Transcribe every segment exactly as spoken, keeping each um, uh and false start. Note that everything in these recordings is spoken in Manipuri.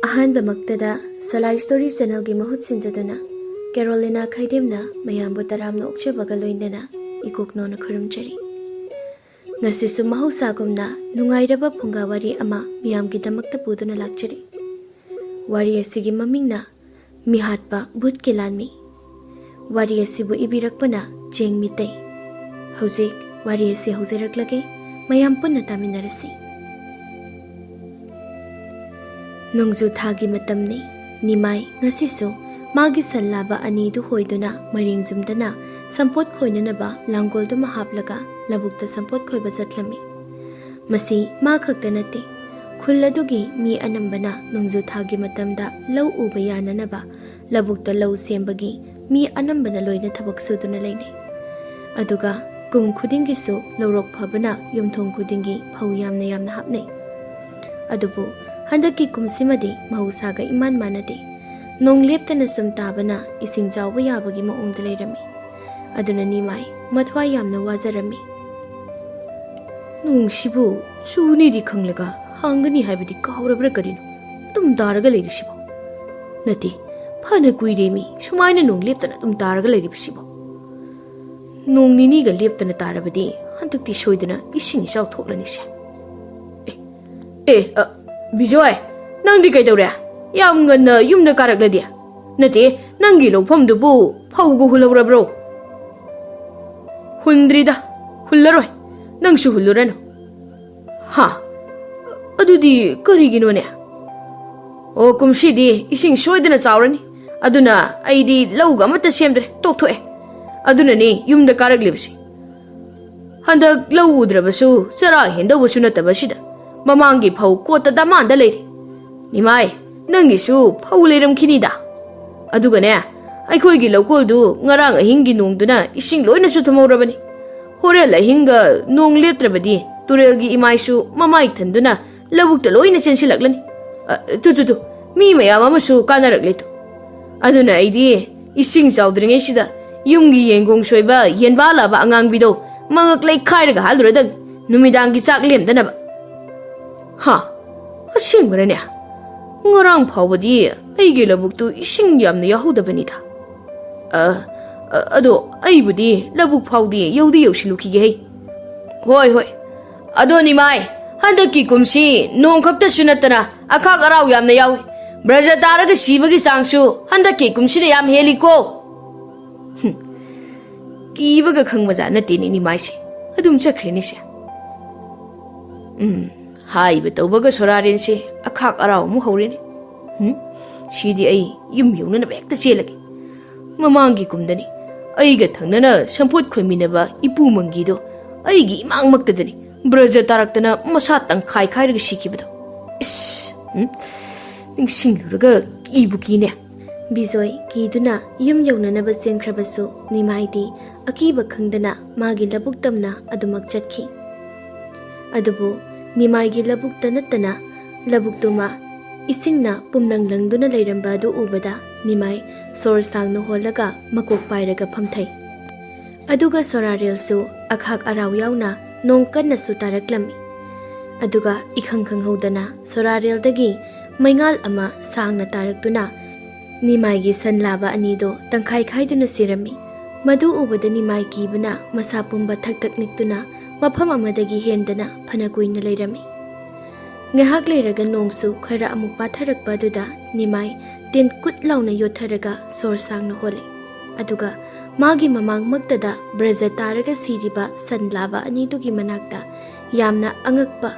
ꯑꯍꯥꯟꯕꯃꯛꯇꯗ ꯁꯂꯥꯏ ꯁ꯭ꯇꯣꯔꯤ ꯆꯦꯅꯦꯜꯒꯤ ꯃꯍꯨꯠ ꯁꯤꯟꯖꯗꯨꯅ ꯀꯦꯔꯣꯂꯤꯅꯥ ꯈꯩꯗꯦꯝꯅ ꯃꯌꯥꯝꯕꯨ ꯇꯔꯥꯝꯅ ꯑꯣꯛꯆꯕꯒ ꯂꯣꯏꯅꯅ ꯏꯀꯣꯛꯅꯣꯅ ꯈꯨꯔꯨꯝꯖꯔꯤ꯫ ꯉꯁꯤꯁꯨ ꯃꯍꯧꯁꯥꯒꯨꯝꯅ ꯅꯨꯡꯉꯥꯏꯔꯕ ꯐꯨꯡꯒꯥ ꯋꯥꯔꯤ ꯑꯃ ꯃꯤꯌꯥꯝꯒꯤꯗꯃꯛꯇ ꯄꯨꯗꯨꯅ ꯂꯥꯛꯆꯔꯤ꯫ ꯋꯥꯔꯤ ꯑꯁꯤꯒꯤ ꯃꯃꯤꯡꯅ ꯃꯤꯍꯥꯠꯄ ꯚꯨꯠꯀꯤ ꯂꯥꯟꯃꯤ꯫ ꯋꯥꯔꯤ ꯑꯁꯤꯕꯨ ꯏꯕꯤꯔꯛꯄꯅ ꯆꯦꯡ ꯃꯤꯇꯩ꯫ ꯍꯧꯖꯤꯛ ꯋꯥꯔꯤ ꯑꯁꯤ ꯍꯧꯖꯔꯛꯂꯒꯦ, ꯃꯌꯥꯝ ꯄꯨꯟꯅ ꯇꯥꯃꯤꯟꯅꯔꯁꯤ꯫ ꯅꯣꯡꯖꯨ ꯊꯥꯒꯤ ꯃꯇꯝꯅꯤ꯫ ꯅꯤꯃꯥꯏ ꯉꯁꯤꯁꯨ ꯃꯥꯒꯤ ꯁꯟ ꯂꯥꯕ ꯑꯅꯤꯗꯨ ꯍꯣꯏꯗꯨꯅ ꯃꯔꯦꯡ ꯖꯨꯝꯗꯅ ꯁꯝꯄꯣꯠ ꯈꯣꯏꯅꯅꯕ ꯂꯥꯡꯒꯣꯜꯗꯨꯃ ꯍꯥꯞꯂꯒ ꯂꯧꯕꯨꯛꯇ ꯁꯝꯄꯣꯠ ꯈꯣꯏꯕ ꯆꯠꯂꯝꯃꯤ꯫ ꯃꯁꯤ ꯃꯥ ꯈꯛꯇ ꯅꯠꯇꯦ, ꯈꯨꯜ ꯑꯗꯨꯒꯤ ꯃꯤ ꯑꯅꯝꯕꯅ ꯅꯣꯡꯖꯨ ꯊꯥꯒꯤ ꯃꯇꯝꯗ ꯂꯧ ꯎꯕ ꯌꯥꯅꯅꯕ ꯂꯧꯕꯨꯛꯇ ꯂꯧ ꯁꯦꯝꯕꯒꯤ ꯃꯤ ꯑꯅꯝꯕꯅ ꯂꯣꯏꯅ ꯊꯕꯛ ꯁꯨꯗꯨꯅ ꯂꯩꯅꯩ꯫ ꯑꯗꯨꯒ ꯀꯨꯝ ꯈꯨꯗꯤꯡꯒꯤꯁꯨ ꯂꯧꯔꯣꯛ ꯐꯕꯅ ꯌꯨꯝꯊꯣꯡ ꯈꯨꯗꯤꯡꯒꯤ ꯐꯧ ꯌꯥꯝꯅ ꯌꯥꯝꯅ ꯍꯥꯞꯅꯩ꯫ ꯑꯗꯨꯕꯨ ꯍꯟꯗꯛꯀꯤ ꯀꯨꯝꯁꯤꯃꯗꯤ ꯃꯍꯧꯁꯥꯒ ꯏꯃꯥꯟ ꯃꯥꯟꯅꯗꯦ꯫ ꯅꯣꯡ ꯂꯦꯞꯇꯅ ꯁꯨꯝ ꯇꯥꯕꯅ ꯏꯁꯤꯡ ꯆꯥꯎꯕ ꯌꯥꯕꯒꯤ ꯃꯑꯣꯡꯗ ꯂꯩꯔꯝꯃꯤ꯫ ꯑꯗꯨꯅ ꯅꯤꯃꯥꯏ ꯃꯊ꯭ꯋꯥꯏ ꯌꯥꯝꯅ ꯋꯥꯖꯔꯝꯃꯤ꯫ "ꯅꯣꯡꯁꯤꯕꯨ ꯆꯨꯅꯤꯗꯤ ꯈꯪꯂꯒ ꯍꯥꯡꯒꯅꯤ ꯍꯥꯏꯕꯗꯤ ꯀꯥꯎꯔꯕ꯭ꯔꯥ ꯀꯔꯤꯅꯣ? ꯑꯗꯨꯝ ꯇꯥꯔꯒ ꯂꯩꯔꯤꯁꯤꯕꯣ? ꯅꯠꯇꯦ, ꯐꯅ ꯀꯨꯏꯔꯦꯃꯤ ꯁꯨꯃꯥꯏꯅ ꯅꯣꯡ ꯂꯦꯞꯇꯅ ꯑꯗꯨꯝ ꯇꯥꯔꯒ ꯂꯩꯔꯤꯕꯁꯤꯕꯣ꯫ ꯅꯣꯡ ꯅꯤꯅꯤꯒ ꯂꯦꯞꯇꯅ ꯇꯥꯔꯕꯗꯤ ꯍꯟꯗꯛꯇꯤ ꯁꯣꯏꯗꯅ ꯏꯁꯤꯡ ꯏꯆꯥꯎ ꯊꯣꯛꯂꯅꯤꯁꯦ꯫ ꯑꯦ, ꯑꯦ, ꯑ, ꯕꯤꯖꯣꯏ, ꯅꯪꯗꯤ ꯀꯩꯗꯧꯔꯦ? ꯌꯥꯝ ꯉꯟꯅ ꯌꯨꯝꯗ ꯀꯥꯔꯛꯂꯗꯤ? ꯅꯠꯇꯦ, ꯅꯪꯒꯤ ꯂꯧꯐꯝꯗꯨꯕꯨ ꯐꯧꯒ ꯍꯨꯜꯍꯧꯔꯕ꯭ꯔꯣ?" "ꯍꯨꯟꯗ꯭ꯔꯤꯗ, ꯍꯨꯜꯂꯔꯣꯏ꯫ ꯅꯪꯁꯨ ꯍꯨꯜꯂꯨꯔꯅꯨ꯫" "ꯍꯥ? ꯑꯗꯨꯗꯤ ꯀꯔꯤꯒꯤꯅꯣꯅꯦ?" "ꯑꯣ, ꯀꯨꯝꯁꯤꯗꯤ ꯏꯁꯤꯡ ꯁꯣꯏꯗꯅ ꯆꯥꯎꯔꯅꯤ꯫ ꯑꯗꯨꯅ ꯑꯩꯗꯤ ꯂꯧꯒ ꯑꯃꯠꯇ ꯁꯦꯝꯗ꯭ꯔꯦ, ꯇꯣꯛꯊꯣꯛꯑꯦ꯫ ꯑꯗꯨꯅꯅꯦ ꯌꯨꯝꯗ ꯀꯥꯔꯛꯂꯤꯕꯁꯤ꯫ ꯍꯟꯗꯛ ꯂꯧ ꯎꯗ꯭ꯔꯕꯁꯨ ꯆꯔꯥ ꯍꯦꯟꯗꯧꯕꯁꯨ ꯅꯠꯇꯕꯁꯤꯗ ꯃꯃꯥꯡꯒꯤ ꯐꯧ ꯀꯣꯠꯇ ꯗꯃꯥꯟꯗ ꯂꯩꯔꯤ꯫ ꯅꯤꯃꯥꯏ, ꯅꯪꯒꯤꯁꯨ ꯐꯧ ꯂꯩꯔꯝꯈꯤꯅꯤꯗ꯫ ꯑꯗꯨꯒꯅꯦ, ꯑꯩꯈꯣꯏꯒꯤ ꯂꯧꯀꯣꯜꯗꯨ ꯉꯔꯥꯡ ꯑꯍꯤꯡꯒꯤ ꯅꯣꯡꯗꯨꯅ ꯏꯁꯤꯡ ꯂꯣꯏꯅꯁꯨ ꯊꯨꯝꯍꯧꯔꯕꯅꯤ꯫ ꯍꯣꯔꯦꯟ ꯑꯍꯤꯡꯒ ꯅꯣꯡ ꯂꯦꯞꯇ꯭ꯔꯕꯗꯤ ꯇꯨꯔꯦꯜꯒꯤ ꯏꯃꯥꯏꯁꯨ ꯃꯃꯥꯏ ꯊꯟꯗꯨꯅ ꯂꯧꯕꯨꯛꯇ ꯂꯣꯏꯅ ꯆꯦꯟꯁꯤꯜꯂꯛꯂꯅꯤ꯫ ꯑ, ꯇꯨ, ꯇꯨ, ꯇꯨ, ꯃꯤ ꯃꯌꯥꯝ ꯑꯃꯁꯨ ꯀꯥꯟꯅꯔꯛꯂꯦ ꯇꯨ꯫ ꯑꯗꯨꯅ ꯑꯩꯗꯤ ꯏꯁꯤꯡ ꯆꯥꯎꯗ꯭ꯔꯤꯉꯩꯁꯤꯗ ꯌꯨꯝꯒꯤ ꯌꯦꯟꯒꯣꯡ ꯁꯣꯏꯕ ꯌꯦꯟꯕꯥꯂꯥꯕ ꯑꯉꯥꯡꯕꯤꯗꯣ ꯃꯉꯛ ꯂꯩꯈꯥꯏꯔꯒ ꯍꯥꯜꯂꯨꯔꯗꯕꯅꯤ, ꯅꯨꯃꯤꯗꯥꯡꯒꯤ ꯆꯥꯛ ꯂꯦꯝꯗꯅꯕ꯫" "ꯍꯥ? ꯑꯁꯦꯡꯕꯔꯅꯦ? ꯉꯔꯥꯡ ꯐꯥꯎꯕꯗꯤ ꯑꯩꯒꯤ ꯂꯧꯕꯨꯛꯇꯨ ꯏꯁꯤꯡ ꯌꯥꯝꯅ ꯌꯥꯎꯍꯧꯗꯕꯅꯤꯗ꯫ ꯑ, ꯑ, ꯑꯗꯣ ꯑꯩꯕꯨꯗꯤ ꯂꯧꯕꯨꯛ ꯐꯥꯎꯗꯤ ꯌꯧꯗꯤ ꯌꯧꯁꯤꯜꯂꯨꯈꯤꯒꯦ ꯍꯩ꯫ ꯍꯣꯏ, ꯍꯣꯏ꯫ ꯑꯗꯣ ꯅꯤꯃꯥꯏ, ꯍꯟꯗꯛꯀꯤ ꯀꯨꯝꯁꯤ ꯅꯣꯡ ꯈꯛꯇꯁꯨ ꯅꯠꯇꯅ ꯑꯈꯥꯛ ꯑꯔꯥꯎ ꯌꯥꯝꯅ ꯌꯥꯎꯏ꯫ ꯕ꯭ꯔꯖ ꯇꯥꯔꯒ ꯁꯤꯕꯒꯤ ꯆꯥꯡꯁꯨ ꯍꯟꯗꯛꯀꯤ ꯀꯨꯝꯁꯤꯅ ꯌꯥꯝ ꯍꯦꯜꯂꯤꯀꯣ꯫ ꯍꯨꯝ, ꯀꯤꯕꯒ ꯈꯪꯕꯖꯥꯠ ꯅꯠꯇꯦꯅꯦ ꯅꯤꯃꯥꯏꯁꯦ꯫ ꯑꯗꯨꯝ ꯆꯠꯈ꯭ꯔꯦꯅꯦ ꯁꯦ꯫ ꯎꯝ, ꯍꯥꯏꯕ ꯇꯧꯕꯒ ꯁꯣꯔꯥꯔꯦꯟꯁꯦ ꯑꯈꯥꯛ ꯑꯔꯥꯎ ꯑꯃꯨꯛ ꯍꯧꯔꯦꯅꯦ꯫ ꯍꯨꯝ, ꯁꯤꯗꯤ ꯑꯩ ꯌꯨꯝ ꯌꯧꯅꯅꯕ ꯍꯦꯛꯇ ꯆꯦꯜꯂꯒꯦ꯫ ꯃꯃꯥꯡꯒꯤ ꯀꯨꯝꯗꯅꯤ ꯑꯩꯒ ꯊꯪꯅꯅ ꯁꯝꯐꯨꯠ ꯈꯣꯏꯃꯤꯟꯅꯕ ꯏꯄꯨ ꯃꯪꯒꯤꯗꯣ ꯑꯩꯒꯤ ꯏꯃꯥꯡꯃꯛꯇꯗꯅꯤ ꯕ꯭ꯔꯖ ꯇꯥꯔꯛꯇꯅ ꯃꯁꯥ ꯇꯪꯈꯥꯏ ꯈꯥꯏꯔꯒ ꯁꯤꯈꯤꯕꯗꯣ꯫ ꯏꯁ, ꯎꯝ, ꯅꯤꯡꯁꯤꯡꯂꯨꯔꯒ ꯀꯤꯕꯨ ꯀꯤꯅꯦ꯫ ꯕꯤꯖꯣꯏ ꯀꯤꯗꯨꯅ ꯌꯨꯝ ꯌꯧꯅꯅꯕ ꯆꯦꯟꯈ꯭ꯔꯕꯁꯨ, ꯅꯤꯃꯥꯏꯗꯤ ꯑꯀꯤꯕ ꯈꯪꯗꯅ ꯃꯥꯒꯤ ꯂꯧꯕꯨꯛ ꯇꯝꯅ ꯑꯗꯨꯃꯛ ꯆꯠꯈꯤ꯫ ꯑꯗꯨꯕꯨ ꯅꯤꯃꯥꯏꯒꯤ ꯂꯧꯕꯨꯛꯇ ꯅꯠꯇꯅ ꯂꯧꯕꯨꯛꯇꯨꯃ ꯏꯁꯤꯡꯅ ꯄꯨꯝꯅꯪ ꯂꯪꯗꯨꯅ ꯂꯩꯔꯝꯕ ꯑꯗꯨ ꯎꯕꯗ ꯅꯤꯃꯥꯏ ꯁꯣꯔ ꯁꯥꯡꯅ ꯍꯣꯜꯂꯒ ꯃꯀꯣꯛ ꯄꯥꯏꯔꯒ ꯐꯝꯊꯩ꯫ ꯑꯗꯨꯒ ꯁꯣꯔꯥꯔꯦꯜꯁꯨ ꯑꯈꯥꯛ ꯑꯔꯥꯎ ꯌꯥꯎꯅ ꯅꯣꯡ ꯀꯟꯅꯁꯨ ꯇꯥꯔꯛꯂꯝꯃꯤ꯫ ꯑꯗꯨꯒ ꯏꯈꯪ ꯈꯪꯍꯧꯗꯅ ꯁꯣꯔꯥꯔꯦꯜꯗꯒꯤ ꯃꯩꯉꯥꯜ ꯑꯃ ꯁꯥꯡꯅ ꯇꯥꯔꯛꯇꯨꯅ ꯅꯤꯃꯥꯏꯒꯤ ꯁꯟ ꯂꯥꯕ ꯑꯅꯤꯗꯣ ꯇꯪꯈꯥꯏ ꯈꯥꯏꯗꯨꯅ ꯁꯤꯔꯝꯃꯤ꯫ ꯃꯗꯨ ꯎꯕꯗ ꯅꯤꯃꯥꯏ ꯀꯤꯕꯅ ꯃꯁꯥ ꯄꯨꯝꯕ ꯊꯛ ꯊꯛ ꯅꯤꯛꯇꯨꯅ ꯃꯐꯝ ꯑꯃꯗꯒꯤ ꯍꯦꯟꯗꯅ ꯐꯅ ꯀꯨꯏꯅ ꯂꯩꯔꯝꯃꯤ꯫ ꯉꯥꯏꯍꯥꯛ ꯂꯩꯔꯒ ꯅꯣꯡꯁꯨ ꯈꯔ ꯑꯃꯨꯛ ꯄꯥꯊꯔꯛꯄ ꯑꯗꯨꯗ ꯅꯤꯃꯥꯏ ꯇꯦꯟ ꯀꯨꯠ ꯂꯥꯎꯅ ꯌꯣꯠꯊꯔꯒ ꯁꯣꯔ ꯁꯥꯡꯅ ꯍꯣꯜꯂꯦ꯫ ꯑꯗꯨꯒ ꯃꯥꯒꯤ ꯃꯃꯥꯡꯃꯛꯇꯗ ꯕ꯭ꯔꯖ ꯇꯥꯔꯒ ꯁꯤꯔꯤꯕ ꯁꯟ ꯂꯥꯕ ꯑꯅꯤꯗꯨꯒꯤ ꯃꯅꯥꯛꯇ ꯌꯥꯝꯅ ꯑꯉꯛꯄ,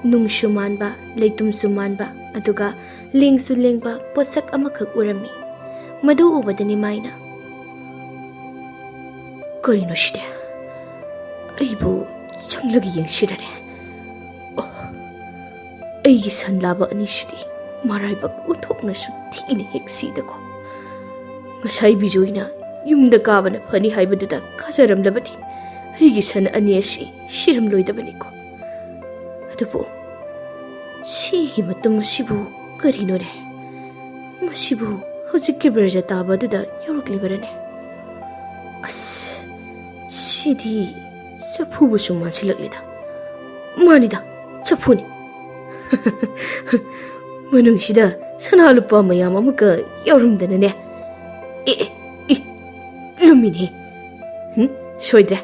ꯅꯨꯡꯁꯨ ꯃꯥꯟꯕ, ꯂꯩꯇꯨꯝꯁꯨ ꯃꯥꯟꯕ, ꯑꯗꯨꯒ ꯂꯦꯡꯁꯨ ꯂꯦꯡꯕ ꯄꯣꯠꯁꯛ ꯑꯃꯈꯛ ꯎꯔꯝꯃꯤ꯫ ꯃꯗꯨ ꯎꯕꯗ ꯅꯤꯃꯥꯏꯅ, "ꯀꯔꯤꯅꯣ ꯁꯤꯗꯤ? ꯑꯩꯕꯨ ꯆꯪꯂꯒ ꯌꯦꯡꯁꯤꯔꯅꯦ? ꯑꯣ, ꯑꯩꯒꯤ ꯁꯟ ꯂꯥꯕ ꯑꯅꯤꯁꯤꯗꯤ ꯃꯔꯥꯏꯕꯛ ꯑꯣꯟꯊꯣꯛꯅꯁꯨ ꯊꯤꯅ ꯍꯦꯛ ꯁꯤꯗꯀꯣ꯫ ꯉꯁꯥꯏ ꯕꯤꯖꯣꯏꯅ ꯌꯨꯝꯗ ꯀꯥꯕꯅ ꯐꯅꯤ ꯍꯥꯏꯕꯗꯨꯗ ꯀꯥꯖꯔꯝꯂꯕꯗꯤ ꯑꯩꯒꯤ ꯁꯟ ꯑꯅꯤ ꯑꯁꯤ ꯁꯤꯔꯝꯂꯣꯏꯗꯕꯅꯤꯀꯣ꯫ ꯑꯗꯨꯕꯨ ꯁꯤꯒꯤ ꯃꯇꯨꯝ ꯑꯁꯤꯕꯨ ꯀꯔꯤꯅꯣꯅꯦ? ꯃꯁꯤꯕꯨ ꯍꯧꯖꯤꯛꯀꯤ ꯕ꯭ꯔꯖ ꯇꯥꯕ ꯑꯗꯨꯗ ꯌꯥꯎꯔꯛꯂꯤꯕꯔꯅꯦ? ꯑꯁ, ꯁꯤꯗꯤ ꯆꯐꯨꯕꯨꯁꯨ ꯃꯥꯟꯁꯤꯜꯂꯛꯂꯦꯗ꯫ ꯃꯥꯅꯤꯗ, ꯆꯐꯨꯅꯤ꯫ ꯃꯅꯨꯡꯁꯤꯗ ꯁꯅꯥ ꯂꯨꯄꯥ ꯃꯌꯥꯝ ꯑꯃꯒ ꯌꯥꯎꯔꯝꯗꯅꯅꯦ꯫ ꯑꯦ, ꯑꯦ, ꯑꯦ, ꯂꯨꯝꯃꯤꯅꯦ꯫ ꯍꯨꯝ, ꯁꯣꯏꯗ꯭ꯔꯦ꯫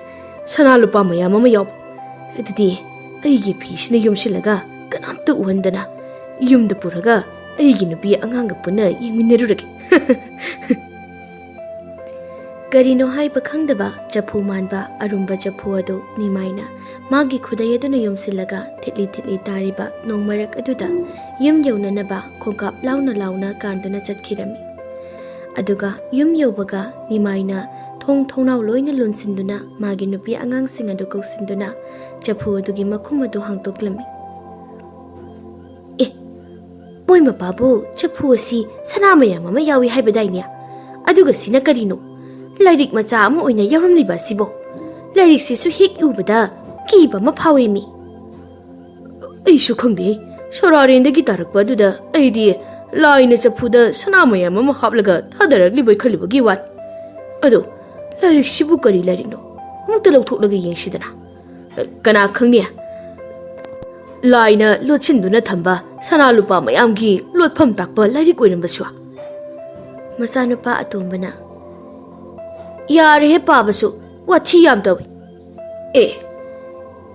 ꯁꯅꯥ ꯂꯨꯄꯥ ꯃꯌꯥꯝ ꯑꯃ ꯌꯥꯎꯕ꯫ ꯑꯗꯨꯗꯤ ꯑꯩꯒꯤ ꯐꯤꯁꯤꯅ ꯌꯣꯝꯁꯤꯜꯂꯒ ꯀꯅꯥꯝꯇ ꯎꯍꯟꯗꯅ ꯌꯨꯝꯗ ꯄꯨꯔꯒ ꯑꯩꯒꯤ ꯅꯨꯄꯤ ꯑꯉꯥꯡꯒ ꯄꯨꯟꯅ ꯌꯦꯡꯃꯤꯟꯅꯔꯨꯔꯒꯦ꯫ ꯀꯔꯤꯅꯣ ꯍꯥꯏꯕ ꯈꯪꯗꯕ ꯆꯐꯨ ꯃꯥꯟꯕ ꯑꯔꯨꯝꯕ ꯆꯐꯨ ꯑꯗꯨ ꯅꯤꯃꯥꯏꯅ ꯃꯥꯒꯤ ꯈꯨꯗꯩ ꯑꯗꯨꯅ ꯌꯣꯝꯁꯤꯜꯂꯒ ꯊꯤꯠꯂꯤ ꯊꯤꯠꯂꯤ ꯇꯥꯔꯤꯕ ꯅꯣꯡ ꯃꯔꯛ ꯑꯗꯨꯗ ꯌꯨꯝ ꯌꯧꯅꯅꯕ ꯈꯣꯡꯀꯥꯞ ꯂꯥꯎꯅ ꯂꯥꯎꯅ ꯀꯥꯟꯗꯨꯅ ꯆꯠꯈꯤꯔꯝꯃꯤ꯫ ꯑꯗꯨꯒ ꯌꯨꯝ ꯌꯧꯕꯒ ꯅꯤꯃꯥꯏꯅ ꯊꯣꯡ ꯊꯣꯡꯅꯥꯎ ꯂꯣꯏꯅ ꯂꯣꯟꯁꯤꯟꯗꯨꯅ ꯃꯥꯒꯤ ꯅꯨꯄꯤ ꯑꯉꯥꯡꯁꯤꯡ ꯑꯗꯨ ꯀꯧꯁꯤꯟꯗꯨꯅ ꯆꯐꯨ ꯑꯗꯨꯒꯤ ꯃꯈꯨꯝ ꯑꯗꯨ ꯍꯥꯡꯗꯣꯛꯂꯝꯃꯤ꯫ ꯑꯦ, ꯃꯣꯏ ꯃꯄꯥꯕꯨ ꯆꯐꯨ ꯑꯁꯤ ꯁꯅꯥ ꯃꯌꯥꯝ ꯑꯃ ꯌꯥꯎꯏ ꯍꯥꯏꯕꯗꯥꯏꯅꯦ? ꯑꯗꯨꯒ ꯁꯤꯅ ꯀꯔꯤꯅꯣ? ꯂꯥꯏꯔꯤꯛ ꯃꯆꯥ ꯑꯃ ꯑꯣꯏꯅ ꯌꯥꯎꯔꯝꯂꯤꯕ ꯑꯁꯤꯕꯣ? ꯂꯥꯏꯔꯤꯛꯁꯤꯁꯨ ꯍꯦꯛ ꯎꯕꯗ ꯀꯤꯕ ꯑꯃ ꯐꯥꯎꯏ ꯃꯤ꯫ ꯑꯩꯁꯨ ꯈꯪꯗꯦ꯫ ꯁꯣꯔꯥꯔꯦꯟꯗꯒꯤ ꯇꯥꯔꯛꯄ ꯑꯗꯨꯗ ꯑꯩꯗꯤ ꯂꯥꯏꯅ ꯆꯐꯨꯗ ꯁꯅꯥ ꯃꯌꯥꯝ ꯑꯃ ꯍꯥꯞꯂꯒ ꯊꯥꯗꯔꯛꯂꯤꯕꯣꯏ ꯈꯜꯂꯨꯕꯒꯤ ꯋꯥꯅꯤ꯫ ꯑꯗꯣ ꯂꯥꯏꯔꯤꯛꯁꯤꯕꯨ ꯀꯔꯤ ꯂꯥꯏꯔꯤꯛꯅꯣ? ꯑꯃꯨꯛꯇ ꯂꯧꯊꯣꯛꯂꯒ ꯌꯦꯡꯁꯤꯗꯅ꯫ ꯀꯅꯥ ꯈꯪꯅꯤ? ꯂꯥꯏꯅ ꯂꯣꯠꯁꯤꯟꯗꯨꯅ ꯊꯝꯕ ꯁꯅꯥ ꯂꯨꯄꯥ ꯃꯌꯥꯝꯒꯤ ꯂꯣꯠꯐꯝ ꯇꯥꯛꯄ ꯂꯥꯏꯔꯤꯛ ꯑꯣꯏꯔꯝꯕꯁꯨ꯫ ꯃꯆꯥꯅꯨꯄꯥ ꯑꯇꯣꯝꯕꯅ, "ꯌꯥꯔꯦꯍꯦ ꯄꯥꯕꯁꯨ, ꯋꯥꯊꯤ ꯌꯥꯝ ꯇꯧꯏ꯫ ꯑꯦ,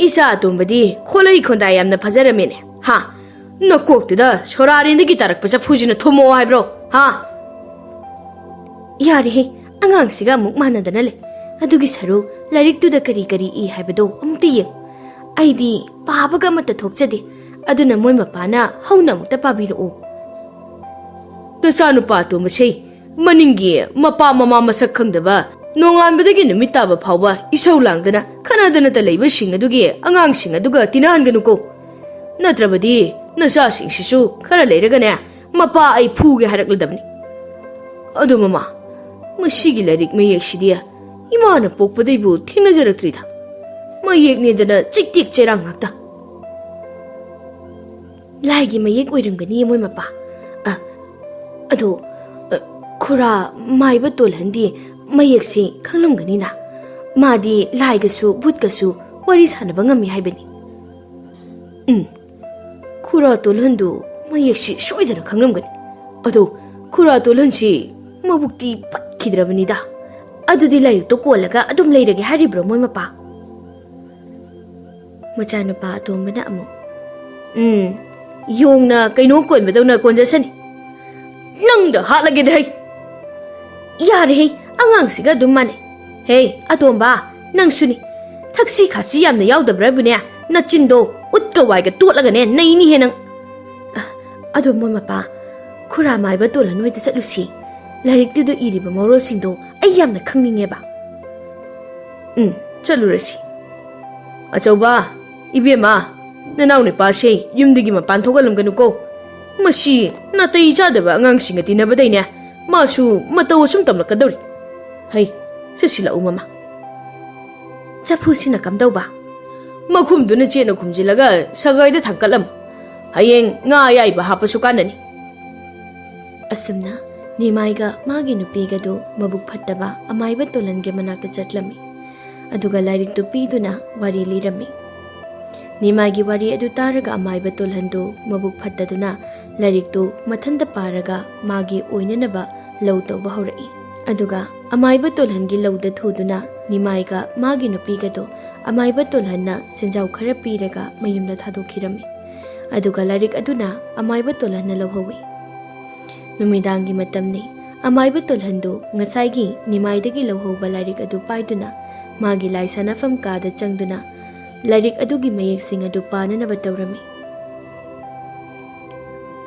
ꯏꯆꯥ ꯑꯇꯣꯝꯕꯗꯤ ꯈꯣꯂꯩ ꯈꯣꯟꯗꯥ ꯌꯥꯝꯅ ꯐꯖꯔꯝꯃꯦꯅꯦ, ꯍꯥ? ꯅꯀꯣꯛꯇꯨꯗ ꯁꯣꯔꯥꯔꯦꯟꯗꯒꯤ ꯇꯥꯔꯛꯄ ꯆꯐꯨꯁꯤꯅ ꯊꯣꯝꯃꯛꯑꯣ ꯍꯥꯏꯕ꯭ꯔꯣ, ꯍꯥ?" ꯌꯥꯔꯦꯍꯦ, ꯑꯉꯥꯡꯁꯤꯒ ꯑꯃꯨꯛ ꯃꯥꯟꯅꯗꯅ ꯂꯩ꯫ ꯑꯗꯨꯒꯤ ꯁꯔꯨꯛ ꯂꯥꯏꯔꯤꯛꯇꯨꯗ ꯀꯔꯤ ꯀꯔꯤ ꯏ ꯍꯥꯏꯕꯗꯣ ꯑꯃꯨꯛꯇ ꯌꯦꯡ꯫ ꯑꯩꯗꯤ ꯄꯥꯕꯒ ꯑꯃꯠꯇ ꯊꯣꯛꯆꯗꯦ꯫ ꯑꯗꯨꯅ ꯃꯣꯏ ꯃꯄꯥꯅ ꯍꯧꯅ ꯑꯃꯨꯛꯇ ꯄꯥꯕꯤꯔꯛꯎ꯫ ꯅꯆꯥꯅꯨꯄꯥ ꯑꯇꯣꯝꯕꯁꯦ ꯃꯅꯤꯡꯒꯤ ꯃꯄꯥ ꯃꯃꯥ ꯃꯁꯛ ꯈꯪꯗꯕ, ꯅꯣꯡꯉꯥꯟꯕꯗꯒꯤ ꯅꯨꯃꯤꯠ ꯇꯥꯕ ꯐꯥꯎꯕ ꯏꯁꯧ ꯂꯥꯡꯗꯅ ꯈꯠꯅꯗꯅꯇ ꯂꯩꯕꯁꯤꯡ ꯑꯗꯨꯒꯤ ꯑꯉꯥꯡꯁꯤꯡ ꯑꯗꯨꯒ ꯇꯤꯟꯅꯍꯟꯒꯅꯨꯀꯣ꯫ ꯅꯠꯇ꯭ꯔꯕꯗꯤ ꯅꯆꯥꯁꯤꯡꯁꯤꯁꯨ ꯈꯔ ꯂꯩꯔꯒꯅꯦ, ꯃꯄꯥ ꯑꯩ ꯐꯨꯒꯦ ꯍꯥꯏꯔꯛꯂꯗꯕꯅꯤ꯫ ꯑꯗꯣ ꯃꯃꯥ, ꯃꯁꯤꯒꯤ ꯂꯥꯏꯔꯤꯛ ꯃꯌꯦꯛꯁꯤꯗꯤ ꯏꯃꯥꯅ ꯄꯣꯛꯄꯗꯩꯕꯨ ꯊꯦꯡꯅꯖꯔꯛꯇ꯭ꯔꯤꯗ꯫ ꯃꯌꯦꯛꯅꯦꯗꯅ ꯆꯩꯇꯦꯛ ꯆꯩꯔꯥꯡ ꯉꯥꯛꯇ꯫ ꯂꯥꯏꯒꯤ ꯃꯌꯦꯛ ꯑꯣꯏꯔꯝꯒꯅꯤ ꯃꯣꯏ ꯃꯄꯥ꯫ ꯑ, ꯑꯗꯣ, ꯑ, ꯈꯨꯔꯥ ꯃꯥꯏꯕ ꯇꯣꯜꯍꯟꯗꯤ ꯃꯌꯦꯛꯁꯦ ꯈꯪꯂꯝꯒꯅꯤꯅ꯫ ꯃꯥꯗꯤ ꯂꯥꯏꯒꯁꯨ ꯚꯨꯠꯀꯁꯨ ꯋꯥꯔꯤ ꯁꯥꯟꯅꯕ ꯉꯝꯃꯤ ꯍꯥꯏꯕꯅꯤ꯫ ꯎꯝ, ꯈꯨꯔꯥ ꯇꯣꯜꯍꯟꯗꯨ ꯃꯌꯦꯛꯁꯤ ꯁꯣꯏꯗꯅ ꯈꯪꯂꯝꯒꯅꯤ꯫ ꯑꯗꯣ ꯈꯨꯔꯥ ꯇꯣꯜꯍꯟꯁꯤ ꯃꯕꯨꯛꯇꯤ ꯐꯠꯈꯤꯗ꯭ꯔꯕꯅꯤꯗ꯫ ꯑꯗꯨꯗꯤ ꯂꯥꯏꯔꯤꯛꯇꯣ ꯀꯣꯜꯂꯒ ꯑꯗꯨꯝ ꯂꯩꯔꯒꯦ ꯍꯥꯏꯔꯤꯕ꯭ꯔꯣ ꯃꯣꯏ ꯃꯄꯥ? ꯃꯆꯥꯅꯨꯄꯥ ꯑꯇꯣꯝꯕꯅ ꯑꯃꯨꯛ, "ꯎꯝ, ꯌꯣꯡꯅ ꯀꯩꯅꯣ ꯀꯣꯟꯕꯗꯧꯅ ꯀꯣꯟꯖꯁꯅꯤ꯫ ꯅꯪꯗ ꯍꯥꯠꯂꯒꯦꯗ ꯍꯩ!" "ꯌꯥꯔꯦꯍꯦ, ꯑꯉꯥꯡꯁꯤꯒ ꯑꯗꯨꯝ ꯃꯥꯟꯅꯩ꯫ ꯍꯦ, ꯑꯇꯣꯝꯕ, ꯅꯪꯁꯨꯅꯤ꯫ ꯊꯛꯁꯤ ꯈꯥꯁꯤ ꯌꯥꯝꯅ ꯌꯥꯎꯗꯕ꯭ꯔꯥꯕꯨꯅꯦ, ꯅꯆꯤꯟꯗꯣ ꯎꯠꯀ ꯋꯥꯏꯒ ꯇꯣꯠꯂꯒꯅꯦ ꯅꯩꯅꯤꯍꯦ ꯅꯪ!" "ꯑ, ꯑꯗꯣ ꯃꯣꯏ ꯃꯄꯥ, ꯈꯨꯔꯥ ꯃꯥꯏꯕ ꯇꯣꯜꯍꯟ ꯍꯣꯏꯗ ꯆꯠꯂꯨꯁꯤ꯫ ꯂꯥꯏꯔꯤꯛꯇꯨꯗ ꯏꯔꯤꯕ ꯃꯔꯣꯜꯁꯤꯡꯗꯣ ꯑꯩ ꯌꯥꯝꯅ ꯈꯪꯅꯤꯡꯉꯦꯕ꯫" "ꯎꯝ, ꯆꯠꯂꯨꯔꯁꯤ꯫ ꯑꯆꯧꯕ, ꯏꯕꯦꯝꯃ, ꯅꯅꯥꯎ ꯅꯨꯄꯥꯁꯦ ꯌꯨꯝꯗꯒꯤ ꯃꯄꯥꯟ ꯊꯣꯛꯍꯜꯂꯝꯒꯅꯨꯀꯣ꯫ ꯃꯁꯤ ꯅꯥꯇꯩ ꯆꯥꯗꯕ ꯑꯉꯥꯡꯁꯤꯡꯒ ꯇꯤꯟꯅꯕꯗꯩꯅꯦ, ꯃꯥꯁꯨ ꯃꯇꯧ ꯑꯁꯨꯝ ꯇꯝꯂꯛꯀꯗꯧꯔꯤ꯫ ꯍꯩ, ꯆꯠꯁꯤꯜꯂꯛꯎ ꯃꯃꯥ꯫" "ꯆꯐꯨꯁꯤꯅ ꯀꯝꯗꯧꯕ?" "ꯃꯈꯨꯝꯗꯨꯅ ꯆꯦꯠꯅ ꯈꯨꯝꯖꯤꯜꯂꯒ ꯁꯒꯥꯏꯗ ꯊꯥꯡꯀꯠꯂꯝꯃꯨ꯫ ꯍꯌꯦꯡ ꯉꯥ ꯑꯌꯥꯏꯕ ꯍꯥꯞꯄꯁꯨ ꯀꯥꯟꯅꯅꯤ꯫" ꯑꯁꯨꯝꯅ ꯅꯤꯃꯥꯏꯒ ꯃꯥꯒꯤ ꯅꯨꯄꯤꯒꯗꯨ ꯃꯕꯨꯛ ꯐꯠꯇꯕ ꯑꯃꯥꯏꯕ ꯇꯣꯂꯟꯒꯤ ꯃꯅꯥꯛꯇ ꯆꯠꯂꯝꯃꯤ꯫ ꯑꯗꯨꯒ ꯂꯥꯏꯔꯤꯛꯇꯨ ꯄꯤꯗꯨꯅ ꯋꯥꯔꯤ ꯂꯤꯔꯝꯃꯤ꯫ ꯅꯤꯃꯥꯏꯒꯤ ꯋꯥꯔꯤ ꯑꯗꯨ ꯇꯥꯔꯒ ꯑꯃꯥꯏꯕ ꯇꯣꯜꯍꯟꯗꯨ ꯃꯕꯨꯛ ꯐꯠꯇꯗꯨꯅ ꯂꯥꯏꯔꯤꯛꯇꯨ ꯃꯊꯟꯇ ꯄꯥꯔꯒ ꯃꯥꯒꯤ ꯑꯣꯏꯅꯅꯕ ꯂꯧ ꯇꯧꯕ ꯍꯧꯔꯛꯏ꯫ ꯑꯗꯨꯒ ꯑꯃꯥꯏꯕ ꯇꯣꯜꯍꯟꯒꯤ ꯂꯧꯗ ꯊꯨꯗꯨꯅ ꯅꯤꯃꯥꯏꯒ ꯃꯥꯒꯤ ꯅꯨꯄꯤꯒꯗꯣ ꯑꯃꯥꯏꯕ ꯇꯣꯜꯍꯟꯅ ꯁꯦꯟꯖꯥꯎ ꯈꯔ ꯄꯤꯔꯒ ꯃꯌꯨꯝꯗ ꯊꯥꯗꯣꯛꯈꯤꯔꯝꯃꯤ꯫ ꯑꯗꯨꯒ ꯂꯥꯏꯔꯤꯛ ꯑꯗꯨꯅ ꯑꯃꯥꯏꯕ ꯇꯣꯜꯍꯟꯅ ꯂꯧꯍꯧꯏ꯫ ꯅꯨꯃꯤꯗꯥꯡꯒꯤ ꯃꯇꯝꯅꯤ꯫ ꯑꯃꯥꯏꯕ ꯇꯣꯜꯍꯟꯗꯨ ꯉꯁꯥꯏꯒꯤ ꯅꯤꯃꯥꯏꯗꯒꯤ ꯂꯧꯍꯧꯕ ꯂꯥꯏꯔꯤꯛ ꯑꯗꯨ ꯄꯥꯏꯗꯨꯅ ꯃꯥꯒꯤ ꯂꯥꯏ ꯁꯥꯟꯅꯐꯝ ꯀꯥꯗ ꯆꯪꯗꯨꯅ ꯂꯥꯏꯔꯤꯛ ꯑꯗꯨꯒꯤ ꯃꯌꯦꯛꯁꯤꯡ ꯑꯗꯨ ꯄꯥꯅꯅꯕ ꯇꯧꯔꯝꯃꯤ꯫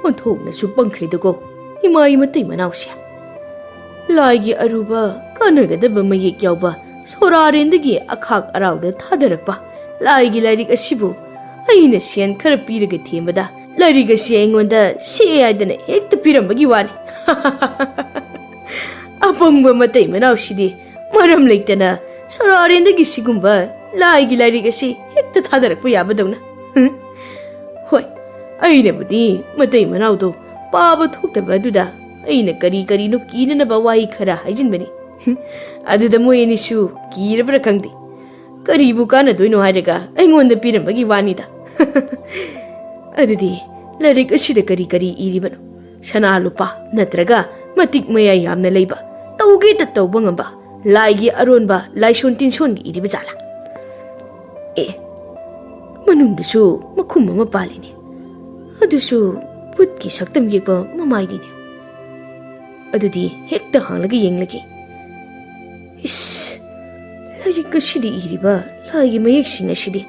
"ꯑꯣꯟꯊꯣꯛꯅꯁꯨ ꯄꯪꯈ꯭ꯔꯦꯗꯀꯣ, ꯏꯃꯥꯏ ꯃꯇꯩ ꯃꯅꯥꯎꯁꯦ꯫ ꯂꯥꯏꯒꯤ ꯑꯔꯨꯕ ꯀꯥꯟꯅꯒꯗꯕ ꯃꯌꯦꯛ ꯌꯥꯎꯕ ꯁꯣꯔꯥꯔꯦꯟꯗꯒꯤ ꯑꯈꯥꯛ ꯑꯔꯥꯎꯗ ꯊꯥꯗꯔꯛꯄ ꯂꯥꯏꯒꯤ ꯂꯥꯏꯔꯤꯛ ꯑꯁꯤꯕꯨ ꯑꯩꯅ ꯁꯦꯟ ꯈꯔ ꯄꯤꯔꯒ ꯊꯦꯝꯕꯗ ꯂꯥꯏꯔꯤꯛ ꯑꯁꯤ ꯑꯩꯉꯣꯟꯗ ꯁꯤꯛꯑꯦ ꯍꯥꯏꯗꯅ ꯍꯦꯛꯇ ꯄꯤꯔꯝꯕꯒꯤ ꯋꯥꯅꯤ꯫" "ꯑꯄꯪꯕ ꯃꯇꯩ ꯃꯅꯥꯎꯁꯤꯗꯤ ꯃꯔꯝ ꯂꯩꯇꯅ ꯁꯣꯔꯥꯔꯦꯟꯗꯒꯤ ꯁꯤꯒꯨꯝꯕ ꯂꯥꯏꯒꯤ ꯂꯥꯏꯔꯤꯛ ꯑꯁꯤ ꯍꯦꯛꯇ ꯊꯥꯗꯔꯛꯄ ꯌꯥꯕꯗꯧꯅ꯫ ꯍꯣꯏ, ꯑꯩꯅꯕꯨꯗꯤ ꯃꯇꯩ ꯃꯅꯥꯎꯗꯣ ꯄꯥꯕ ꯊꯣꯛꯇꯕ ꯑꯗꯨꯗ ꯑꯩꯅ ꯀꯔꯤ ꯀꯔꯤꯅꯣ ꯀꯤꯅꯅꯕ ꯋꯥꯍꯩ ꯈꯔ ꯍꯥꯏꯖꯤꯟꯕꯅꯤ꯫ ꯑꯗꯨꯗ ꯃꯣꯏ ꯑꯅꯤꯁꯨ ꯀꯤꯔꯕ꯭ꯔꯥ ꯈꯪꯗꯦ꯫ ꯀꯔꯤꯕꯨ ꯀꯥꯟꯅꯗꯣꯏꯅꯣ ꯍꯥꯏꯔꯒ ꯑꯩꯉꯣꯟꯗ ꯄꯤꯔꯝꯕꯒꯤ ꯋꯥꯅꯤꯗ꯫" "ꯑꯗꯨꯗꯤ ꯂꯥꯏꯔꯤꯛ ꯑꯁꯤꯗ ꯀꯔꯤ ꯀꯔꯤ ꯏꯔꯤꯕꯅꯣ? ꯁꯅꯥ ꯂꯨꯄꯥ ꯅꯠꯇ꯭ꯔꯒ ꯃꯇꯤꯛ ꯃꯌꯥꯏ ꯌꯥꯝꯅ ꯂꯩꯕ, ꯇꯧꯒꯦꯇ ꯇꯧꯕ ꯉꯝꯕ ꯂꯥꯏꯒꯤ ꯑꯔꯣꯟꯕ ꯂꯥꯏꯁꯣꯟ ꯇꯤꯟꯁꯣꯟꯒꯤ ꯏꯔꯤꯕ ꯖꯥꯠꯂꯥ? ꯑꯦ, ꯃꯅꯨꯡꯗꯁꯨ ꯃꯈꯨꯝ ꯑꯃ ꯄꯥꯜꯂꯤꯅꯦ꯫ ꯑꯗꯨꯁꯨ ꯚꯨꯠꯀꯤ ꯁꯛꯇꯝ ꯌꯦꯛꯄ ꯃꯃꯥꯏꯅꯤꯅꯦ꯫ ꯑꯗꯨꯗꯤ ꯍꯦꯛꯇ ꯍꯥꯡꯂꯒ ꯌꯦꯡꯂꯒꯦ꯫ ꯏꯁ, ꯂꯥꯏꯔꯤꯛ ꯑꯁꯤꯗ ꯏꯔꯤꯕ ꯂꯥꯏꯒꯤ ꯃꯌꯦꯛꯁꯤꯡ ꯑꯁꯤꯗꯤ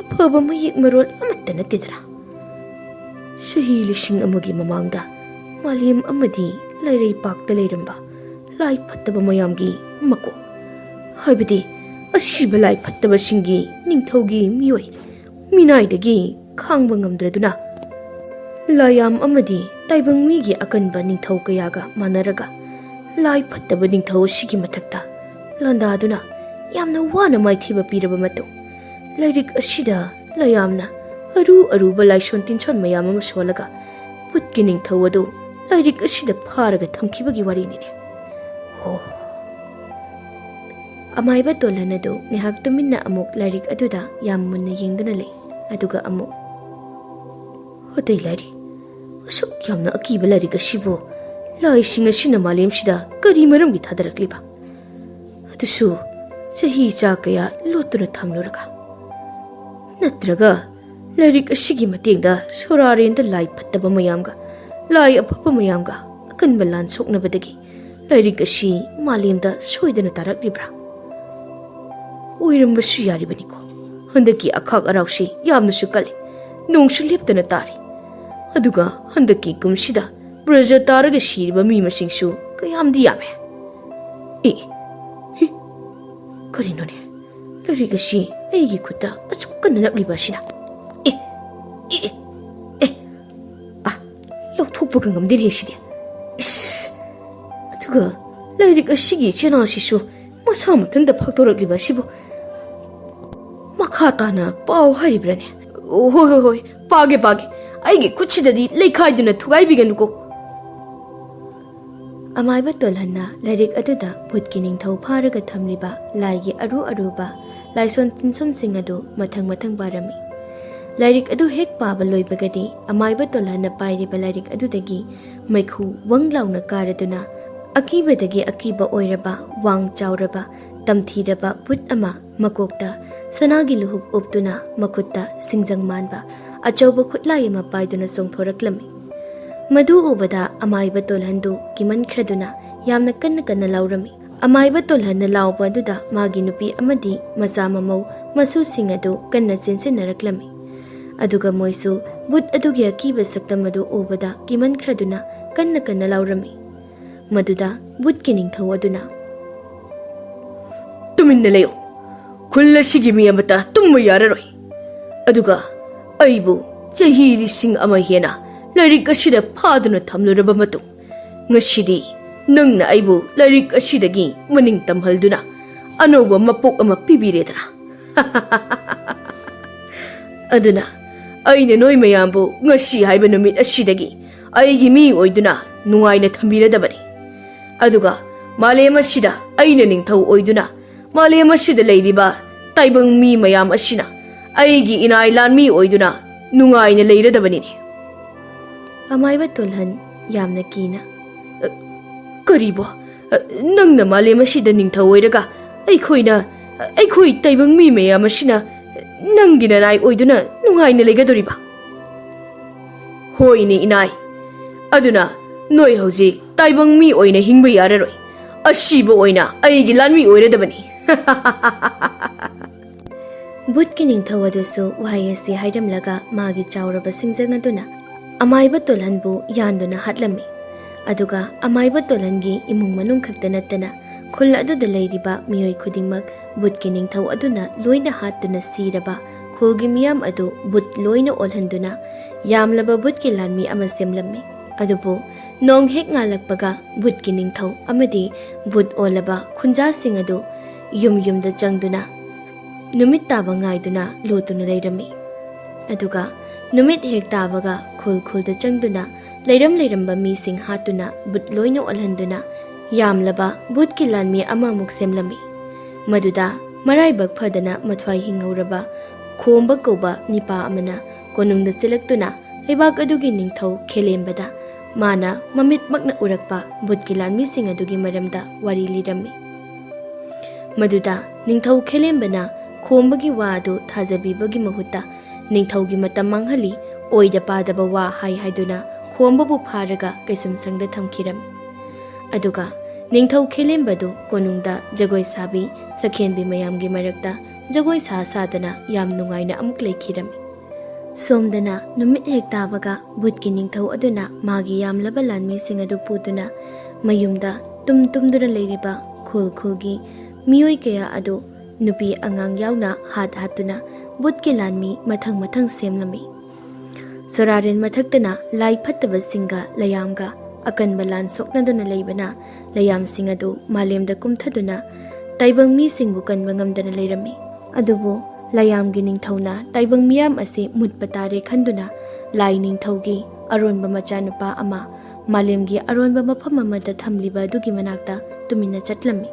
ꯑꯐꯕ ꯃꯌꯦꯛ ꯃꯔꯣꯜ ꯑꯃꯠꯇ ꯅꯠꯇꯦꯗꯅ꯫ ꯆꯍꯤ ꯂꯤꯁꯤꯡ ꯑꯃꯒꯤ ꯃꯃꯥꯡꯗ ꯃꯥꯂꯦꯝ ꯑꯃꯗꯤ ꯂꯩꯔꯩꯄꯥꯛꯇ ꯂꯩꯔꯝꯕ ꯂꯥꯏ ꯐꯠꯇꯕ ꯃꯌꯥꯝꯒꯤ ꯃꯀꯣꯛ, ꯍꯥꯏꯕꯗꯤ ꯑꯁꯤꯕ ꯂꯥꯏ ꯐꯠꯇꯕꯁꯤꯡꯒꯤ ꯅꯤꯡꯊꯧꯒꯤ ꯃꯤꯑꯣꯏ ꯃꯤꯅꯥꯏꯗꯒꯤ ꯈꯥꯡꯕ ꯉꯝꯗ꯭ꯔꯗꯨꯅ, ꯂꯥꯏꯌꯥꯝ ꯑꯃꯗꯤ ꯇꯥꯏꯕꯪ ꯃꯤꯒꯤ ꯑꯀꯟꯕ ꯅꯤꯡꯊꯧ ꯀꯌꯥꯒ ꯃꯥꯟꯅꯔꯒ ꯂꯥꯏ ꯐꯠꯇꯕ ꯅꯤꯡꯊꯧ ꯑꯁꯤꯒꯤ ꯃꯊꯛꯇ ꯂꯥꯟꯗꯥꯗꯨꯅ ꯌꯥꯝꯅ ꯋꯥꯅ ꯃꯥꯏꯊꯤꯕ ꯄꯤꯔꯕ ꯃꯇꯨꯡ, ꯂꯥꯏꯔꯤꯛ ꯑꯁꯤꯗ ꯂꯥꯏꯌꯥꯝꯅ ꯑꯔꯨ ꯑꯔꯨꯕ ꯂꯥꯏꯁꯣꯟ ꯇꯤꯟꯁꯣꯟ ꯃꯌꯥꯝ ꯑꯃ ꯁꯣꯜꯂꯒ ꯚꯨꯠꯀꯤ ꯅꯤꯡꯊꯧ ꯑꯗꯨ ꯂꯥꯏꯔꯤꯛ ꯑꯁꯤꯗ ꯐꯥꯔꯒ ꯊꯝꯈꯤꯕꯒꯤ ꯋꯥꯔꯤꯅꯤꯅꯦ꯫ ꯍꯣ꯫ ꯑꯃꯥꯏꯕ ꯇꯣꯜꯍꯟ ꯑꯗꯨ ꯉꯥꯏꯍꯥꯛ ꯇꯨꯃꯤꯟꯅ ꯑꯃꯨꯛ ꯂꯥꯏꯔꯤꯛ ꯑꯗꯨꯗ ꯌꯥꯝ ꯃꯨꯟꯅ ꯌꯦꯡꯗꯨꯅ ꯂꯩ꯫ ꯑꯗꯨꯒ ꯑꯃꯨꯛ, "ꯑꯇꯩ ꯂꯥꯏꯔꯤ, ꯑꯁꯨꯛ ꯌꯥꯝꯅ ꯑꯀꯤꯕ ꯂꯥꯏꯔꯤꯛ ꯑꯁꯤꯕꯨ ꯂꯥꯏꯁꯤꯡ ꯑꯁꯤꯅ ꯃꯥꯂꯦꯝꯁꯤꯗ ꯀꯔꯤ ꯃꯔꯝꯒꯤ ꯊꯥꯗꯔꯛꯂꯤꯕ? ꯑꯗꯨꯁꯨ ꯆꯍꯤ ꯆꯥ ꯀꯌꯥ ꯂꯣꯠꯇꯨꯅ ꯊꯝꯂꯨꯔꯒ? ꯅꯠꯇ꯭ꯔꯒ ꯂꯥꯏꯔꯤꯛ ꯑꯁꯤꯒꯤ ꯃꯇꯦꯡꯗ ꯁꯣꯔꯥꯔꯦꯟꯗ ꯂꯥꯏ ꯐꯠꯇꯕ ꯃꯌꯥꯝꯒ ꯂꯥꯏ ꯑꯐꯕ ꯃꯌꯥꯝꯒ ꯑꯀꯟꯕ ꯂꯥꯟ ꯁꯣꯛꯅꯕꯗꯒꯤ ꯂꯥꯏꯔꯤꯛ ꯑꯁꯤ ꯃꯥꯂꯦꯝꯗ ꯁꯣꯏꯗꯅ ꯇꯥꯔꯛꯂꯤꯕ꯭ꯔꯥ? ꯑꯣꯏꯔꯝꯕꯁꯨ ꯌꯥꯔꯤꯕꯅꯤꯀꯣ꯫ ꯍꯟꯗꯛꯀꯤ ꯑꯈꯥꯛ ꯑꯔꯥꯎꯁꯤ ꯌꯥꯝꯅꯁꯨ ꯀꯜꯂꯤ, ꯅꯣꯡꯁꯨ ꯂꯦꯞꯇꯅ ꯇꯥꯔꯤ꯫ ꯑꯗꯨꯒ ꯍꯟꯗꯛꯀꯤ ꯀꯨꯝꯁꯤꯗ ꯕ꯭ꯔꯖ ꯇꯥꯔꯒ ꯁꯤꯔꯤꯕ ꯃꯤ ꯃꯁꯤꯡꯁꯨ ꯀꯌꯥꯝꯗꯤ ꯌꯥꯝꯃꯦ꯫ ꯑꯦ, ꯍꯤ, ꯀꯔꯤꯅꯣꯅꯦ? ꯂꯥꯏꯔꯤꯛ ꯑꯁꯤ ꯑꯩꯒꯤ ꯈꯨꯠꯇ ꯑꯁꯨꯛ ꯀꯟꯅ ꯅꯞꯂꯤꯕ ꯑꯁꯤꯅ? ꯑꯦ, ꯑꯦ, ꯑꯦ, ꯑꯦ, ꯑ, ꯂꯧꯊꯣꯛꯄꯒ ꯉꯝꯗꯦꯅꯦ ꯁꯤꯗꯤ꯫ ꯏꯁ, ꯑꯗꯨꯒ ꯂꯥꯏꯔꯤꯛ ꯑꯁꯤꯒꯤ ꯆꯦꯅꯥꯁꯤꯁꯨ ꯃꯁꯥ ꯃꯊꯟꯇ ꯐꯥꯛꯇꯣꯔꯛꯂꯤꯕ ꯑꯁꯤꯕꯨ꯫ ꯃꯈꯥ ꯇꯥꯅ ꯄꯥꯎ ꯍꯥꯏꯔꯤꯕ꯭ꯔꯥꯅꯦ? ꯑꯣ, ꯍꯣꯏ, ꯍꯣꯏ, ꯍꯣꯏ, ꯄꯥꯒꯦ, ꯄꯥꯒꯦ꯫ ꯑꯩꯒꯤ ꯈꯨꯠꯁꯤꯗꯗꯤ ꯂꯩꯈꯥꯏꯗꯨꯅ ꯊꯨꯒꯥꯏꯕꯤꯒꯅꯨꯀꯣ꯫ ꯑꯃꯥꯏꯕ ꯇꯣꯜꯍꯟꯅ ꯂꯥꯏꯔꯤꯛ ꯑꯗꯨꯗ ꯚꯨꯠꯀꯤ ꯅꯤꯡꯊꯧ ꯐꯥꯔꯒ ꯊꯝꯂꯤꯕ ꯂꯥꯏꯒꯤ ꯑꯔꯨ ꯑꯔꯨꯕ ꯂꯥꯏꯁꯣꯟ ꯇꯤꯟꯁꯣꯟꯁꯤꯡ ꯑꯗꯨ ꯃꯊꯪ ꯃꯊꯪ ꯄꯥꯔꯝꯃꯤ꯫ ꯂꯥꯏꯔꯤꯛ ꯑꯗꯨ ꯍꯦꯛ ꯄꯥꯕ ꯂꯣꯏꯕꯒꯗꯤ ꯑꯃꯥꯏꯕ ꯇꯣꯜꯍꯟꯅ ꯄꯥꯏꯔꯤꯕ ꯂꯥꯏꯔꯤꯛ ꯑꯗꯨꯗꯒꯤ ꯃꯩꯈꯨ ꯋꯪ ꯂꯥꯎꯅ ꯀꯥꯔꯗꯨꯅ ꯑꯀꯤꯕꯗꯒꯤ ꯑꯀꯤꯕ ꯑꯣꯏꯔꯕ ꯋꯥꯡ ꯆꯥꯎꯔꯕ ꯇꯝꯊꯤꯔꯕ ꯚꯨꯠ ꯑꯃ ꯃꯀꯣꯛꯇ ꯁꯅꯥꯒꯤ ꯂꯨꯍꯨꯞ ꯎꯞꯇꯨꯅ ꯃꯈꯨꯠꯇ ꯁꯤꯡꯖꯪ ꯃꯥꯟꯕ ꯑꯆꯧꯕ ꯈꯨꯠꯂꯥꯏ ꯑꯃ ꯄꯥꯏꯗꯨꯅ ꯆꯣꯡꯊꯣꯔꯛꯂꯝꯃꯤ꯫ ꯃꯗꯨ ꯎꯕꯗ ꯑꯃꯥꯏꯕ ꯇꯣꯜꯍꯟꯗꯨ ꯀꯤꯃꯟꯈ꯭ꯔꯗꯨꯅ ꯌꯥꯝꯅ ꯀꯟꯅ ꯀꯟꯅ ꯂꯥꯎꯔꯝꯃꯤ꯫ ꯑꯃꯥꯏꯕ ꯇꯣꯜꯍꯟꯅ ꯂꯥꯎꯕ ꯑꯗꯨꯗ ꯃꯥꯒꯤ ꯅꯨꯄꯤ ꯑꯃꯗꯤ ꯃꯆꯥ ꯃꯃꯧ ꯃꯁꯨꯁꯤꯡ ꯑꯗꯨ ꯀꯟꯅ ꯆꯦꯟꯁꯤꯟꯅꯔꯛꯂꯝꯃꯤ꯫ ꯑꯗꯨꯒ ꯃꯣꯏꯁꯨ ꯚꯨꯠ ꯑꯗꯨꯒꯤ ꯑꯀꯤꯕ ꯁꯛꯇꯝ ꯑꯗꯨ ꯎꯕꯗ ꯀꯤꯃꯟꯈ꯭ꯔꯗꯨꯅ ꯀꯟꯅ ꯀꯟꯅ ꯂꯥꯎꯔꯝꯃꯤ꯫ ꯃꯗꯨꯗ ꯚꯨꯠꯀꯤ ꯅꯤꯡꯊꯧ ꯑꯗꯨꯅ, "ꯇꯨꯃꯤꯟꯅ ꯂꯩꯌꯨ꯫ ꯈꯨꯜ ꯑꯁꯤꯒꯤ ꯃꯤ ꯑꯃꯠꯇ ꯇꯨꯝꯕ ꯌꯥꯔꯔꯣꯏ꯫ ꯑꯗꯨꯒ ꯑꯩꯕꯨ ꯆꯍꯤ ꯂꯤꯁꯤꯡ ꯑꯃ ꯍꯦꯟꯅ ꯂꯥꯏꯔꯤꯛ ꯑꯁꯤꯗ ꯐꯥꯗꯨꯅ ꯊꯝꯂꯨꯔꯕ ꯃꯇꯨꯡ, ꯉꯁꯤꯗꯤ ꯅꯪꯅ ꯑꯩꯕꯨ ꯂꯥꯏꯔꯤꯛ ꯑꯁꯤꯗꯒꯤ ꯃꯅꯤꯡ ꯇꯝꯍꯜꯗꯨꯅ ꯑꯅꯧꯕ ꯃꯄꯣꯛ ꯑꯃ ꯄꯤꯕꯤꯔꯦꯗꯅ꯫ ꯑꯗꯨꯅ ꯑꯩꯅ ꯅꯣꯏ ꯃꯌꯥꯝꯕꯨ ꯉꯁꯤ ꯍꯥꯏꯕ ꯅꯨꯃꯤꯠ ꯑꯁꯤꯗꯒꯤ ꯑꯩꯒꯤ ꯃꯤ ꯑꯣꯏꯗꯨꯅ ꯅꯨꯡꯉꯥꯏꯅ ꯊꯝꯕꯤꯔꯗꯕꯅꯤ꯫ ꯑꯗꯨꯒ ꯃꯥꯂꯦꯝ ꯑꯁꯤꯗ ꯑꯩꯅ ꯅꯤꯡꯊꯧ ꯑꯣꯏꯗꯨꯅ ꯃꯥꯂꯦꯝ ꯑꯁꯤꯗ ꯂꯩꯔꯤꯕ ꯇꯥꯏꯕꯪ ꯃꯤ ꯃꯌꯥꯝ ꯑꯁꯤꯅ ꯑꯩꯒꯤ ꯏꯅꯥꯏ ꯂꯥꯟꯃꯤ ꯑꯣꯏꯗꯨꯅ ꯅꯨꯡꯉꯥꯏꯅ ꯂꯩꯔꯗꯕꯅꯤꯅꯦ꯫" ꯑꯃꯥꯏꯕ ꯇꯣꯜꯍꯟ ꯌꯥꯝꯅ ꯀꯤꯅ, "ꯑ, ꯀꯔꯤꯕꯣ? ꯑ, ꯅꯪꯅ ꯃꯥꯂꯦꯝ ꯑꯁꯤꯗ ꯅꯤꯡꯊꯧ ꯑꯣꯏꯔꯒ ꯑꯩꯈꯣꯏꯅ, ꯑꯩꯈꯣꯏ ꯇꯥꯏꯕꯪ ꯃꯤ ꯃꯌꯥꯝ ꯑꯁꯤꯅ ꯅꯪꯒꯤ ꯅꯅꯥꯏ ꯑꯣꯏꯗꯨꯅ ꯅꯨꯡꯉꯥꯏꯅ ꯂꯩꯒꯗꯧꯔꯤꯕ?" "ꯍꯣꯏꯅꯦ ꯏꯅꯥꯏ꯫ ꯑꯗꯨꯅ ꯅꯣꯏ ꯍꯧꯖꯤꯛ ꯇꯥꯏꯕꯪ ꯃꯤ ꯑꯣꯏꯅ ꯍꯤꯡꯕ ꯌꯥꯔꯔꯣꯏ꯫ ꯑꯁꯤꯕ ꯑꯣꯏꯅ ꯑꯩꯒꯤ ꯂꯥꯟꯃꯤ ꯑꯣꯏꯔꯗꯕꯅꯤ꯫" ꯚꯨꯠꯀꯤ ꯅꯤꯡꯊꯧ ꯑꯗꯨꯁꯨ ꯋꯥꯍꯩ ꯑꯁꯤ ꯍꯥꯏꯔꯝꯂꯒ ꯃꯥꯒꯤ ꯆꯥꯎꯔꯕ ꯁꯤꯡꯖꯪ ꯑꯗꯨꯅ ꯑꯃꯥꯏꯕ ꯇꯣꯜꯍꯟꯕꯨ ꯌꯥꯟꯗꯨꯅ ꯍꯥꯠꯂꯝꯃꯤ꯫ ꯑꯗꯨꯒ ꯑꯃꯥꯏꯕ ꯇꯣꯜꯍꯟꯒꯤ ꯏꯃꯨꯡ ꯃꯅꯨꯡ ꯈꯛꯇ ꯅꯠꯇꯅ ꯈꯨꯜ ꯑꯗꯨꯗ ꯂꯩꯔꯤꯕ ꯃꯤꯑꯣꯏ ꯈꯨꯗꯤꯡꯃꯛ ꯚꯨꯠꯀꯤ ꯅꯤꯡꯊꯧ ꯑꯗꯨꯅ ꯂꯣꯏꯅ ꯍꯥꯠꯇꯨꯅ ꯁꯤꯔꯕ ꯈꯨꯜꯒꯤ ꯃꯤꯌꯥꯝ ꯑꯗꯨ ꯚꯨꯠ ꯂꯣꯏꯅ ꯑꯣꯜꯍꯟꯗꯨꯅ ꯌꯥꯝꯂꯕ ꯚꯨꯠꯀꯤ ꯂꯥꯟꯃꯤ ꯑꯃ ꯁꯦꯝꯂꯝꯃꯤ꯫ ꯑꯗꯨꯕꯨ ꯅꯣꯡ ꯍꯦꯛ ꯉꯥꯜꯂꯛꯄꯒ ꯚꯨꯠꯀꯤ ꯅꯤꯡꯊꯧ ꯑꯃꯗꯤ ꯚꯨꯠ ꯑꯣꯜꯂꯕ ꯈꯨꯟꯖꯥꯁꯤꯡ ꯑꯗꯨ ꯌꯨꯝ ꯌꯨꯝꯗ ꯆꯪꯗꯨꯅ ꯅꯨꯃꯤꯠ ꯇꯥꯕ ꯉꯥꯏꯗꯨꯅ ꯂꯣꯠꯇꯨꯅ ꯂꯩꯔꯝꯃꯤ꯫ ꯑꯗꯨꯒ ꯅꯨꯃꯤꯠ ꯍꯦꯛ ꯇꯥꯕꯒ ꯈꯨꯜ ꯈꯨꯜꯗ ꯆꯪꯗꯨꯅ ꯂꯩꯔꯝ ꯂꯩꯔꯝꯕ ꯃꯤꯁꯤꯡ ꯍꯥꯠꯇꯨꯅ ꯚꯨꯠ ꯂꯣꯏꯅ ꯑꯣꯜꯍꯟꯗꯨꯅ ꯌꯥꯝꯂꯕ ꯚꯨꯠꯀꯤ ꯂꯥꯟꯃꯤ ꯑꯃꯃꯨꯛ ꯁꯦꯝꯂꯝꯃꯤ꯫ ꯃꯗꯨꯗ ꯃꯔꯥꯏꯕꯛ ꯐꯗꯅ ꯃꯊ꯭ꯋꯥꯏ ꯍꯤꯡꯍꯧꯔꯕ ꯈꯣꯝꯕ ꯀꯧꯕ ꯅꯤꯄꯥ ꯑꯃꯅ ꯀꯣꯅꯨꯡꯗ ꯆꯦꯜꯂꯛꯇꯨꯅ ꯂꯩꯕꯥꯛ ꯑꯗꯨꯒꯤ ꯅꯤꯡꯊꯧ ꯈꯦꯂꯦꯝꯕꯗ ꯃꯥꯅ ꯃꯃꯤꯠꯃꯛꯅ ꯎꯔꯛꯄ ꯚꯨꯠꯀꯤ ꯂꯥꯟꯃꯤꯁꯤꯡ ꯑꯗꯨꯒꯤ ꯃꯔꯝꯗ ꯋꯥꯔꯤ ꯂꯤꯔꯝꯃꯤ꯫ ꯃꯗꯨꯗ ꯅꯤꯡꯊꯧ ꯈꯦꯂꯦꯝꯕꯅ ꯈꯣꯝꯕꯒꯤ ꯋꯥ ꯑꯗꯨ ꯊꯥꯖꯕꯤꯕꯒꯤ ꯃꯍꯨꯠꯇ ꯅꯤꯡꯊꯧꯒꯤ ꯃꯇꯝ ꯃꯥꯡꯍꯜꯂꯤ, ꯑꯣꯏꯗ ꯄꯥꯗꯕ ꯋꯥ ꯍꯥꯏ ꯍꯥꯏꯗꯨꯅ ꯈꯣꯝꯕꯕꯨ ꯐꯥꯔꯒ ꯀꯩꯁꯨꯝꯁꯪꯗ ꯊꯝꯈꯤꯔꯝꯃꯤ꯫ ꯑꯗꯨꯒ ꯅꯤꯡꯊꯧ ꯈꯦꯂꯦꯝꯕꯗꯨ ꯀꯣꯅꯨꯡꯗ ꯖꯒꯣꯏ ꯁꯥꯕꯤ ꯁꯈꯦꯟꯕꯤ ꯃꯌꯥꯝꯒꯤ ꯃꯔꯛꯇ ꯖꯒꯣꯏ ꯁꯥ ꯁꯥꯗꯅ ꯌꯥꯝ ꯅꯨꯡꯉꯥꯏꯅ ꯑꯃꯨꯛ ꯂꯩꯈꯤꯔꯝꯃꯤ꯫ ꯁꯣꯝꯗꯅ ꯅꯨꯃꯤꯠ ꯍꯦꯛ ꯇꯥꯕꯒ ꯚꯨꯠꯀꯤ ꯅꯤꯡꯊꯧ ꯑꯗꯨꯅ ꯃꯥꯒꯤ ꯌꯥꯝꯂꯕ ꯂꯥꯟꯃꯤꯁꯤꯡ ꯑꯗꯨ ꯄꯨꯗꯨꯅ ꯃꯌꯨꯝꯗ ꯇꯨꯝ ꯇꯨꯝꯗꯨꯅ ꯂꯩꯔꯤꯕ ꯈꯨꯜ ꯈꯨꯜꯒꯤ ꯃꯤꯑꯣꯏ ꯀꯌꯥ ꯑꯗꯨ ꯅꯨꯄꯤ ꯑꯉꯥꯡ ꯌꯥꯎꯅ ꯍꯥꯠ ꯍꯥꯠꯇꯨꯅ ꯚꯨꯠꯀꯤ ꯂꯥꯟꯃꯤ ꯃꯊꯪ ꯃꯊꯪ ꯁꯦꯝꯂꯝꯃꯤ꯫ ꯁꯣꯔꯥꯔꯦꯟ ꯃꯊꯛꯇꯅ ꯂꯥꯏ ꯐꯠꯇꯕꯁꯤꯡꯒ ꯂꯌꯥꯝꯒ ꯑꯀꯟꯕ ꯂꯥꯟ ꯁꯣꯛꯅꯗꯨꯅ ꯂꯩꯕꯅ ꯂꯌꯥꯝꯁꯤꯡ ꯑꯗꯨ ꯃꯥꯂꯦꯝꯗ ꯀꯨꯝꯊꯗꯨꯅ ꯇꯥꯏꯕꯪ ꯃꯤꯁꯤꯡꯕꯨ ꯀꯟꯕ ꯉꯝꯗꯅ ꯂꯩꯔꯝꯃꯤ꯫ ꯑꯗꯨꯕꯨ ꯂꯌꯥꯝꯒꯤ ꯅꯤꯡꯊꯧꯅ ꯇꯥꯏꯕꯪ ꯃꯤꯌꯥꯝ ꯑꯁꯤ ꯃꯨꯠꯄ ꯇꯥꯔꯦ ꯈꯟꯗꯨꯅ ꯂꯥꯏ ꯅꯤꯡꯊꯧꯒꯤ ꯑꯔꯣꯟꯕ ꯃꯆꯥꯅꯨꯄꯥ ꯑꯃ ꯃꯥꯂꯦꯝꯒꯤ ꯑꯔꯣꯟꯕ ꯃꯐꯝ ꯑꯃꯗ ꯊꯝꯂꯤꯕ ꯑꯗꯨꯒꯤ ꯃꯅꯥꯛꯇ ꯇꯨꯃꯤꯟꯅ ꯆꯠꯂꯝꯃꯤ꯫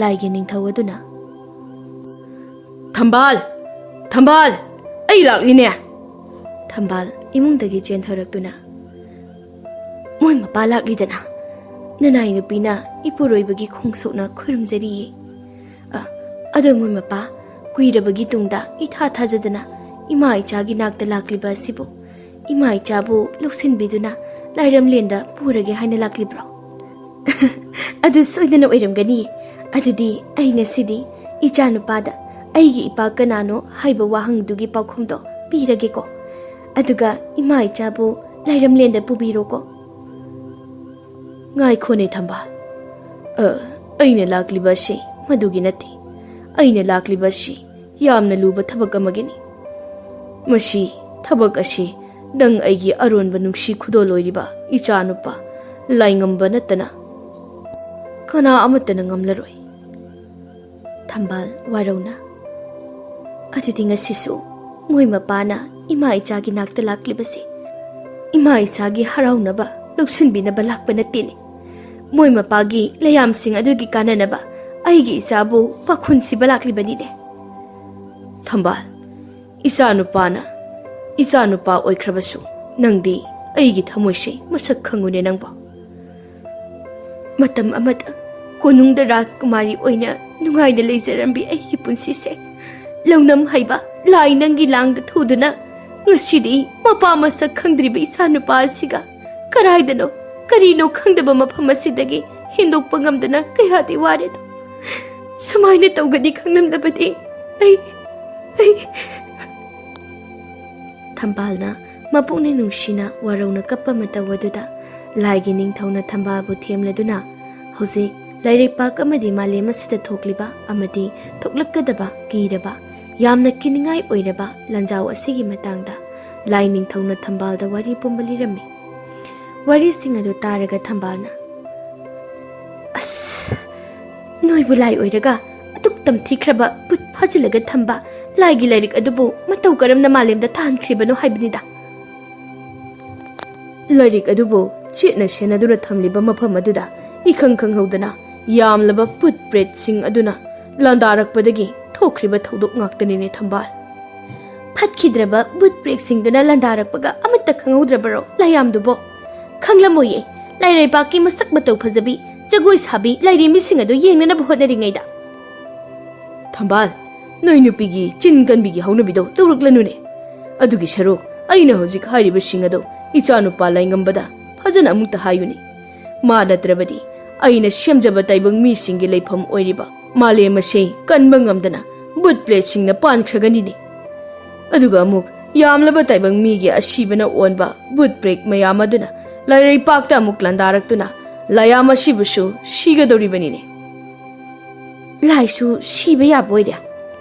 ꯂꯥꯏꯒꯤ ꯅꯤꯡꯊꯧ ꯑꯗꯨꯅ, "ꯊꯝꯕꯥꯜ! ꯊꯝꯕꯥꯜ! ꯑꯩ ꯂꯥꯛꯂꯤꯅꯦ!" ꯊꯝꯕꯥꯜ ꯏꯃꯨꯡꯗꯒꯤ ꯆꯦꯟꯊꯣꯔꯛꯇꯨꯅ, "ꯃꯣꯏ ꯃꯄꯥ ꯂꯥꯛꯂꯤꯗꯅ, ꯅꯅꯥꯏ ꯅꯨꯄꯤꯅ ꯏꯄꯨꯔꯣꯏꯕꯒꯤ ꯈꯣꯡꯁꯣꯛꯅ ꯈꯨꯔꯨꯝꯖꯔꯤꯌꯦ꯫ ꯑ, ꯑꯗꯣ ꯃꯣꯏ ꯃꯄꯥ, ꯀꯨꯏꯔꯕꯒꯤ ꯇꯨꯡꯗ ꯏꯊꯥ ꯊꯥꯖꯗꯅ ꯏꯃꯥ ꯏꯆꯥꯒꯤ ꯅꯥꯛꯇ ꯂꯥꯛꯂꯤꯕ ꯑꯁꯤꯕꯨ ꯏꯃꯥ ꯏꯆꯥꯕꯨ ꯂꯧꯁꯤꯟꯕꯤꯗꯨꯅ ꯂꯥꯏꯔꯝꯂꯦꯟꯗ ꯄꯨꯔꯒꯦ ꯍꯥꯏꯅ ꯂꯥꯛꯂꯤꯕ꯭ꯔꯣ?" "ꯑꯗꯨ ꯁꯣꯏꯗꯅ ꯑꯣꯏꯔꯝꯒꯅꯤꯌꯦ꯫ ꯑꯗꯨꯗꯤ ꯑꯩ ꯉꯁꯤꯗꯤ ꯏꯆꯥꯅꯨꯄꯥꯗ ꯑꯩꯒꯤ ꯏꯄꯥ ꯀꯅꯥꯅꯣ ꯍꯥꯏꯕ ꯋꯥꯍꯪꯗꯨꯒꯤ ꯄꯥꯎꯈꯨꯝꯗꯣ ꯄꯤꯔꯒꯦꯀꯣ꯫ ꯑꯗꯨꯒ ꯏꯃꯥ ꯏꯆꯥꯕꯨ ꯂꯥꯏꯔꯝꯂꯦꯟꯗ ꯄꯨꯕꯤꯔꯣꯀꯣ꯫" "ꯉꯥꯏꯈꯣꯅꯦ ꯊꯝꯕꯥꯜ꯫ ꯑ, ꯑꯩꯅ ꯂꯥꯛꯂꯤꯕ ꯑꯁꯤ ꯃꯗꯨꯒꯤ ꯅꯠꯇꯦ꯫ ꯑꯩꯅ ꯂꯥꯛꯂꯤꯕ ꯑꯁꯤ ꯌꯥꯝꯅ ꯂꯨꯕ ꯊꯕꯛ ꯑꯃꯒꯤꯅꯤ꯫ ꯃꯁꯤ ꯊꯕꯛ ꯑꯁꯤ ꯅꯪ ꯑꯩꯒꯤ ꯑꯔꯣꯟꯕ ꯅꯨꯡꯁꯤ ꯈꯨꯗꯣꯜ ꯑꯣꯏꯔꯤꯕ ꯏꯆꯥꯅꯨꯄꯥ ꯂꯥꯏꯉꯝꯕ ꯅꯠꯇꯅ ꯀꯅꯥ ꯑꯃꯠꯇꯅ ꯉꯝꯂꯔꯣꯏ꯫" ꯊꯝꯕꯥꯜ ꯋꯥꯔꯧꯅ, "ꯑꯗꯨꯗꯤ ꯉꯁꯤꯁꯨ ꯃꯣꯏ ꯃꯄꯥꯅ ꯏꯃꯥ ꯏꯆꯥꯒꯤ ꯅꯥꯛꯇ ꯂꯥꯛꯂꯤꯕꯁꯤ ꯏꯃꯥ ꯏꯆꯥꯒꯤ ꯍꯔꯥꯎꯅꯕ ꯂꯧꯁꯤꯟꯕꯤꯅꯕ ꯂꯥꯛꯄ ꯅꯠꯇꯦꯅꯦ꯫ ꯃꯣꯏ ꯃꯄꯥꯒꯤ ꯂꯩꯌꯥꯝꯁꯤꯡ ꯑꯗꯨꯒꯤ ꯀꯥꯟꯅꯅꯕ ꯑꯩꯒꯤ ꯏꯆꯥꯕꯨ ꯄꯥꯈꯨꯟ ꯁꯤꯕ ꯂꯥꯛꯂꯤꯕꯅꯤꯅꯦ꯫" ꯊꯝꯕꯥꯜ, ꯏꯆꯥꯅꯨꯄꯥꯅ ꯏꯆꯥꯅꯨꯄꯥ ꯑꯣꯏꯈ꯭ꯔꯕꯁꯨ, ꯅꯪꯗꯤ ꯑꯩꯒꯤ ꯊꯃꯣꯏꯁꯦ ꯃꯁꯛ ꯈꯪꯉꯨꯅꯦ ꯅꯪꯕꯣ꯫ ꯃꯇꯝ ꯑꯃꯗ ꯀꯣꯅꯨꯡꯗ ꯔꯥꯖꯀꯨꯃꯥꯔꯤ ꯑꯣꯏꯅ ꯅꯨꯡꯉꯥꯏꯅ ꯂꯩꯖꯔꯝꯕꯤ ꯑꯩꯒꯤ ꯄꯨꯟꯁꯤꯁꯦ, ꯂꯧꯅꯝ ꯍꯩꯕ ꯂꯥꯏ ꯅꯪꯒꯤ ꯂꯥꯡꯗ ꯊꯨꯗꯨꯅ, ꯉꯁꯤꯗꯤ ꯃꯄꯥ ꯃꯁꯛ ꯈꯪꯗ꯭ꯔꯤꯕ ꯏꯆꯥꯅꯨꯄꯥ ꯑꯁꯤꯒ ꯀꯗꯥꯏꯗꯅꯣ ꯀꯔꯤꯅꯣ ꯈꯪꯗꯕ ꯃꯐꯝ ꯑꯁꯤꯗꯒꯤ ꯍꯦꯟꯗꯣꯛꯄ ꯉꯝꯗꯅ ꯀꯌꯥꯗꯤ ꯋꯥꯔꯦꯗꯣ꯫ ꯁꯨꯃꯥꯏꯅ ꯇꯧꯒꯅꯤ ꯈꯪꯂꯝꯗꯕꯗꯤ ꯑꯩ, ꯑꯩ ꯊꯝꯕꯥꯜꯅ ꯃꯄꯨꯛꯅꯤꯡ ꯅꯨꯡꯁꯤꯅ ꯋꯥꯔꯧꯅ ꯀꯞꯄ ꯃꯇꯧ ꯑꯗꯨꯗ ꯂꯥꯏꯒꯤ ꯅꯤꯡꯊꯧꯅ ꯊꯝꯕꯥꯜꯕꯨ ꯊꯦꯝꯂꯗꯨꯅ, ꯍꯧꯖꯤꯛ ꯂꯩꯔꯩꯄꯥꯛ ꯑꯃꯗꯤ ꯃꯥꯂꯦꯝ ꯑꯁꯤꯗ ꯊꯣꯛꯂꯤꯕ ꯑꯃꯗꯤ ꯊꯣꯛꯂꯛꯀꯗꯕ ꯀꯤꯔꯕ, ꯌꯥꯝꯅ ꯀꯤꯅꯤꯡꯉꯥꯏ ꯑꯣꯏꯔꯕ ꯂꯥꯟꯖꯥꯎ ꯑꯁꯤꯒꯤ ꯃꯇꯥꯡꯗ ꯂꯥꯏ ꯅꯤꯡꯊꯧꯅ ꯊꯝꯕꯥꯜꯗ ꯋꯥꯔꯤ ꯄꯨꯝꯕ ꯂꯤꯔꯝꯃꯤ꯫ ꯋꯥꯔꯤꯁꯤꯡ ꯑꯗꯨ ꯇꯥꯔꯒ ꯊꯝꯕꯥꯜꯅ, "ꯑꯁ, ꯅꯣꯏꯕꯨ ꯂꯥꯏ ꯑꯣꯏꯔꯒ ꯑꯗꯨꯛ ꯇꯝꯊꯤꯈ꯭ꯔꯕ ꯕꯨꯠ ꯐꯥꯖꯤꯜꯂꯒ ꯊꯝꯕ ꯂꯥꯏꯒꯤ ꯂꯥꯏꯔꯤꯛ ꯑꯗꯨꯕꯨ ꯃꯇꯧ ꯀꯔꯝꯅ ꯃꯥꯂꯦꯝꯗ ꯇꯥꯍꯟꯈ꯭ꯔꯤꯕꯅꯣ ꯍꯥꯏꯕꯅꯤꯗ?" ꯂꯥꯏꯔꯤꯛ ꯑꯗꯨꯕꯨ ꯆꯦꯠꯅ ꯁꯦꯟꯅꯗꯨꯅ ꯊꯝꯂꯤꯕ ꯃꯐꯝ ꯑꯗꯨꯗ ꯏꯈꯪ ꯈꯪꯍꯧꯗꯅ ꯌꯥꯝꯂꯕ ꯕꯨꯠ ꯄ꯭ꯔꯦꯠꯁꯤꯡ ꯑꯗꯨꯅ ꯂꯥꯟꯗꯥꯔꯛꯄꯗꯒꯤ ꯊꯣꯛꯈ꯭ꯔꯤꯕ ꯊꯧꯗꯣꯛ ꯉꯥꯛꯇꯅꯤꯅꯦ ꯊꯝꯕꯥꯜ꯫ ꯐꯠꯈꯤꯗ꯭ꯔꯕ ꯕꯨꯠ ꯄ꯭ꯔꯦꯠꯁꯤꯡꯗꯨꯅ ꯂꯥꯟꯗꯥꯔꯛꯄꯒ ꯑꯃꯠꯇ ꯈꯪꯍꯧꯗ꯭ꯔꯕꯔꯣ ꯂꯥꯏꯌꯥꯝꯗꯨꯕꯣ? ꯈꯪꯂꯝꯃꯣꯏꯌꯦ, ꯂꯥꯏꯔꯩꯄꯥꯛꯀꯤ ꯃꯁꯛ ꯃꯇꯧ ꯐꯖꯕꯤ, ꯖꯒꯣꯏ ꯁꯥꯕꯤ, ꯂꯥꯏꯔꯦꯝꯕꯤꯁꯤꯡ ꯑꯗꯨ ꯌꯦꯡꯅꯅꯕ ꯍꯣꯠꯅꯔꯤꯉꯩꯗ꯫ ꯊꯝꯕꯥꯜ, ꯅꯣꯏ ꯅꯨꯄꯤꯒꯤ ꯆꯤꯟ ꯀꯟꯕꯤꯒꯤ ꯍꯧꯅꯕꯤꯗꯣ ꯇꯧꯔꯛꯂꯅꯨꯅꯦ꯫ ꯑꯗꯨꯒꯤ ꯁꯔꯨꯛ ꯑꯩꯅ ꯍꯧꯖꯤꯛ ꯍꯥꯏꯔꯤꯕꯁꯤꯡ ꯑꯗꯣ ꯏꯆꯥꯅꯨꯄꯥ ꯂꯥꯏꯉꯝꯕꯗ ꯐꯖꯅ ꯑꯃꯨꯛꯇ ꯍꯥꯏꯌꯨꯅꯦ꯫ ꯃꯥ ꯅꯠꯇ꯭ꯔꯕꯗꯤ ꯑꯩꯅ ꯁꯦꯝꯖꯕ ꯇꯥꯏꯕꯪ ꯃꯤꯁꯤꯡꯒꯤ ꯂꯩꯐꯝ ꯑꯣꯏꯔꯤꯕ ꯃꯥꯂꯦꯝ ꯑꯁꯤ ꯀꯟꯕ ꯉꯝꯗꯅ ꯕꯨꯠ ꯄ꯭ꯔꯦꯠꯁꯤꯡꯅ ꯄꯥꯟꯈ꯭ꯔꯒꯅꯤꯅꯦ꯫ ꯑꯗꯨꯒ ꯑꯃꯨꯛ ꯌꯥꯝꯂꯕ ꯇꯥꯏꯕꯪ ꯃꯤꯒꯤ ꯑꯁꯤꯕꯅ ꯑꯣꯟꯕ ꯕꯨꯠ ꯄ꯭ꯔꯦꯠ ꯃꯌꯥꯝ ꯑꯗꯨꯅ ꯂꯥꯏꯔꯩꯄꯥꯛꯇ ꯑꯃꯨꯛ ꯂꯥꯟꯗꯥꯔꯛꯇꯨꯅ ꯂꯥꯏꯌꯥꯝ ꯑꯁꯤꯕꯨꯁꯨ ꯁꯤꯒꯗꯧꯔꯤꯕꯅꯤꯅꯦ꯫ ꯂꯥꯏꯁꯨ ꯁꯤꯕ ꯌꯥꯕ ꯑꯣꯏꯔꯦ꯫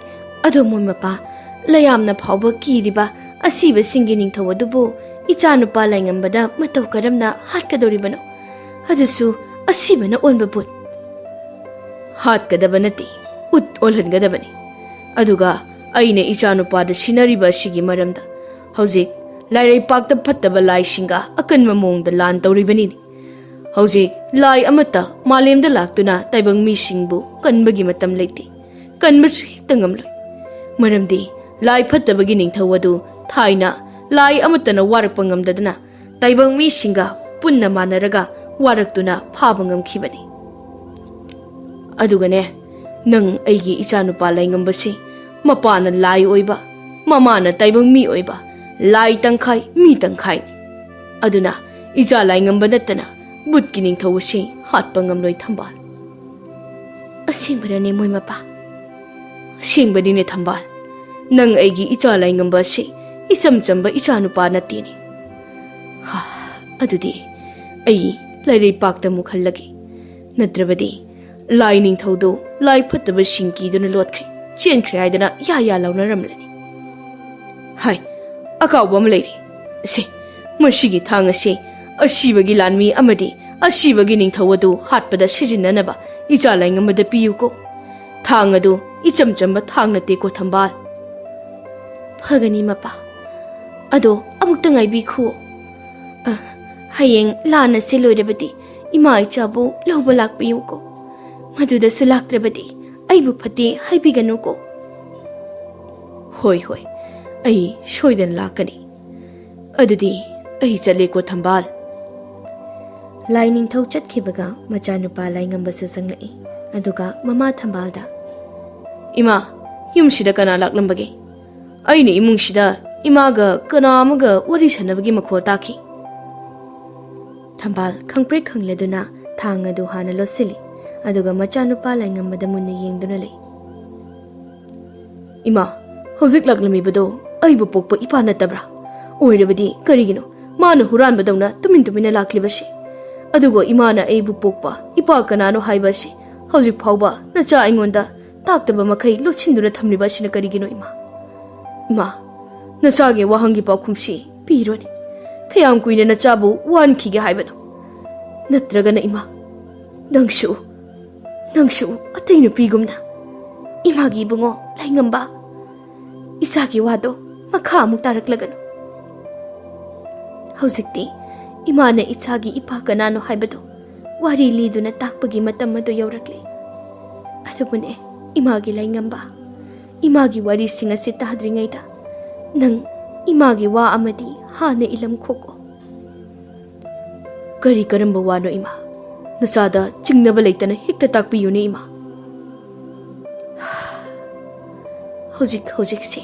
ꯑꯗꯣ ꯃꯣꯏ ꯃꯄꯥ, ꯂꯥꯏꯌꯥꯝꯅ ꯐꯥꯎꯕ ꯀꯤꯔꯤꯕ ꯑꯁꯤꯕꯁꯤꯡꯒꯤ ꯅꯤꯡꯊꯧ ꯑꯗꯨꯕꯨ ꯏꯆꯥꯅꯨꯄꯥ ꯂꯥꯏꯉꯝꯕꯅ ꯃꯇꯧ ꯀꯔꯝꯅ ꯍꯥꯠꯀꯗꯧꯔꯤꯕꯅꯣ? ꯑꯗꯨꯁꯨ ꯑꯁꯤꯕꯅ ꯑꯣꯟꯕ ꯕꯨꯠ꯫ ꯍꯥꯠꯀꯗꯕ ꯅꯠꯇꯦ, ꯎꯠ ꯑꯣꯜꯍꯟꯒꯗꯕꯅꯤ꯫ ꯑꯗꯨꯒ ꯑꯩꯅ ꯏꯆꯥꯅꯨꯄꯥꯗ ꯁꯤꯟꯅꯔꯤꯕ ꯑꯁꯤꯒꯤ ꯃꯔꯝꯗ ꯍꯧꯖꯤꯛ ꯂꯥꯏꯔꯩꯄꯥꯛꯇ ꯐꯠꯇꯕ ꯂꯥꯏꯁꯤꯡꯒ ꯑꯀꯟꯕ ꯃꯑꯣꯡꯗ ꯂꯥꯟ ꯇꯧꯔꯤꯕꯅꯤꯅꯦ꯫ ꯍꯧꯖꯤꯛ ꯂꯥꯏ ꯑꯃꯠꯇ ꯃꯥꯂꯦꯝꯗ ꯂꯥꯛꯇꯨꯅ ꯇꯥꯏꯕꯪ ꯃꯤꯁꯤꯡꯕꯨ ꯀꯟꯕꯒꯤ ꯃꯇꯝ ꯂꯩꯇꯦ꯫ ꯀꯟꯕꯁꯨ ꯍꯦꯛꯇ ꯉꯝꯂꯣꯏ꯫ ꯃꯔꯝꯗꯤ ꯂꯥꯏ ꯐꯠꯇꯕꯒꯤ ꯅꯤꯡꯊꯧ ꯑꯗꯨ ꯊꯥꯏꯅ ꯂꯥꯏ ꯑꯃꯠꯇꯅ ꯋꯥꯔꯛꯄ ꯉꯝꯗꯗꯅ ꯇꯥꯏꯕꯪ ꯃꯤꯁꯤꯡꯒ ꯄꯨꯟꯅ ꯃꯥꯟꯅꯔꯒ ꯋꯥꯔꯛꯇꯨꯅ ꯐꯥꯕ ꯉꯝꯈꯤꯕꯅꯤ꯫ ꯑꯗꯨꯒꯅꯦ, ꯅꯪ ꯑꯩꯒꯤ ꯏꯆꯥꯅꯨꯄꯥ ꯂꯥꯏꯉꯝꯕꯁꯤ ꯃꯄꯥꯅ ꯂꯥꯏ ꯑꯣꯏꯕ, ꯃꯃꯥꯅ ꯇꯥꯏꯕꯪ ꯃꯤ ꯑꯣꯏꯕ, ꯂꯥꯏ ꯇꯪꯈꯥꯏ ꯃꯤ ꯇꯪꯈꯥꯏꯅꯤ꯫ ꯑꯗꯨꯅ ꯏꯆꯥ ꯂꯥꯏꯉꯝꯕ ꯅꯠꯇꯅ ꯕꯨꯠꯀꯤ ꯅꯤꯡꯊꯧ ꯑꯁꯤ ꯍꯥꯠꯄ ꯉꯝꯂꯣꯏ, ꯊꯝꯕꯥꯜ꯫ ꯑꯁꯦꯡꯕꯔꯅꯦ, ꯃꯣꯏ ꯃꯄꯥ? ꯑꯁꯦꯡꯕꯅꯤꯅꯦ, ꯊꯝꯕꯥꯜ꯫ ꯅꯪ ꯑꯩꯒꯤ ꯏꯆꯥ ꯂꯥꯏꯉꯝꯕ ꯑꯁꯤ ꯏꯆꯝ ꯆꯝꯕ ꯏꯆꯥꯅꯨꯄꯥ ꯅꯠꯇꯦꯅꯦ꯫ ꯍꯥ, ꯑꯗꯨꯗꯤ ꯑꯩ ꯂꯥꯏꯔꯩꯄꯥꯛꯇ ꯑꯃꯨꯛ ꯍꯜꯂꯒꯦ꯫ ꯅꯠꯇ꯭ꯔꯕꯗꯤ ꯂꯥꯏ ꯅꯤꯡꯊꯧꯗꯨ ꯂꯥꯏ ꯐꯠꯇꯕꯁꯤꯡ ꯀꯤꯗꯨꯅ ꯂꯣꯠꯈ꯭ꯔꯦ, ꯆꯦꯟꯈ꯭ꯔꯦ ꯍꯥꯏꯗꯅ ꯌꯥ ꯌꯥ ꯂꯥꯎꯅꯔꯝꯂꯅꯤ꯫ ꯍꯥꯏ, ꯑꯀꯥꯎꯕ ꯑꯃ ꯂꯩꯔꯤ꯫ ꯁꯦ, ꯃꯁꯤꯒꯤ ꯊꯥꯡ ꯑꯁꯤ ꯑꯁꯤꯕꯒꯤ ꯂꯥꯟꯃꯤ ꯑꯃꯗꯤ ꯑꯁꯤꯕꯒꯤ ꯅꯤꯡꯊꯧ ꯑꯗꯨ ꯍꯥꯠꯄꯗ ꯁꯤꯖꯤꯟꯅꯅꯕ ꯏꯆꯥ ꯂꯥꯏꯉꯝꯕꯗ ꯄꯤꯌꯨꯀꯣ꯫ ꯊꯥꯡ ꯑꯗꯨ ꯏꯆꯝ ꯆꯝꯕ ꯊꯥꯡ ꯅꯠꯇꯦꯀꯣ, ꯊꯝꯕꯥꯜ꯫ ꯐꯒꯅꯤ, ꯃꯄꯥ꯫ ꯑꯗꯣ ꯑꯃꯨꯛꯇ ꯉꯥꯏꯕꯤꯈꯨꯑꯣ꯫ ꯑ, ꯍꯌꯦꯡ ꯂꯥꯟ ꯑꯁꯤ ꯂꯣꯏꯔꯕꯗꯤ ꯏꯃꯥ ꯏꯆꯥꯕꯨ ꯂꯧꯕ ꯂꯥꯛꯄꯤꯌꯨꯀꯣ꯫ ꯃꯗꯨꯗꯁꯨ ꯂꯥꯛꯇ꯭ꯔꯕꯗꯤ ꯑꯩꯕꯨ ꯐꯠꯇꯦ ꯍꯥꯏꯕꯤꯒꯅꯨꯀꯣ꯫ ꯍꯣꯏ, ꯍꯣꯏ, ꯑꯩ ꯁꯣꯏꯗꯅ ꯂꯥꯛꯀꯅꯤ꯫ ꯑꯗꯨꯗꯤ ꯑꯩ ꯆꯠꯂꯦꯀꯣ, ꯊꯝꯕꯥꯜ꯫ ꯂꯥꯏ ꯅꯤꯡꯊꯧ ꯆꯠꯈꯤꯕꯒ ꯃꯆꯥꯅꯨꯄꯥ ꯂꯥꯏꯉꯝꯕꯁꯨ ꯆꯪꯂꯛꯏ꯫ ꯑꯗꯨꯒ ꯃꯃꯥ ꯊꯝꯕꯥꯜꯗ, "ꯏꯃꯥ, ꯌꯨꯝꯁꯤꯗ ꯀꯅꯥ ꯂꯥꯛꯂꯝꯕꯒꯦ? ꯑꯩꯅ ꯏꯃꯨꯡꯁꯤꯗ ꯏꯃꯥꯒ ꯀꯅꯥ ꯑꯃꯒ ꯋꯥꯔꯤ ꯁꯥꯟꯅꯕꯒꯤ ꯃꯈꯣꯜ ꯇꯥꯈꯤ꯫" ꯊꯝꯕꯥꯜ ꯈꯪꯄ꯭ꯔꯦꯛ ꯈꯪꯂꯗꯨꯅ ꯊꯥꯡ ꯑꯗꯨ ꯍꯥꯟꯅ ꯂꯣꯠꯁꯤꯜꯂꯤ꯫ ꯑꯗꯨꯒ ꯃꯆꯥꯅꯨꯄꯥ ꯂꯥꯏꯉꯝꯕꯗ ꯃꯨꯟꯅ ꯌꯦꯡꯗꯨꯅ ꯂꯩ꯫ "ꯏꯃꯥ, ꯍꯧꯖꯤꯛ ꯂꯥꯛꯂꯝꯃꯤꯕꯗꯣ ꯑꯩꯕꯨ ꯄꯣꯛꯄ ꯏꯄꯥ ꯅꯠꯇꯕ꯭ꯔꯥ? ꯑꯣꯏꯔꯕꯗꯤ ꯀꯔꯤꯒꯤꯅꯣ ꯃꯥꯅ ꯍꯨꯔꯥꯟꯕꯗꯧꯅ ꯇꯨꯃꯤꯟ ꯇꯨꯃꯤꯟꯅ ꯂꯥꯛꯂꯤꯕꯁꯤ? ꯑꯗꯨꯒ ꯏꯃꯥꯅ ꯑꯩꯕꯨ ꯄꯣꯛꯄ ꯏꯄꯥ ꯀꯅꯥꯅꯣ ꯍꯥꯏꯕ ꯑꯁꯤ ꯍꯧꯖꯤꯛ ꯐꯥꯎꯕ ꯅꯆꯥ ꯑꯩꯉꯣꯟꯗ ꯇꯥꯛꯇꯕ ꯃꯈꯩ ꯂꯣꯠꯁꯤꯟꯗꯨꯅ ꯊꯝꯂꯤꯕ ꯑꯁꯤꯅ ꯀꯔꯤꯒꯤꯅꯣ, ꯏꯃꯥ? ꯏꯃꯥ, ꯅꯆꯥꯒꯤ ꯋꯥꯍꯪꯒꯤ ꯄꯥꯎꯈꯨꯝꯁꯤ ꯄꯤꯔꯣꯅꯦ꯫ ꯀꯌꯥꯝ ꯀꯨꯏꯅ ꯅꯆꯥꯕꯨ ꯋꯥꯍꯟꯈꯤꯒꯦ ꯍꯥꯏꯕꯅꯣ? ꯅꯠꯇ꯭ꯔꯒꯅ, ꯏꯃꯥ, ꯅꯪꯁꯨ, ꯅꯪꯁꯨ ꯑꯇꯩ ꯅꯨꯄꯤꯒꯨꯝꯅ ꯏꯃꯥꯒꯤ ꯏꯕꯨꯡꯉꯣ ꯂꯥꯏꯉꯝꯕ, ꯏꯆꯥꯒꯤ ꯋꯥꯗꯣ ꯃꯈꯥ ꯑꯃꯨꯛ ꯇꯥꯔꯛꯂꯒꯅꯨ꯫ ꯍꯧꯖꯤꯛꯇꯤ ꯏꯃꯥꯅ ꯏꯆꯥꯒꯤ ꯏꯄꯥ ꯀꯅꯥꯅꯣ ꯍꯥꯏꯕꯗꯣ ꯋꯥꯔꯤ ꯂꯤꯗꯨꯅ ꯇꯥꯛꯄꯒꯤ ꯃꯇꯝ ꯑꯗꯨ ꯌꯧꯔꯛꯂꯦ꯫ ꯑꯗꯨꯕꯨꯅꯦ, ꯏꯃꯥꯒꯤ ꯂꯥꯏꯉꯝꯕ, ꯏꯃꯥꯒꯤ ꯋꯥꯔꯤꯁꯤꯡ ꯑꯁꯤ ꯇꯥꯗ꯭ꯔꯤꯉꯩꯗ ꯅꯪ ꯏꯃꯥꯒꯤ ꯋꯥ ꯑꯃꯗꯤ ꯍꯥꯟꯅ ꯏꯂꯝꯈꯣꯀꯣ꯫ ꯀꯔꯤ ꯀꯔꯝꯕ ꯋꯥꯅꯣ ꯏꯃꯥ? ꯅꯆꯥꯗ ꯆꯤꯡꯅꯕ ꯂꯩꯇꯅ ꯍꯦꯛꯇ ꯇꯥꯛꯄꯤꯌꯨꯅꯦ ꯏꯃꯥ꯫ ꯍꯧꯖꯤꯛ ꯍꯧꯖꯤꯛꯁꯦ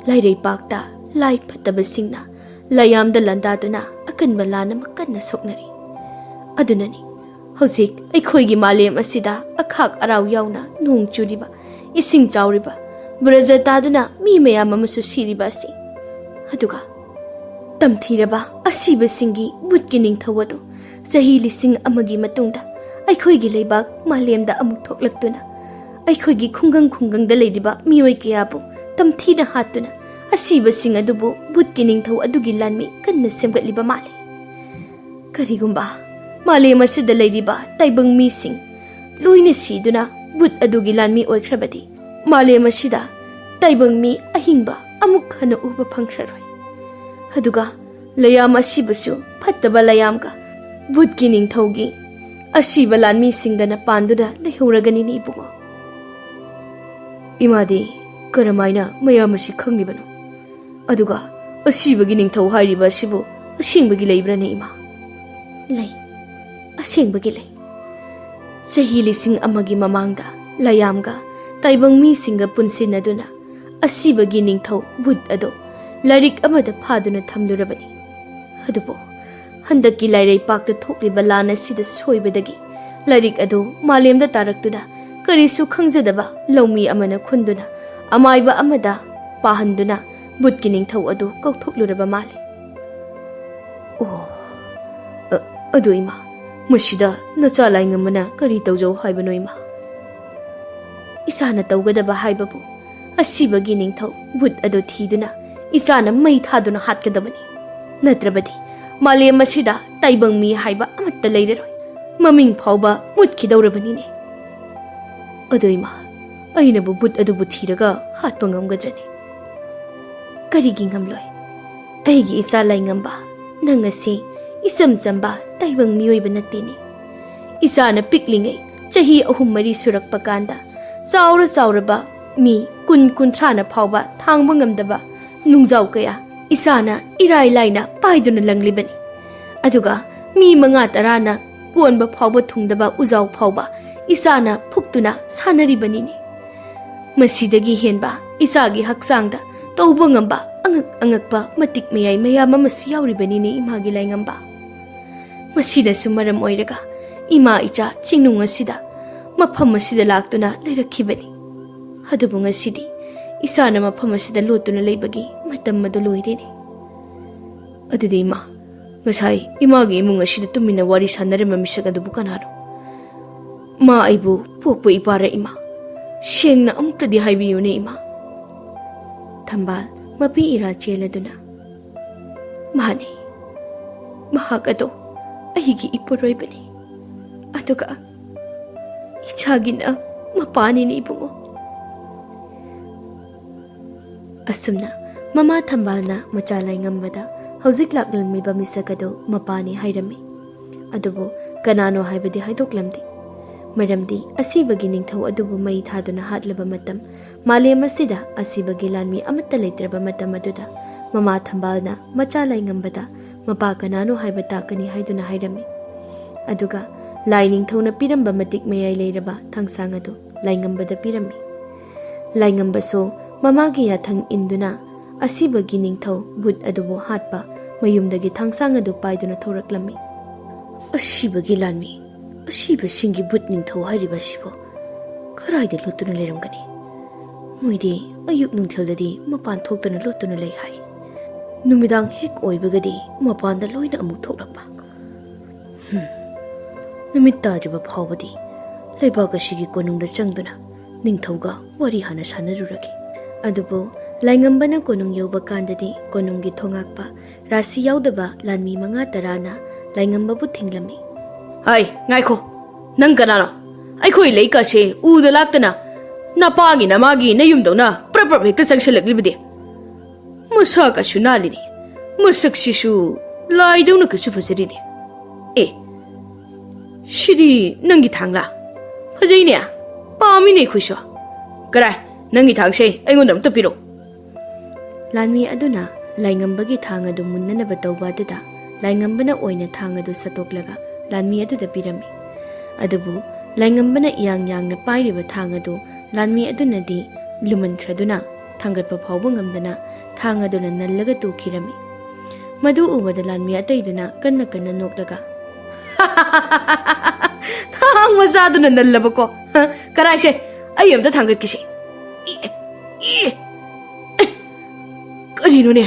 ꯂꯥꯏꯔꯩꯄꯥꯛꯇ ꯂꯥꯏ ꯐꯠꯇꯕꯁꯤꯡꯅ ꯂꯥꯏꯌꯥꯝꯗ ꯂꯥꯟꯗꯥꯗꯨꯅ ꯑꯀꯟꯕ ꯂꯥꯟ ꯑꯃ ꯀꯟꯅ ꯁꯣꯛꯅꯔꯤ꯫ ꯑꯗꯨꯅꯅꯤ ꯍꯧꯖꯤꯛ ꯑꯩꯈꯣꯏꯒꯤ ꯃꯥꯂꯦꯝ ꯑꯁꯤꯗ ꯑꯈꯥꯛ ꯑꯔꯥꯎ ꯌꯥꯎꯅ ꯅꯣꯡ ꯆꯨꯔꯤꯕ, ꯏꯁꯤꯡ ꯆꯥꯎꯔꯤꯕ, ꯕ꯭ꯔꯖ ꯇꯥꯗꯨꯅ ꯃꯤ ꯃꯌꯥꯝ ꯑꯃꯁꯨ ꯁꯤꯔꯤꯕ ꯑꯁꯤ꯫ ꯑꯗꯨꯒ ꯇꯝꯊꯤꯔꯕ ꯑꯁꯤꯕꯁꯤꯡꯒꯤ ꯕꯨꯠꯀꯤ ꯅꯤꯡꯊꯧ ꯑꯗꯨ ꯆꯍꯤ ꯂꯤꯁꯤꯡ ꯑꯃꯒꯤ ꯃꯇꯨꯡꯗ ꯑꯩꯈꯣꯏꯒꯤ ꯂꯩꯕꯥꯛ ꯃꯥꯂꯦꯝꯗ ꯑꯃꯨꯛ ꯊꯣꯛꯂꯛꯇꯨꯅ ꯑꯩꯈꯣꯏꯒꯤ ꯈꯨꯡꯒꯪ ꯈꯨꯡꯒꯪꯗ ꯂꯩꯔꯤꯕ ꯃꯤꯑꯣꯏ ꯀꯌꯥꯕꯨ ꯇꯝꯊꯤꯅ ꯍꯥꯠꯇꯨꯅ ꯑꯁꯤꯕꯁꯤꯡ ꯑꯗꯨꯕꯨ ꯕꯨꯠꯀꯤ ꯅꯤꯡꯊꯧ ꯑꯗꯨꯒꯤ ꯂꯥꯟꯃꯤ ꯀꯟꯅ ꯁꯦꯝꯒꯠꯂꯤꯕ ꯃꯥꯜꯂꯤ꯫ ꯀꯔꯤꯒꯨꯝꯕ ꯃꯥꯂꯦꯝ ꯑꯁꯤꯗ ꯂꯩꯔꯤꯕ ꯇꯥꯏꯕꯪ ꯃꯤꯁꯤꯡ ꯂꯣꯏꯅ ꯁꯤꯗꯨꯅ ꯕꯨꯠ ꯑꯗꯨꯒꯤ ꯂꯥꯟꯃꯤ ꯑꯣꯏꯈ꯭ꯔꯕꯗꯤ, ꯃꯥꯂꯦꯝ ꯑꯁꯤꯗ ꯇꯥꯏꯕꯪ ꯃꯤ ꯑꯍꯤꯡꯕ ꯑꯃꯨꯛ ꯍꯟꯅ ꯎꯕ ꯐꯪꯈ꯭ꯔꯔꯣꯏ꯫ ꯑꯗꯨꯒ ꯂꯩꯌꯥꯝ ꯑꯁꯤꯕꯁꯨ ꯐꯠꯇꯕ ꯂꯩꯌꯥꯝꯒ ꯕꯨꯠꯀꯤ ꯅꯤꯡꯊꯧꯒꯤ ꯑꯁꯤꯕ ꯂꯥꯟꯃꯤꯁꯤꯡꯗꯅ ꯄꯥꯟꯗꯨꯅ ꯂꯩꯍꯧꯔꯒꯅꯤꯅꯦ ꯏꯕꯨꯡꯉꯣ꯫ ꯏꯃꯥꯗꯤ ꯀꯔꯝꯍꯥꯏꯅ ꯃꯌꯥꯝ ꯑꯁꯤ ꯈꯪꯂꯤꯕꯅꯣ? ꯑꯗꯨꯒ ꯑꯁꯤꯕꯒꯤ ꯅꯤꯡꯊꯧ ꯍꯥꯏꯔꯤꯕ ꯑꯁꯤꯕꯨ ꯑꯁꯦꯡꯕꯒꯤ ꯂꯩꯕ꯭ꯔꯥꯅꯦ ꯏꯃꯥ? ꯂꯩ, ꯑꯁꯦꯡꯕꯒꯤ ꯂꯩ꯫ ꯆꯍꯤ ꯂꯤꯁꯤꯡ ꯑꯃꯒꯤ ꯃꯃꯥꯡꯗ ꯂꯥꯏꯌꯥꯝꯒ ꯇꯥꯏꯕꯪ ꯃꯤꯁꯤꯡꯒ ꯄꯨꯟꯁꯤꯟꯅꯗꯨꯅ ꯑꯁꯤꯕꯒꯤ ꯅꯤꯡꯊꯧ ꯕꯨꯠ ꯑꯗꯣ ꯂꯥꯏꯔꯤꯛ ꯑꯃꯗ ꯐꯥꯗꯨꯅ ꯊꯝꯂꯨꯔꯕꯅꯤ꯫ ꯑꯗꯨꯕꯨ ꯍꯟꯗꯛꯀꯤ ꯂꯥꯏꯔꯩꯄꯥꯛꯇ ꯊꯣꯛꯂꯤꯕ ꯂꯥꯟ ꯑꯁꯤꯗ ꯁꯣꯏꯕꯗꯒꯤ ꯂꯥꯏꯔꯤꯛ ꯑꯗꯨ ꯃꯥꯂꯦꯝꯗ ꯇꯥꯔꯛꯇꯨꯅ ꯀꯔꯤꯁꯨ ꯈꯪꯖꯗꯕ ꯂꯧꯃꯤ ꯑꯃꯅ ꯈꯨꯟꯗꯨꯅ ꯑꯃꯥꯏꯕ ꯑꯃꯗ ꯄꯥꯍꯟꯗꯨꯅ ꯕꯨꯠꯀꯤ ꯅꯤꯡꯊꯧ ꯑꯗꯨ ꯀꯧꯊꯣꯛꯂꯨꯔꯕ ꯃꯥꯜꯂꯦ꯫ ꯑꯣ, ꯑ-, ꯑꯗꯨ ꯏꯃꯥ, ꯃꯁꯤꯗ ꯅꯆꯥ ꯂꯥꯏꯉꯝꯕꯅ ꯀꯔꯤ ꯇꯧꯖꯧ ꯍꯥꯏꯕꯅꯣ ꯏꯃꯥ? ꯏꯁꯥꯅ ꯇꯧꯒꯗꯕ ꯍꯥꯏꯕꯕꯨ ꯑꯁꯤꯕꯒꯤ ꯅꯤꯡꯊꯧ ꯕꯨꯠ ꯑꯗꯨ ꯊꯤꯗꯨꯅ ꯏꯆꯥꯅ ꯃꯩ ꯊꯥꯗꯨꯅ ꯍꯥꯠꯀꯗꯕꯅꯤ꯫ ꯅꯠꯇ꯭ꯔꯕꯗꯤ ꯃꯥꯂꯦꯝ ꯑꯁꯤꯗ ꯇꯥꯏꯕꯪ ꯃꯤ ꯍꯥꯏꯕ ꯑꯃꯠꯇ ꯂꯩꯔꯔꯣꯏ꯫ ꯃꯃꯤꯡ ꯐꯥꯎꯕ ꯃꯨꯠꯈꯤꯗꯧꯔꯕꯅꯤꯅꯦ꯫ ꯑꯗꯨ ꯏꯃꯥ, ꯑꯩꯅꯕꯨ ꯕꯨꯠ ꯑꯗꯨꯕꯨ ꯊꯤꯔꯒ ꯍꯥꯠꯄ ꯉꯝꯒꯗ꯭ꯔꯅꯦ? ꯀꯔꯤꯒꯤ ꯉꯝꯂꯣꯏ? ꯑꯩꯒꯤ ꯏꯆꯥ ꯂꯥꯏꯉꯝꯕ, ꯅꯪ ꯑꯁꯤ ꯏꯆꯝ ꯆꯝꯕ ꯇꯥꯏꯕꯪ ꯃꯤꯑꯣꯏꯕ ꯅꯠꯇꯦꯅꯦ꯫ ꯏꯆꯥꯅ ꯄꯤꯛꯂꯤꯉꯩ ꯆꯍꯤ ꯑꯍꯨꯝ ꯃꯔꯤ ꯁꯨꯔꯛꯄ ꯀꯥꯟꯗ ꯆꯥꯎꯔ ꯆꯥꯎꯔꯕ ꯃꯤ ꯀꯨꯟ ꯀꯨꯟꯊ꯭ꯔꯥꯅ ꯐꯥꯎꯕ ꯊꯥꯡꯕ ꯉꯝꯗꯕ ꯅꯨꯡꯖꯥꯎ ꯀꯌꯥ ꯏꯆꯥꯅ ꯏꯔꯥꯏ ꯂꯥꯏꯅ ꯄꯥꯏꯗꯨꯅ ꯂꯪꯂꯤꯕꯅꯤ꯫ ꯑꯗꯨꯒ ꯃꯤ ꯃꯉꯥ ꯇꯔꯥꯅ ꯀꯣꯟꯕ ꯐꯥꯎꯕ ꯊꯨꯡꯗꯕ ꯎꯖꯥꯎ ꯐꯥꯎꯕ ꯏꯆꯥꯅ ꯐꯨꯛꯇꯨꯅ ꯁꯥꯟꯅꯔꯤꯕꯅꯤꯅꯦ꯫ ꯃꯁꯤꯗꯒꯤ ꯍꯦꯟꯕ ꯏꯆꯥꯒꯤ ꯍꯛꯆꯥꯡꯗ ꯇꯧꯕ ꯉꯝꯕ ꯑꯉꯛ ꯑꯉꯛꯄ ꯃꯇꯤꯛ ꯃꯌꯥꯏ ꯃꯌꯥꯝ ꯑꯃꯁꯨ ꯌꯥꯎꯔꯤꯕꯅꯤꯅꯦ ꯏꯃꯥꯒꯤ ꯂꯥꯏꯉꯝꯕ꯫ ꯃꯁꯤꯅꯁꯨ ꯃꯔꯝ ꯑꯣꯏꯔꯒ ꯏꯃꯥ ꯏꯆꯥ ꯆꯤꯡꯅꯨꯡ ꯑꯁꯤꯗ, ꯃꯐꯝ ꯑꯁꯤꯗ ꯂꯥꯛꯇꯨꯅ ꯂꯩꯔꯛꯈꯤꯕꯅꯤ꯫ ꯑꯗꯨꯕꯨ ꯉꯁꯤꯗꯤ ꯏꯆꯥꯅ ꯃꯐꯝ ꯑꯁꯤꯗ ꯂꯣꯠꯇꯨꯅ ꯂꯩꯕꯒꯤ ꯃꯇꯝ ꯑꯗꯨ ꯂꯣꯏꯔꯦꯅꯦ꯫ ꯑꯗꯨꯗꯤ ꯏꯃꯥ, ꯉꯁꯥꯏ ꯏꯃꯥꯒꯤ ꯏꯃꯨꯡ ꯑꯁꯤꯗ ꯇꯨꯃꯤꯟꯅ ꯋꯥꯔꯤ ꯁꯥꯟꯅꯔꯝꯕ ꯃꯤꯁꯛ ꯑꯗꯨꯕꯨ ꯀꯅꯥꯅꯣ? ꯃꯥ ꯑꯩꯕꯨ ꯄꯣꯛꯄ ꯏꯄꯥꯔ ꯏꯃꯥ? ꯁꯦꯡꯅ ꯑꯃꯨꯛꯇꯗꯤ ꯍꯥꯏꯕꯤꯌꯨꯅꯦ ꯏꯃꯥ꯫ ꯊꯝꯕꯥꯜ ꯃꯄꯤ ꯏꯔꯥ ꯆꯦꯜꯂꯗꯨꯅ, "ꯃꯥꯅꯦ, ꯃꯍꯥꯛ ꯑꯗꯣ ꯑꯩꯒꯤ ꯏꯄꯨꯔꯣꯏꯕꯅꯤ, ꯑꯗꯨꯒ ꯏꯆꯥꯒꯤꯅ ꯃꯄꯥꯅꯤꯅꯦ ꯏꯕꯨꯡꯉꯣ"꯫ ꯑꯁꯨꯝꯅ ꯃꯃꯥ ꯊꯝꯕꯥꯜꯅ ꯃꯆꯥ ꯂꯥꯏꯉꯝꯕꯗ ꯍꯧꯖꯤꯛ ꯂꯥꯛꯂꯝꯂꯤꯕ ꯃꯤꯁꯛ ꯑꯗꯨ ꯃꯄꯥꯅꯤ ꯍꯥꯏꯔꯝꯃꯤ꯫ ꯑꯗꯨꯕꯨ ꯀꯅꯥꯅꯣ ꯍꯥꯏꯕꯗꯤ ꯍꯥꯏꯗꯣꯛꯂꯝꯗꯦ꯫ ꯃꯔꯝꯗꯤ ꯑꯁꯤꯕꯒꯤ ꯅꯤꯡꯊꯧ ꯑꯗꯨꯕꯨ ꯃꯩ ꯊꯥꯗꯨꯅ ꯍꯥꯠꯂꯕ ꯃꯇꯝ, ꯃꯥꯂꯦꯝ ꯑꯁꯤꯗ ꯑꯁꯤꯕꯒꯤ ꯂꯥꯟꯃꯤ ꯑꯃꯠꯇ ꯂꯩꯇ꯭ꯔꯕ ꯃꯇꯝ ꯑꯗꯨꯗ ꯃꯃꯥ ꯊꯝꯕꯥꯜꯅ ꯃꯆꯥ ꯂꯥꯏꯉꯝꯕꯗ ꯃꯄꯥ ꯀꯅꯥꯅꯣ ꯍꯥꯏꯕ ꯇꯥꯛꯀꯅꯤ ꯍꯥꯏꯗꯨꯅ ꯍꯥꯏꯔꯝꯃꯤ꯫ ꯑꯗꯨꯒ ꯂꯥꯏ ꯅꯤꯡꯊꯧꯅ ꯄꯤꯔꯝꯕ ꯃꯇꯤꯛ ꯃꯌꯥꯏ ꯂꯩꯔꯕ ꯊꯥꯡꯁꯥꯡ ꯑꯗꯨ ꯂꯥꯏꯉꯝꯕꯗ ꯄꯤꯔꯝꯃꯤ꯫ ꯂꯥꯏꯉꯝꯕꯁꯨ ꯃꯃꯥꯒꯤ ꯌꯥꯊꯪ ꯏꯟꯗꯨꯅ ꯑꯁꯤꯕꯒꯤ ꯅꯤꯡꯊꯧ ꯕꯨꯠ ꯑꯗꯨꯕꯨ ꯍꯥꯠꯄ ꯃꯌꯨꯝꯗꯒꯤ ꯊꯥꯡꯁꯥꯡ ꯑꯗꯨ ꯄꯥꯏꯗꯨꯅ ꯊꯣꯔꯛꯂꯝꯃꯤ꯫ "ꯑꯁꯤꯕꯒꯤ ꯂꯥꯟꯃꯤ, ꯑꯁꯤꯕꯁꯤꯡꯒꯤ ꯕꯨꯠ ꯅꯤꯡꯊꯧ ꯍꯥꯏꯔꯤꯕ ꯑꯁꯤꯕꯨ ꯀꯗꯥꯏꯗ ꯂꯣꯠꯇꯨꯅ ꯂꯩꯔꯝꯒꯅꯤ? ꯃꯣꯏꯗꯤ ꯑꯌꯨꯛ ꯅꯨꯡꯊꯤꯜꯗꯗꯤ ꯃꯄꯥꯟ ꯊꯣꯛꯇꯅ ꯂꯣꯠꯇꯨꯅ ꯂꯩ ꯍꯥꯏ꯫ ꯅꯨꯃꯤꯗꯥꯡ ꯍꯦꯛ ꯑꯣꯏꯕꯒꯗꯤ ꯃꯄꯥꯟꯗ ꯂꯣꯏꯅ ꯑꯃꯨꯛ ꯊꯣꯛꯂꯛꯄ꯫ ꯍꯝ, ꯅꯨꯃꯤꯠ ꯇꯥꯗ꯭ꯔꯤꯕ ꯐꯥꯎꯕꯗꯤ ꯂꯩꯕꯥꯛ ꯑꯁꯤꯒꯤ ꯀꯣꯅꯨꯡꯗ ꯆꯪꯗꯨꯅ ꯅꯤꯡꯊꯧꯒ ꯋꯥꯔꯤ ꯍꯥꯟꯅ ꯁꯥꯟꯅꯔꯨꯔꯒꯦ"꯫ ꯑꯗꯨꯕꯨ ꯂꯥꯏꯉꯝꯕꯅ ꯀꯣꯅꯨꯡ ꯌꯧꯕ ꯀꯥꯟꯗꯗꯤ ꯀꯣꯅꯨꯡꯒꯤ ꯊꯣꯉꯥꯛꯄ ꯔꯥꯁꯤ ꯌꯥꯎꯗꯕ ꯂꯥꯟꯃꯤ ꯃꯉꯥ ꯇꯔꯥꯅ ꯂꯥꯏꯉꯝꯕꯕꯨ ꯊꯤꯡꯂꯝꯃꯤ꯫ "ꯍꯥꯏ, ꯉꯥꯏꯈꯣ, ꯅꯪ ꯀꯅꯥꯅꯣ? ꯑꯩꯈꯣꯏ ꯂꯩꯀꯥꯁꯦ ꯎꯗ ꯂꯥꯛꯇꯅ ꯅꯄꯥꯒꯤ ꯅꯃꯥꯒꯤ ꯅꯌꯨꯝꯗꯧꯅ ꯄ꯭ꯔꯞ ꯄ꯭ꯔꯞ ꯍꯦꯛꯇ ꯆꯪꯁꯤꯜꯂꯛꯂꯤꯕꯗꯤ? ꯃꯁꯥ ꯀꯁꯨ ꯅꯥꯜꯂꯤꯅꯦ, ꯃꯁꯛꯁꯤꯁꯨ ꯂꯥꯏꯗꯧꯅ ꯀꯁꯨ ꯐꯖꯔꯤꯅꯦ꯫ ꯑꯦ, ꯁꯤꯗꯤ ꯅꯪꯒꯤ ꯊꯥꯡꯂꯥ? ꯐꯖꯩꯅꯦ, ꯄꯥꯝꯃꯤꯅꯦ ꯑꯩꯈꯣꯏꯁꯨ꯫ ꯀꯔꯥꯏ, "ꯅꯪꯒꯤ ꯊꯥꯡꯁꯦ ꯑꯩꯉꯣꯟꯗ ꯑꯝꯇ ꯄꯤꯔꯛꯎ꯫" ꯂꯥꯟꯃꯤ ꯑꯗꯨꯅ ꯂꯥꯏꯉꯝꯕꯒꯤ ꯊꯥꯡ ꯑꯗꯨ ꯃꯨꯟꯅꯅꯕ ꯇꯧꯕ ꯑꯗꯨꯗ ꯂꯥꯏꯉꯝꯕꯅ ꯑꯣꯏꯅ ꯊꯥꯡ ꯑꯗꯨ ꯁꯠꯇꯣꯛꯂꯒ ꯂꯥꯟꯃꯤ ꯑꯗꯨꯗ ꯄꯤꯔꯝꯃꯤ꯫ ꯑꯗꯨꯕꯨ ꯂꯥꯏꯉꯝꯕꯅ ꯏꯌꯥꯡ ꯌꯥꯡꯅ ꯄꯥꯏꯔꯤꯕ ꯊꯥꯡ ꯑꯗꯨ ꯂꯥꯟꯃꯤ ꯑꯗꯨꯅꯗꯤ ꯂꯨꯃꯟꯈ꯭ꯔꯗꯨꯅ ꯊꯥꯡꯒꯠꯄ ꯐꯥꯎꯕ ꯉꯝꯗꯅ ꯊꯥꯡ ꯑꯗꯨꯅ ꯅꯜꯂꯒ ꯇꯣꯛꯈꯤꯔꯝꯃꯤ꯫ ꯃꯗꯨ ꯎꯕꯗ ꯂꯥꯟꯃꯤ ꯑꯇꯩꯗꯨꯅ ꯀꯟꯅ ꯀꯟꯅ ꯅꯣꯛꯂꯒ, "ꯊꯥꯡ ꯃꯆꯥꯗꯨꯅ ꯅꯜꯂꯕꯀꯣ? ꯍ, ꯀꯔꯥꯏꯁꯦ? ꯑꯩ ꯑꯝꯇ ꯊꯥꯡꯒꯠꯀꯦꯁꯦ꯫ ꯏ, ꯏ, ꯑꯦ, ꯀꯔꯤꯅꯣꯅꯦ?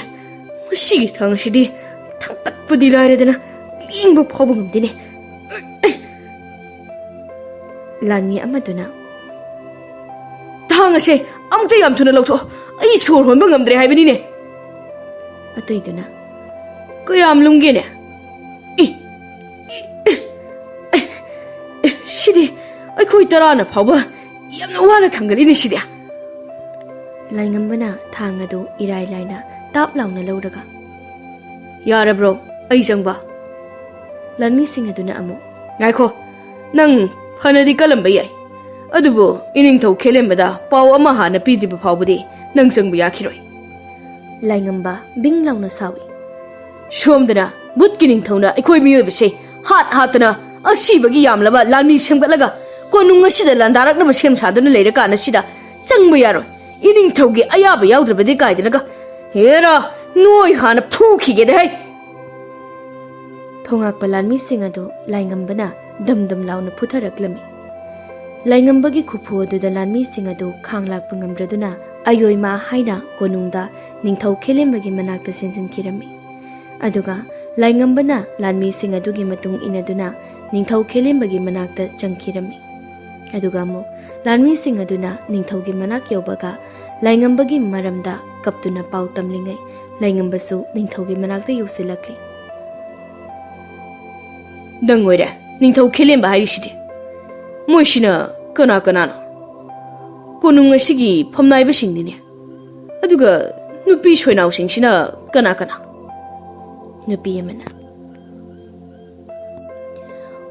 ꯃꯁꯤꯒꯤ ꯊꯥꯡ ꯑꯁꯤꯗꯤ ꯊꯥꯡꯒꯠꯄꯗꯤ ꯂꯥꯏꯔꯗꯅ ꯂꯦꯡꯕ ꯐꯥꯎꯕ ꯉꯝꯗꯦꯅꯦ꯫" ꯂꯥꯟꯃꯤ ꯑꯃꯗꯨꯅ, "ꯊꯥꯡ ꯑꯁꯦ ꯑꯃꯨꯛꯇ ꯌꯥꯝ ꯊꯨꯅ ꯂꯧꯊꯣꯛꯑꯣ, ꯑꯩ ꯁꯣꯔ ꯍꯣꯟꯕ ꯉꯝꯗ꯭ꯔꯦ ꯍꯥꯏꯕꯅꯤꯅꯦ꯫" ꯑꯇꯩꯗꯨꯅ, "ꯀꯌꯥꯝ ꯂꯨꯝꯒꯦꯅꯦ? ꯏ, ꯏ, ꯑꯦ, ꯑꯦ, ꯁꯤꯗꯤ ꯑꯩꯈꯣꯏ ꯇꯔꯥꯅ ꯐꯥꯎꯕ ꯌꯥꯝꯅ ꯋꯥꯅ ꯊꯥꯡꯒꯠꯂꯤꯅꯦ ꯁꯤꯗꯤ꯫" ꯂꯥꯏꯉꯝꯕꯅ ꯊꯥꯡ ꯑꯗꯨ ꯏꯔꯥꯏ ꯂꯥꯏꯅ ꯇꯥꯞ ꯂꯥꯎꯅ ꯂꯧꯔꯒ, "ꯌꯥꯔꯕ꯭ꯔꯣ ꯑꯩ ꯆꯪꯕ?" ꯂꯥꯟꯃꯤꯁꯤꯡ ꯑꯗꯨꯅ ꯑꯃꯨꯛ, "ꯉꯥꯏꯈꯣ, ꯅꯪ ꯐꯅꯗꯤ ꯀꯜꯂꯝꯕ ꯌꯥꯏ, ꯑꯗꯨꯕꯨ ꯏꯅꯤꯡꯊꯧ ꯈꯦꯂꯦꯝꯕꯗ ꯄꯥꯎ ꯑꯃ ꯍꯥꯟꯅ ꯄꯤꯗ꯭ꯔꯤꯕ ꯐꯥꯎꯕꯗꯤ ꯅꯪ ꯆꯪꯕ ꯌꯥꯈꯤꯔꯣꯏ꯫" ꯂꯥꯏꯉꯝꯕ ꯕꯤꯡ ꯂꯥꯎꯅ ꯁꯥꯎꯏ꯫ "ꯁꯣꯝꯗꯅ ꯚꯨꯠꯀꯤ ꯅꯤꯡꯊꯧꯅ ꯑꯩꯈꯣꯏ ꯃꯤꯑꯣꯏꯕꯁꯦ ꯍꯥꯠ ꯍꯥꯠꯇꯅ ꯑꯁꯤꯕꯒꯤ ꯌꯥꯝꯂꯕ ꯂꯥꯟꯃꯤ ꯁꯦꯝꯒꯠꯂꯒ ꯀꯣꯅꯨꯡ ꯑꯁꯤꯗ ꯂꯥꯟꯗꯥꯔꯛꯅꯕ ꯁꯦꯝ ꯁꯥꯗꯨꯅ ꯂꯩꯔꯀꯥꯟ ꯑꯁꯤꯗ ꯆꯪꯕ ꯌꯥꯔꯣꯏ꯫ ꯏꯅꯤꯡꯊꯧꯒꯤ ꯑꯌꯥꯕ ꯌꯥꯎꯗ꯭ꯔꯕꯗꯤ ꯀꯥꯏꯗꯅꯒ, ꯍꯦꯔꯥ, ꯅꯣꯏ ꯍꯥꯟꯅ ꯐꯨꯈꯤꯒꯦꯗ ꯍꯩ!" ꯊꯣꯉꯥꯛꯄ ꯂꯥꯟꯃꯤꯁꯤꯡ ꯑꯗꯨ ꯂꯥꯏꯉꯝꯕꯅ ꯗꯝ ꯗꯝ ꯂꯥꯎꯅ ꯐꯨꯊꯔꯛꯂꯝꯃꯤ꯫ ꯂꯥꯏꯉꯝꯕꯒꯤ ꯈꯨꯐꯨ ꯑꯗꯨꯗ ꯂꯥꯟꯃꯤꯁꯤꯡ ꯑꯗꯨ ꯈꯥꯡ ꯂꯥꯛꯄ ꯉꯝꯗ꯭ꯔꯗꯨꯅ ꯑꯌꯣꯏꯃ ꯍꯥꯏꯅ ꯀꯣꯅꯨꯡꯗ ꯅꯤꯡꯊꯧ ꯈꯦꯂꯦꯝꯕꯒꯤ ꯃꯅꯥꯛꯇ ꯆꯦꯟꯁꯤꯟꯈꯤꯔꯝꯃꯤ꯫ ꯑꯗꯨꯒ ꯂꯥꯏꯉꯝꯕꯅ ꯂꯥꯟꯃꯤꯁꯤꯡ ꯑꯗꯨꯒꯤ ꯃꯇꯨꯡ ꯏꯟꯅꯗꯨꯅ ꯅꯤꯡꯊꯧ ꯈꯦꯂꯦꯝꯕꯒꯤ ꯃꯅꯥꯛꯇ ꯆꯪꯈꯤꯔꯝꯃꯤ꯫ ꯑꯗꯨꯒ ꯑꯃꯨꯛ ꯂꯥꯟꯃꯤꯁꯤꯡ ꯑꯗꯨꯅ ꯅꯤꯡꯊꯧꯒꯤ ꯃꯅꯥꯛ ꯌꯧꯕꯒ ꯂꯥꯏꯉꯝꯕꯒꯤ ꯃꯔꯝꯗ ꯀꯞꯇꯨꯅ ꯄꯥꯎ ꯇꯝꯂꯤꯉꯩ ꯂꯥꯏꯉꯝꯕꯁꯨ ꯅꯤꯡꯊꯧꯒꯤ ꯃꯅꯥꯛꯇ ꯌꯧꯁꯤꯜꯂꯛꯂꯤ꯫ "ꯅꯪ ꯑꯣꯏꯔꯦ ꯅꯤꯡꯊꯧ ꯈꯦꯂꯦꯝꯕ ꯍꯥꯏꯔꯤꯁꯤꯗꯤ꯫ ꯃꯣꯏꯁꯤꯅ ꯀꯅꯥ ꯀꯅꯥꯅꯣ? ꯀꯣꯅꯨꯡ ꯑꯁꯤꯒꯤ ꯐꯝꯅꯥꯏꯕꯁꯤꯡꯅꯤꯅꯦ꯫ ꯑꯗꯨꯒ ꯅꯨꯄꯤ ꯁꯣꯏꯅꯥꯎꯁꯤꯡꯁꯤꯅ ꯀꯅꯥ ꯀꯅꯥ?" ꯅꯨꯄꯤ ꯑꯃꯅ,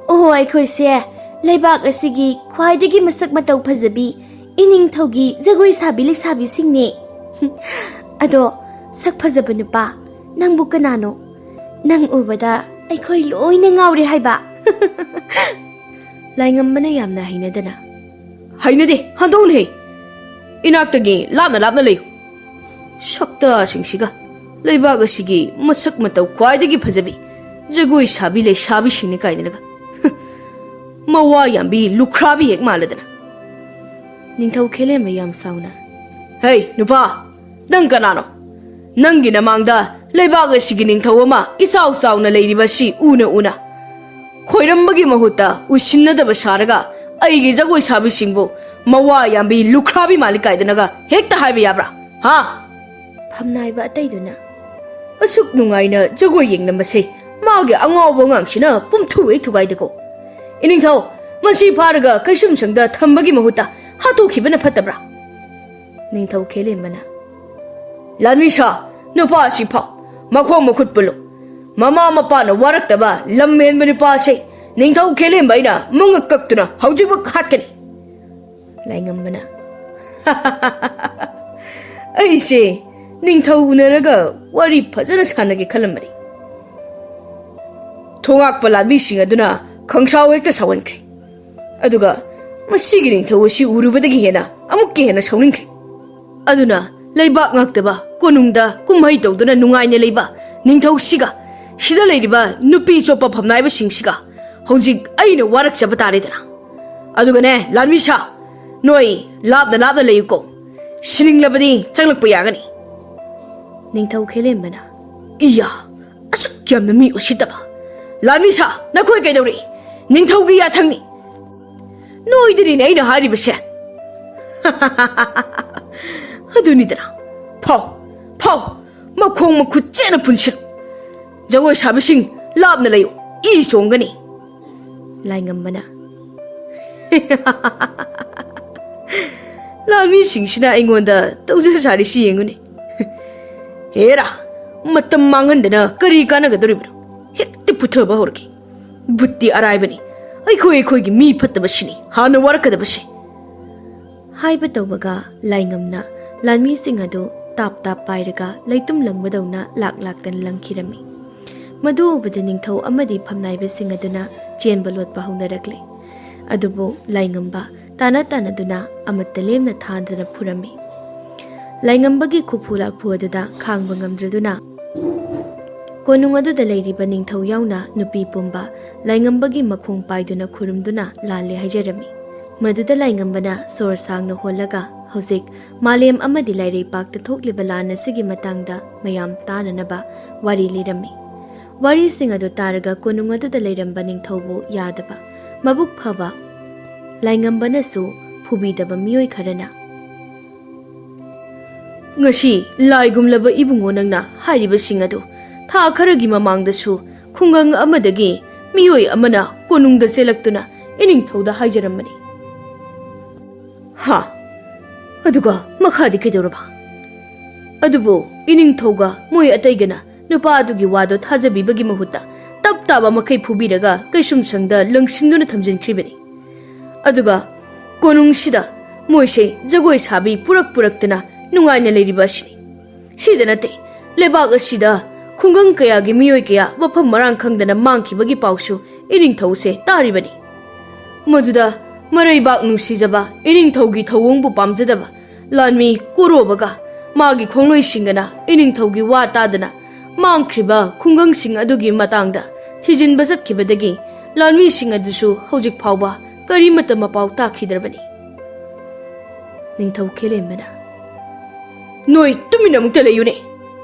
"ꯑꯣꯍꯣ, ꯑꯩꯈꯣꯏꯁꯦ ꯂꯩꯕꯥꯛ ꯑꯁꯤꯒꯤ ꯈ꯭ꯋꯥꯏꯗꯒꯤ ꯃꯁꯛ ꯃꯇꯧ ꯐꯖꯕꯤ ꯏꯅꯤꯡꯊꯧꯒꯤ ꯖꯒꯣꯏ ꯁꯥꯕꯤ ꯂꯩꯁꯥꯕꯤꯁꯤꯡꯅꯦ꯫ ꯑꯗꯣ, ꯁꯛ ꯐꯖꯕ ꯅꯨꯄꯥ, ꯅꯪꯕꯨ ꯀꯅꯥꯅꯣ? ꯅꯪ ꯎꯕꯗ ꯑꯩꯈꯣꯏ ꯂꯣꯏꯅ ꯉꯥꯎꯔꯦ ꯍꯥꯏꯕ꯫ ꯂꯥꯏꯉꯝꯕꯅ ꯌꯥꯝꯅ ꯍꯩꯅꯗꯅ, "ꯍꯩꯅꯗꯦ, ꯍꯟꯗꯣꯛꯅꯍꯦ꯫ ꯏꯅꯥꯛꯇꯒꯤ ꯂꯥꯞꯅ ꯂꯥꯞꯅ ꯂꯩꯌꯨ꯫ ꯁꯛꯇꯥꯁꯤꯡꯁꯤꯒ ꯂꯩꯕꯥꯛ ꯑꯁꯤꯒꯤ ꯃꯁꯛ ꯃꯇꯧ ꯈ꯭ꯋꯥꯏꯗꯒꯤ ꯐꯖꯕꯤ ꯖꯒꯣꯏ ꯁꯥꯕꯤ ꯂꯩꯁꯥꯕꯤꯁꯤꯡꯅꯤ ꯀꯥꯏꯗꯅꯒ꯫ ꯃꯋꯥ ꯌꯥꯝꯕꯤ ꯂꯨꯈ꯭ꯔꯥꯕꯤ ꯍꯦꯛ ꯃꯥꯜꯂꯗꯅ꯫" ꯅꯤꯡꯊꯧ ꯈꯦꯂꯦꯝꯕ ꯌꯥꯝ ꯁꯥꯎꯅ, "ꯍꯩ, ꯅꯨꯄꯥ, ꯅꯪ ꯀꯅꯥꯅꯣ? ꯅꯪꯒꯤ ꯅꯃꯥꯡꯗ ꯂꯩꯕꯥꯛ ꯑꯁꯤꯒꯤ ꯅꯤꯡꯊꯧ ꯑꯃ ꯏꯆꯥꯎ ꯆꯥꯎꯅ ꯂꯩꯔꯤꯕ ꯑꯁꯤ ꯎꯅ ꯎꯅ, ꯈꯣꯏꯔꯝꯕꯒꯤ ꯃꯍꯨꯠꯇ ꯎꯁꯤꯟꯅꯗꯕ ꯁꯥꯔꯒ ꯑꯩꯒꯤ ꯖꯒꯣꯏ ꯁꯥꯕꯤꯁꯤꯡꯕꯨ ꯃꯋꯥ ꯌꯥꯝꯕꯤ ꯂꯨꯈ꯭ꯔꯥꯕꯤ ꯃꯥꯜꯂꯤ ꯀꯥꯏꯗꯅꯒ ꯍꯦꯛꯇ ꯍꯥꯏꯕ ꯌꯥꯕ꯭ꯔꯥ? ꯍꯥ?" ꯐꯝꯅꯥꯏꯕ ꯑꯇꯩꯗꯨꯅ, "ꯑꯁꯨꯛ ꯅꯨꯡꯉꯥꯏꯅ ꯖꯒꯣꯏ ꯌꯦꯡꯂꯝꯕꯁꯦ ꯃꯥꯒꯤ ꯑꯉꯥꯎꯕ ꯑꯉꯥꯡꯁꯤꯅ ꯄꯨꯝꯊꯨ ꯍꯦꯛ ꯊꯨꯒꯥꯏꯗꯀꯣ꯫ ꯏꯅꯤꯡꯊꯧ, ꯃꯁꯤ ꯐꯥꯔꯒ ꯀꯩꯁꯨꯝꯁꯪꯗ ꯊꯝꯕꯒꯤ ꯃꯍꯨꯠꯇ ꯍꯥꯠꯇꯣꯛꯈꯤꯕꯅ ꯐꯠꯇꯕ꯭ꯔꯥ?" ꯅꯤꯡꯊꯧ ꯈꯦꯂꯦꯝꯕꯅ, "ꯂꯥꯟꯃꯤ ꯁꯥ, ꯅꯨꯄꯥ ꯑꯁꯤ ꯐꯥꯎ, ꯃꯈꯣꯡ ꯃꯈꯨꯠ ꯄꯨꯜꯂꯨ꯫ ꯃꯃꯥ ꯃꯄꯥꯅ ꯋꯥꯔꯛꯇꯕ ꯂꯝ ꯍꯦꯟꯕ ꯅꯨꯄꯥ ꯑꯁꯤ ꯅꯤꯡꯊꯧ ꯈꯦꯂꯦꯝꯕ ꯑꯩꯅ ꯃꯉꯛ ꯀꯛꯇꯨꯅ ꯍꯧꯖꯤꯛꯃꯛ ꯍꯥꯠꯀꯅꯤ꯫" ꯂꯥꯏꯉꯝꯕꯅ, "ꯑꯩꯁꯦ ꯅꯤꯡꯊꯧ ꯎꯅꯔꯒ ꯋꯥꯔꯤ ꯐꯖꯅ ꯁꯥꯟꯅꯒꯦ ꯈꯜꯂꯝꯕꯅꯤ꯫ ꯊꯣꯉꯥꯛꯄ ꯂꯥꯟꯃꯤꯁꯤꯡ ꯑꯗꯨꯅ ꯈꯪꯁꯥꯎ ꯍꯦꯛꯇ ꯁꯥꯎꯍꯟꯈ꯭ꯔꯦ꯫ ꯑꯗꯨꯒ ꯃꯁꯤꯒꯤ ꯅꯤꯡꯊꯧ ꯑꯁꯤ ꯎꯔꯨꯕꯗꯒꯤ ꯍꯦꯟꯅ ꯑꯃꯨꯛꯀ ꯍꯦꯟꯅ ꯁꯥꯎꯅꯤꯡꯈ꯭ꯔꯦ꯫ ꯑꯗꯨꯅ ꯂꯩꯕꯥꯛ ꯉꯥꯛꯇꯕ ꯀꯣꯅꯨꯡꯗ ꯀꯨꯝꯍꯩ ꯇꯧꯗꯨꯅ ꯅꯨꯡꯉꯥꯏꯅ ꯂꯩꯕ ꯅꯤꯡꯊꯧꯁꯤꯒ ꯁꯤꯗ ꯂꯩꯔꯤꯕ ꯅꯨꯄꯤ ꯆꯣꯞꯄ ꯐꯝꯅꯥꯏꯕꯁꯤꯡꯁꯤꯒ ꯍꯧꯖꯤꯛ ꯑꯩꯅ ꯋꯥꯔꯛꯆꯕ ꯇꯥꯔꯦꯗꯅ꯫ ꯑꯗꯨꯒꯅꯦ, ꯂꯥꯟꯃꯤ ꯁꯥ, ꯅꯣꯏ ꯂꯥꯞꯅ ꯂꯥꯞꯅ ꯂꯩꯌꯨꯀꯣ꯫ ꯁꯤꯅꯤꯡꯂꯕꯗꯤ ꯆꯪꯂꯛꯄ ꯌꯥꯒꯅꯤ꯫" ꯅꯤꯡꯊꯧ ꯈꯦꯂꯦꯝꯕꯅ, "ꯏꯌꯥ, ꯑꯁꯨꯛ ꯌꯥꯝꯅ ꯃꯤ ꯎꯁꯤꯠꯇꯕ! ꯂꯥꯟꯃꯤ ꯁꯥ, ꯅꯈꯣꯏ ꯀꯩꯗꯧꯔꯤ? ꯅꯤꯡꯊꯧꯒꯤ ꯌꯥꯊꯪꯅꯤ꯫ ꯅꯣꯏꯗꯅꯤꯅꯦ ꯑꯩꯅ ꯍꯥꯏꯔꯤꯕꯁꯦ꯫" "ꯑꯗꯨꯅꯤꯗꯅ꯫ ꯐꯥꯎ, ꯐꯥꯎ, ꯃꯈꯣꯡ ꯃꯈꯨꯠ ꯆꯦꯠꯅ ꯄꯨꯟꯁꯤꯜꯂꯨ꯫ ꯖꯒꯣꯏ ꯁꯥꯕꯤꯁꯤꯡ, ꯂꯥꯞꯅ ꯂꯩꯌꯨ, ꯏ ꯆꯣꯡꯒꯅꯤ꯫" ꯂꯥꯏꯉꯝꯕꯅ, "ꯂꯥꯟꯃꯤꯁꯤꯡꯁꯤꯅ ꯑꯩꯉꯣꯟꯗ ꯇꯧꯖ ꯁꯥꯔꯤꯁꯤ ꯌꯦꯡꯉꯨꯅꯦ꯫ ꯍꯦꯔꯥ, ꯃꯇꯝ ꯃꯥꯡꯍꯟꯗꯅ ꯀꯔꯤ ꯀꯥꯟꯅꯒꯗꯧꯔꯤꯕꯅꯣ? ꯍꯦꯛꯇ ꯄꯨꯊꯕ ꯍꯧꯔꯒꯦ꯫ ꯕꯨꯠꯇꯤ ꯑꯔꯥꯏꯕꯅꯤ꯫ ꯑꯩꯈꯣꯏ ꯑꯩꯈꯣꯏꯒꯤ ꯃꯤ ꯐꯠꯇꯕꯁꯤꯅꯤ ꯍꯥꯟꯅ ꯋꯥꯔꯛꯀꯗꯕꯁꯦ꯫" ꯍꯥꯏꯕ ꯇꯧꯕꯒ ꯂꯥꯏꯉꯝꯅ ꯂꯥꯟꯃꯤꯁꯤꯡ ꯑꯗꯨ ꯇꯥꯞ ꯇꯥꯞ ꯄꯥꯏꯔꯒ ꯂꯩꯇꯨꯝ ꯂꯪꯕꯗꯧꯅ ꯂꯥꯛ ꯂꯥꯛꯇꯅ ꯂꯪꯈꯤꯔꯝꯃꯤ꯫ ꯃꯗꯨ ꯎꯕꯗ ꯅꯤꯡꯊꯧ ꯑꯃꯗꯤ ꯐꯝꯅꯥꯏꯕꯁꯤꯡ ꯑꯗꯨꯅ ꯆꯦꯟꯕ ꯂꯣꯠꯄ ꯍꯧꯅꯔꯛꯂꯦ꯫ ꯑꯗꯨꯕꯨ ꯂꯥꯏꯉꯝꯕ ꯇꯥꯅ ꯇꯥꯅꯗꯨꯅ ꯑꯃꯠꯇ ꯂꯦꯝꯅ ꯊꯥꯗꯅ ꯐꯨꯔꯝꯃꯤ꯫ ꯂꯥꯏꯉꯝꯕꯒꯤ ꯈꯨꯐꯨ ꯂꯥꯛꯐꯨ ꯑꯗꯨꯗ ꯈꯥꯡꯕ ꯉꯝꯗ꯭ꯔꯗꯨꯅ ꯀꯣꯅꯨꯡ ꯑꯗꯨꯗ ꯂꯩꯔꯤꯕ ꯅꯤꯡꯊꯧ ꯌꯥꯎꯅ ꯅꯨꯄꯤ ꯄꯨꯝꯕ ꯂꯥꯏꯉꯝꯕꯒꯤ ꯃꯈꯣꯡ ꯄꯥꯏꯗꯨꯅ ꯈꯨꯔꯨꯝꯗꯨꯅ ꯂꯥꯜꯂꯦ ꯍꯥꯏꯖꯔꯝꯃꯤ꯫ ꯃꯗꯨꯗ ꯂꯥꯏꯉꯝꯕꯅ ꯁꯣꯔ ꯁꯥꯡꯅ ꯍꯣꯜꯂꯒ ꯍꯧꯖꯤꯛ ꯃꯥꯂꯦꯝ ꯑꯃꯗꯤ ꯂꯥꯏꯔꯩꯄꯥꯛꯇ ꯊꯣꯛꯂꯤꯕ ꯂꯥꯟ ꯑꯁꯤꯒꯤ ꯃꯇꯥꯡꯗ ꯃꯌꯥꯝ ꯇꯥꯅꯅꯕ ꯋꯥꯔꯤ ꯂꯤꯔꯝꯃꯤ꯫ ꯋꯥꯔꯤꯁꯤꯡ ꯑꯗꯨ ꯇꯥꯔꯒ ꯀꯣꯅꯨꯡ ꯑꯗꯨꯗ ꯂꯩꯔꯝꯕ ꯅꯤꯡꯊꯧꯕꯨ ꯌꯥꯗꯕ, ꯃꯕꯨꯛ ꯐꯕ ꯂꯥꯏꯉꯝꯕꯅꯁꯨ ꯐꯨꯕꯤꯗꯕ ꯃꯤꯑꯣꯏ ꯈꯔꯅ, "ꯉꯁꯤ ꯂꯥꯏꯒꯨꯝꯂꯕ ꯏꯕꯨꯡꯉꯣ ꯅꯪꯅ ꯍꯥꯏꯔꯤꯕꯁꯤꯡ ꯑꯗꯨ ꯊꯥ ꯈꯔꯒꯤ ꯃꯃꯥꯡꯗꯁꯨ ꯈꯨꯡꯒꯪ ꯑꯃꯗꯒꯤ ꯃꯤꯑꯣꯏ ꯑꯃꯅ ꯀꯣꯅꯨꯡꯗ ꯆꯦꯜꯂꯛꯇꯨꯅ ꯏꯅꯤꯡꯊꯧꯗ ꯍꯥꯏꯖꯔꯝꯕꯅꯤ"꯫ "ꯍꯥ? ꯑꯗꯨꯒ ꯃꯈꯥꯗꯤ ꯀꯩꯗꯧꯔꯕ?" "ꯑꯗꯨꯕꯨ ꯏꯅꯤꯡꯊꯧꯒ ꯃꯣꯏ ꯑꯇꯩꯒꯅ ꯅꯨꯄꯥ ꯑꯗꯨꯒꯤ ꯋꯥꯗꯣ ꯊꯥꯖꯕꯤꯕꯒꯤ ꯃꯍꯨꯠꯇ ꯇꯞ ꯇꯥꯕ ꯃꯈꯩ ꯐꯨꯕꯤꯔꯒ ꯀꯩꯁꯨꯝꯁꯪꯗ ꯂꯪꯁꯤꯟꯗꯨꯅ ꯊꯝꯖꯤꯟꯈ꯭ꯔꯤꯕꯅꯤ꯫ ꯑꯗꯨꯒ ꯀꯣꯅꯨꯡꯁꯤꯗ ꯃꯣꯏꯁꯦ ꯖꯒꯣꯏ ꯁꯥꯕꯤ ꯄꯨꯔꯛ ꯄꯨꯔꯛꯇꯨꯅ ꯅꯨꯡꯉꯥꯏꯅ ꯂꯩꯔꯤꯕ ꯑꯁꯤꯅꯤ꯫ ꯁꯤꯗ ꯅꯠꯇꯦ, ꯂꯩꯕꯥꯛ ꯑꯁꯤꯗ ꯈꯨꯡꯒꯪ ꯀꯌꯥꯒꯤ ꯃꯤꯑꯣꯏ ꯀꯌꯥ ꯃꯐꯝ ꯃꯔꯥꯡ ꯈꯪꯗꯅ ꯃꯥꯡꯈꯤꯕꯒꯤ ꯄꯥꯎꯁꯨ ꯏꯅꯤꯡꯊꯧꯁꯦ ꯇꯥꯔꯤꯕꯅꯤ꯫ ꯃꯗꯨꯗ ꯃꯔꯩꯕꯥꯛ ꯅꯨꯡꯁꯤꯖꯕ ꯏꯅꯤꯡꯊꯧꯒꯤ ꯊꯧꯑꯣꯡꯕꯨ ꯄꯥꯝꯖꯗꯕ ꯂꯥꯟꯃꯤ ꯀꯣꯔꯣꯕꯒ ꯃꯥꯒꯤ ꯈꯣꯡꯂꯣꯏꯁꯤꯡꯒꯅ ꯏꯅꯤꯡꯊꯧꯒꯤ ꯋꯥ ꯇꯥꯗꯅ ꯃꯥꯡꯈ꯭ꯔꯤꯕ ꯈꯨꯡꯒꯪꯁꯤꯡ ꯑꯗꯨꯒꯤ ꯃꯇꯥꯡꯗ ꯊꯤꯖꯤꯟꯕ ꯆꯠꯈꯤꯕꯗꯒꯤ ꯂꯥꯟꯃꯤꯁꯤꯡ ꯑꯗꯨꯁꯨ ꯍꯧꯖꯤꯛ ꯐꯥꯎꯕ ꯀꯔꯤꯃꯠꯇ ꯃꯄꯥꯎ ꯇꯥꯈꯤꯗ꯭ꯔꯕꯅꯤ"꯫ ꯅꯤꯡꯊꯧ ꯈꯦꯂꯦꯝꯕꯅ, "ꯅꯣꯏ ꯇꯨꯃꯤꯟꯅ ꯑꯃꯨꯛꯇ ꯂꯩꯌꯨꯅꯦ,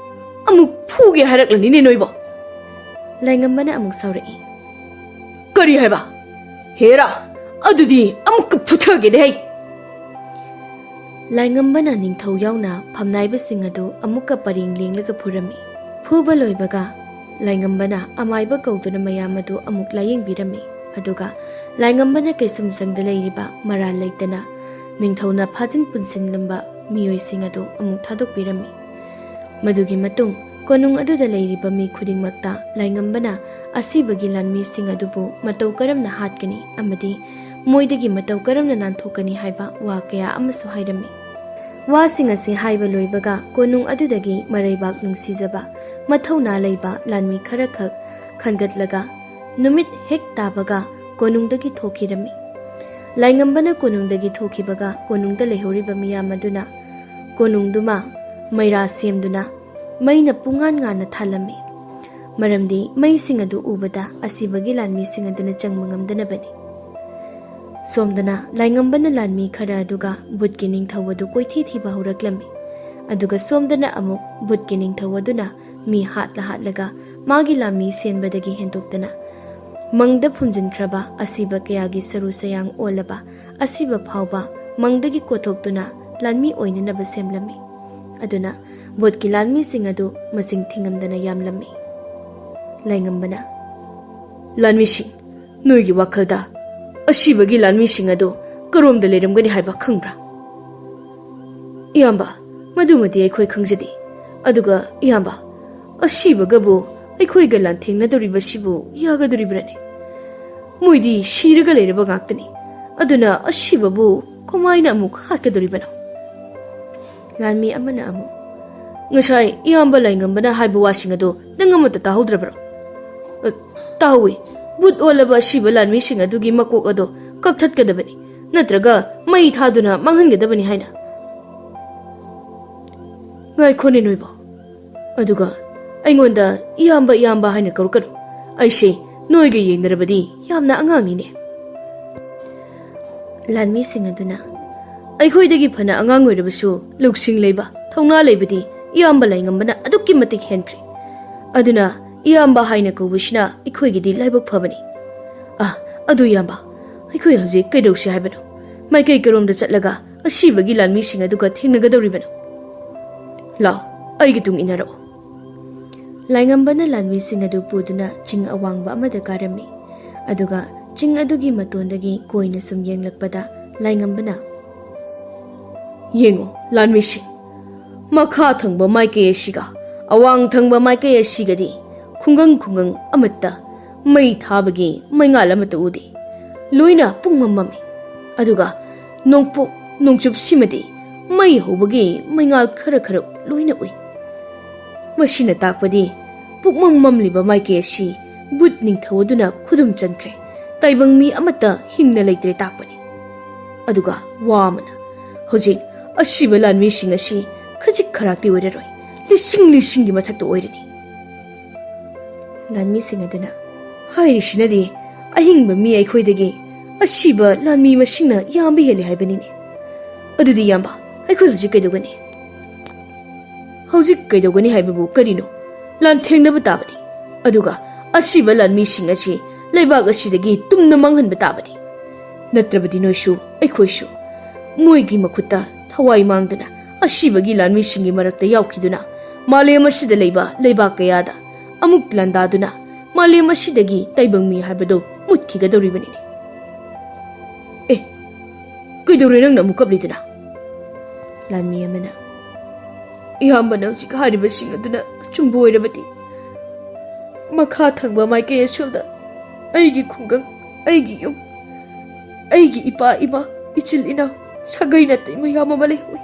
ꯑꯃꯨꯛ ꯐꯨꯒꯦ ꯍꯥꯏꯔꯛꯂꯅꯤꯅꯦ ꯅꯣꯏꯕꯣ"꯫ ꯂꯥꯏꯉꯝꯕꯅ ꯑꯃꯨꯛ ꯁꯥꯎꯔꯛꯏ, "ꯀꯔꯤ ꯍꯥꯏꯕ? ꯍꯦꯔꯥ, ꯑꯗꯨꯗꯤ ꯑꯃꯨꯛꯀ ꯐꯨꯊꯒꯦꯅꯦ ꯍꯩ"꯫ ꯂꯥꯏꯉꯝꯕꯅ ꯅꯤꯡꯊꯧ ꯌꯥꯎꯅ ꯐꯝꯅꯥꯏꯕꯁꯤꯡ ꯑꯗꯨ ꯑꯃꯨꯛꯀ ꯄꯔꯦꯡ ꯂꯦꯡꯂꯒ ꯐꯨꯔꯝꯃꯤ꯫ ꯐꯨꯕ ꯂꯣꯏꯕꯒ ꯂꯥꯏꯉꯝꯕꯅ ꯑꯃꯥꯏꯕ ꯀꯧꯗꯨꯅ ꯃꯌꯥꯝ ꯑꯗꯨ ꯑꯃꯨꯛ ꯂꯥꯌꯦꯡꯕꯤꯔꯝꯃꯤ꯫ ꯑꯗꯨꯒ ꯂꯥꯏꯉꯝꯕꯅ ꯀꯩꯁꯨꯝꯁꯪꯗ ꯂꯩꯔꯤꯕ ꯃꯔꯥꯜ ꯂꯩꯇꯅ ꯅꯤꯡꯊꯧꯅ ꯐꯥꯖꯤꯟ ꯄꯨꯟꯁꯤꯟꯂꯝꯕ ꯃꯤꯑꯣꯏꯁꯤꯡ ꯑꯗꯨ ꯑꯃꯨꯛ ꯊꯥꯗꯣꯛꯄꯤꯔꯝꯃꯤ꯫ ꯃꯗꯨꯒꯤ ꯃꯇꯨꯡ ꯀꯣꯅꯨꯡ ꯑꯗꯨꯗ ꯂꯩꯔꯤꯕ ꯃꯤ ꯈꯨꯗꯤꯡꯃꯛꯇ ꯂꯥꯏꯉꯝꯕꯅ ꯑꯁꯤꯕꯒꯤ ꯂꯥꯟꯃꯤꯁꯤꯡ ꯑꯗꯨꯕꯨ ꯃꯇꯧ ꯀꯔꯝꯅ ꯍꯥꯠꯀꯅꯤ ꯑꯃꯗꯤ ꯃꯣꯏꯗꯒꯤ ꯃꯇꯧ ꯀꯔꯝꯅ ꯅꯥꯟꯊꯣꯛꯀꯅꯤ ꯍꯥꯏꯕ ꯋꯥ ꯀꯌꯥ ꯑꯃꯁꯨ ꯍꯥꯏꯔꯝꯃꯤ꯫ ꯋꯥꯁꯤꯡ ꯑꯁꯤ ꯍꯥꯏꯕ ꯂꯣꯏꯕꯒ ꯀꯣꯅꯨꯡ ꯑꯗꯨꯗꯒꯤ ꯃꯔꯩꯕꯥꯛ ꯅꯨꯡꯁꯤꯖꯕ, ꯃꯊꯧꯅꯥ ꯂꯩꯕ ꯂꯥꯟꯃꯤ ꯈꯔꯈꯛ ꯈꯟꯒꯠꯂꯒ ꯅꯨꯃꯤꯠ ꯍꯦꯛ ꯇꯥꯕꯒ ꯀꯣꯅꯨꯡꯗꯒꯤ ꯊꯣꯛꯈꯤꯔꯝꯃꯤ꯫ ꯂꯥꯏꯉꯝꯕꯅ ꯀꯣꯅꯨꯡꯗꯒꯤ ꯊꯣꯛꯈꯤꯕꯒ ꯀꯣꯅꯨꯡꯗ ꯂꯩꯍꯧꯔꯤꯕ ꯃꯤꯌꯥꯝ ꯑꯗꯨꯅ ꯀꯣꯅꯨꯡꯗꯨꯃ ꯃꯩꯔꯥ ꯁꯦꯝꯗꯨꯅ ꯃꯩꯅ ꯄꯨꯡꯉꯥꯟ ꯉꯥꯟꯅ ꯊꯥꯜꯂꯝꯃꯤ꯫ ꯃꯔꯝꯗꯤ ꯃꯩꯁꯤꯡ ꯑꯗꯨ ꯎꯕꯗ ꯑꯁꯤꯕꯒꯤ ꯂꯥꯟꯃꯤꯁꯤꯡ ꯑꯗꯨꯅ ꯆꯪꯕ ꯉꯝꯗꯅꯕꯅꯤ꯫ ꯁꯣꯝꯗꯅ ꯂꯥꯏꯉꯝꯕꯅ ꯂꯥꯟꯃꯤ ꯈꯔ ꯑꯗꯨꯒ ꯕꯨꯠꯀꯤ ꯅꯤꯡꯊꯧ ꯑꯗꯨ ꯀꯣꯏꯊꯤ ꯊꯤꯕ ꯍꯧꯔꯛꯂꯝꯃꯤ꯫ ꯑꯗꯨꯒ ꯁꯣꯝꯗꯅ ꯑꯃꯨꯛ ꯕꯨꯠꯀꯤ ꯅꯤꯡꯊꯧ ꯑꯗꯨꯅ ꯃꯤ ꯍꯥꯠꯂ ꯍꯥꯠꯂꯒ ꯃꯥꯒꯤ ꯂꯥꯟꯃꯤ ꯁꯦꯟꯕꯗꯒꯤ ꯍꯦꯟꯗꯣꯛꯇꯅ ꯃꯪꯗ ꯐꯨꯝꯖꯤꯟꯈ꯭ꯔꯕ ꯑꯁꯤꯕ ꯀꯌꯥꯒꯤ ꯁꯔꯨ ꯁꯌꯥꯡ ꯑꯣꯜꯂꯕ ꯑꯁꯤꯕ ꯐꯥꯎꯕ ꯃꯪꯗꯒꯤ ꯀꯣꯊꯣꯛꯇꯨꯅ ꯂꯥꯟꯃꯤ ꯑꯣꯏꯅꯅꯕ ꯁꯦꯝꯂꯝꯃꯤ꯫ ꯑꯗꯨꯅ ꯕꯨꯠꯀꯤ ꯂꯥꯟꯃꯤꯁꯤꯡ ꯑꯗꯨ ꯃꯁꯤꯡ ꯊꯤꯉꯝꯗꯅ ꯌꯥꯝꯂꯝꯃꯤ꯫ ꯂꯥꯏꯉꯝꯕꯅ, "ꯂꯥꯟꯃꯤꯁꯤꯡ, ꯅꯣꯏꯒꯤ ꯋꯥꯈꯜꯗ ꯑꯁꯤꯕꯒꯤ ꯂꯥꯟꯃꯤꯁꯤꯡ ꯑꯗꯨ ꯀꯔꯣꯝꯗ ꯂꯩꯔꯝꯒꯅꯤ ꯍꯥꯏꯕ ꯈꯪꯕ꯭ꯔꯥ?" "ꯏꯌꯥꯝꯕ, ꯃꯗꯨꯃꯗꯤ ꯑꯩꯈꯣꯏ ꯈꯪꯖꯗꯦ꯫ ꯑꯗꯨꯒ ꯏꯌꯥꯝꯕ, ꯑꯁꯤꯕꯒꯕꯨ ꯑꯩꯈꯣꯏꯒ ꯂꯥꯟꯊꯦꯡꯅꯗꯧꯔꯤꯕꯁꯤꯕꯨ ꯌꯥꯒꯗꯧꯔꯤꯕ꯭ꯔꯅꯦ? ꯃꯣꯏꯗꯤ ꯁꯤꯔꯒ ꯂꯩꯔꯕ ꯉꯥꯛꯇꯅꯤ꯫ ꯑꯗꯨꯅ ꯑꯁꯤꯕꯕꯨ ꯀꯃꯥꯏꯅ ꯑꯃꯨꯛ ꯍꯥꯠꯀꯗꯧꯔꯤꯕꯅꯣ?" ꯂꯥꯟꯃꯤ ꯑꯃꯅ ꯑꯃꯨꯛ, "ꯉꯁꯥꯏ ꯏꯌꯥꯝꯕ ꯂꯥꯏꯉꯝꯕꯅ ꯍꯥꯏꯕ ꯋꯥꯁꯤꯡ ꯑꯗꯨ ꯅꯪ ꯑꯃꯠꯇ ꯇꯥꯍꯧꯗ꯭ꯔꯕ꯭ꯔꯣ?" "ꯑ, ꯇꯥꯍꯧꯋꯤ꯫ ꯕꯨꯠ ꯑꯣꯜꯂꯕ ꯑꯁꯤꯕ ꯂꯥꯟꯃꯤꯁꯤꯡ ꯑꯗꯨꯒꯤ ꯃꯀꯣꯛ ꯑꯗꯨ ꯀꯛꯊꯠꯀꯗꯕꯅꯤ, ꯅꯠꯇ꯭ꯔꯒ ꯃꯩ ꯊꯥꯗꯨꯅ ꯃꯥꯡꯍꯟꯒꯗꯕꯅꯤ ꯍꯥꯏꯅ꯫" "ꯉꯥꯏꯈꯣꯅꯦ ꯅꯣꯏꯕꯣ꯫ ꯑꯗꯨꯒ ꯑꯩꯉꯣꯟꯗ ꯏꯌꯥꯝꯕ, ꯏꯌꯥꯝꯕ ꯍꯥꯏꯅ ꯀꯧꯔꯛꯀꯅꯨ꯫ ꯑꯩꯁꯦ ꯅꯣꯏꯒ ꯌꯦꯡꯅꯔꯕꯗꯤ ꯌꯥꯝꯅ ꯑꯉꯥꯡꯅꯤꯅꯦ꯫" ꯂꯥꯟꯃꯤꯁꯤꯡ ꯑꯗꯨꯅ, "ꯑꯩꯈꯣꯏꯗꯒꯤ ꯐꯅ ꯑꯉꯥꯡ ꯑꯣꯏꯔꯕꯁꯨ ꯂꯧꯁꯤꯡ ꯂꯩꯕ, ꯊꯧꯅꯥ ꯂꯩꯕꯗꯤ ꯏꯌꯥꯝꯕ ꯂꯥꯏꯉꯝꯕꯅ ꯑꯗꯨꯛꯀꯤ ꯃꯇꯤꯛ ꯍꯦꯟꯈ꯭ꯔꯦ꯫ ꯑꯗꯨꯅ ꯏꯌꯥꯝꯕ ꯍꯥꯏꯅ ꯀꯧꯕꯁꯤꯅ ꯑꯩꯈꯣꯏꯒꯤꯗꯤ ꯂꯥꯏꯕꯛ ꯐꯕꯅꯤ꯫ ꯑ, ꯑꯗꯨ ꯏꯌꯥꯝꯕ, ꯑꯩꯈꯣꯏ ꯍꯧꯖꯤꯛ ꯀꯩꯗꯧꯁꯤ ꯍꯥꯏꯕꯅꯣ? ꯃꯥꯏꯀꯩ ꯀꯔꯣꯝꯗ ꯆꯠꯂꯒ ꯑꯁꯤꯕꯒꯤ ꯂꯥꯟꯃꯤꯁꯤꯡ ꯑꯗꯨꯒ ꯊꯦꯡꯅꯒꯗꯧꯔꯤꯕꯅꯣ?" "ꯂꯥꯎ, ꯑꯩꯒꯤ ꯇꯨꯡ ꯏꯟꯅꯔꯛꯑꯣ꯫" ꯂꯥꯏꯉꯝꯕꯅ ꯂꯥꯟꯃꯤꯁꯤꯡ ꯑꯗꯨ ꯄꯨꯗꯨꯅ ꯆꯤꯡ ꯑꯋꯥꯡꯕ ꯑꯃꯗ ꯀꯥꯔꯝꯃꯤ꯫ ꯑꯗꯨꯒ ꯆꯤꯡ ꯑꯗꯨꯒꯤ ꯃꯇꯣꯟꯗꯒꯤ ꯀꯣꯏꯅ ꯁꯨꯝ ꯌꯦꯡꯂꯛꯄꯗ ꯂꯥꯏꯉꯝꯕꯅ, "ꯌꯦꯡꯉꯨ, ꯂꯥꯟꯃꯤꯁꯤꯡ, ꯃꯈꯥ ꯊꯪꯕ ꯃꯥꯏꯀꯩ ꯑꯁꯤꯒ ꯑꯋꯥꯡ ꯊꯪꯕ ꯃꯥꯏꯀꯩ ꯑꯁꯤꯒꯗꯤ ꯈꯨꯡꯒꯪ ꯈꯨꯡꯒꯪ ꯑꯃꯠꯇ ꯃꯩ ꯊꯥꯕꯒꯤ ꯃꯩꯉꯥꯜ ꯑꯃꯠꯇ ꯎꯗꯦ꯫ ꯂꯣꯏꯅ ꯄꯨꯡꯃꯝ ꯃꯝꯃꯤ꯫ ꯑꯗꯨꯒ ꯅꯣꯡꯄꯣꯛ ꯅꯣꯡꯆꯨꯞꯁꯤꯃꯗꯤ ꯃꯩ ꯍꯧꯕꯒꯤ ꯃꯩꯉꯥꯜ ꯈꯔ ꯈꯔ ꯂꯣꯏꯅ ꯎꯏ꯫ ꯃꯁꯤꯅ ꯇꯥꯛꯄꯗꯤ ꯄꯨꯡꯃꯝ ꯃꯝꯂꯤꯕ ꯃꯥꯏꯀꯩ ꯑꯁꯤ ꯕꯨꯠ ꯅꯤꯡꯊꯧ ꯑꯗꯨꯅ ꯈꯨꯗꯨꯝ ꯆꯟꯈ꯭ꯔꯦ, ꯇꯥꯏꯕꯪ ꯃꯤ ꯑꯃꯠꯇ ꯍꯤꯡꯅ ꯂꯩꯇ꯭ꯔꯦ ꯇꯥꯛꯄꯅꯤ꯫ ꯑꯗꯨꯒ ꯋꯥ ꯑꯃꯅ, ꯍꯧꯖꯤꯛ ꯑꯁꯤꯕ ꯂꯥꯟꯃꯤꯁꯤꯡ ꯑꯁꯤ ꯈꯖꯤꯛ ꯈꯔꯥꯛꯇꯤ ꯑꯣꯏꯔꯔꯣꯏ, ꯂꯤꯁꯤꯡ ꯂꯤꯁꯤꯡꯒꯤ ꯃꯊꯛꯇ ꯑꯣꯏꯔꯅꯤ꯫ ꯂꯥꯟꯃꯤꯁꯤꯡ ꯑꯗꯨꯅ, ꯍꯥꯏꯔꯤꯁꯤꯅꯗꯤ ꯑꯍꯤꯡꯕ ꯃꯤ ꯑꯩꯈꯣꯏꯗꯒꯤ ꯑꯁꯤꯕ ꯂꯥꯟꯃꯤ ꯃꯁꯤꯡꯅ ꯌꯥꯝꯕ ꯍꯦꯜꯂꯤ ꯍꯥꯏꯕꯅꯤꯅꯦ꯫ ꯑꯗꯨꯗꯤ ꯏꯌꯥꯝꯕ, ꯑꯩꯈꯣꯏ ꯍꯧꯖꯤꯛ ꯀꯩꯗꯧꯒꯅꯤ? ꯍꯧꯖꯤꯛ ꯀꯩꯗꯧꯒꯅꯤ ꯍꯥꯏꯕꯕꯨ ꯀꯔꯤꯅꯣ? ꯂꯥꯟꯊꯦꯡꯅꯕ ꯇꯥꯕꯅꯤ꯫ ꯑꯗꯨꯒ ꯑꯁꯤꯕ ꯂꯥꯟꯃꯤꯁꯤꯡ ꯑꯁꯤ ꯂꯩꯕꯥꯛ ꯑꯁꯤꯗꯒꯤ ꯇꯨꯝꯅ ꯃꯥꯡꯍꯟꯕ ꯇꯥꯕꯅꯤ꯫ ꯅꯠꯇ꯭ꯔꯕꯗꯤ ꯅꯣꯏꯁꯨ ꯑꯩꯈꯣꯏꯁꯨ ꯃꯣꯏꯒꯤ ꯃꯈꯨꯠꯇ ꯊꯋꯥꯏ ꯃꯥꯡꯗꯨꯅ ꯑꯁꯤꯕꯒꯤ ꯂꯥꯟꯃꯤꯁꯤꯡꯒꯤ ꯃꯔꯛꯇ ꯌꯥꯎꯈꯤꯗꯨꯅ ꯃꯥꯂꯦꯝ ꯑꯁꯤꯗ ꯂꯩꯕ ꯂꯩꯕꯥꯛ ꯀꯌꯥꯗ ꯑꯃꯨꯛ ꯂꯥꯟꯗꯥꯗꯨꯅ ꯃꯥꯂꯦꯝ ꯑꯁꯤꯗꯒꯤ ꯇꯥꯏꯕꯪ ꯃꯤ ꯍꯥꯏꯕꯗꯨ ꯃꯨꯠꯈꯤꯒꯗꯧꯔꯤꯕꯅꯤꯅꯦ꯫ ꯑꯦ, ꯀꯩꯗꯧꯔꯦ ꯅꯪꯅ ꯑꯃꯨꯛ ꯀꯞꯂꯤꯗꯨꯅ? ꯂꯥꯟꯃꯤ ꯑꯃꯅ, ꯏꯌꯥꯝꯕꯅ ꯍꯧꯖꯤꯛ ꯍꯥꯏꯔꯤꯕꯁꯤꯡ ꯑꯗꯨꯅ ꯑꯆꯨꯝꯕ ꯑꯣꯏꯔꯕꯗꯤ, ꯃꯈꯥ ꯊꯪꯕ ꯃꯥꯏꯀꯩ ꯑꯁꯣꯝꯗ ꯑꯩꯒꯤ ꯈꯨꯡꯒꯪ, ꯑꯩꯒꯤ ꯌꯨꯝ, ꯑꯩꯒꯤ ꯏꯄꯥ ꯏꯃꯥ, ꯏꯆꯤꯜ ꯏꯅꯥꯎ, ꯁꯥꯒꯩ ꯅꯥꯇꯩ ꯃꯌꯥꯝ ꯑꯃ ꯂꯩꯍꯧꯏ꯫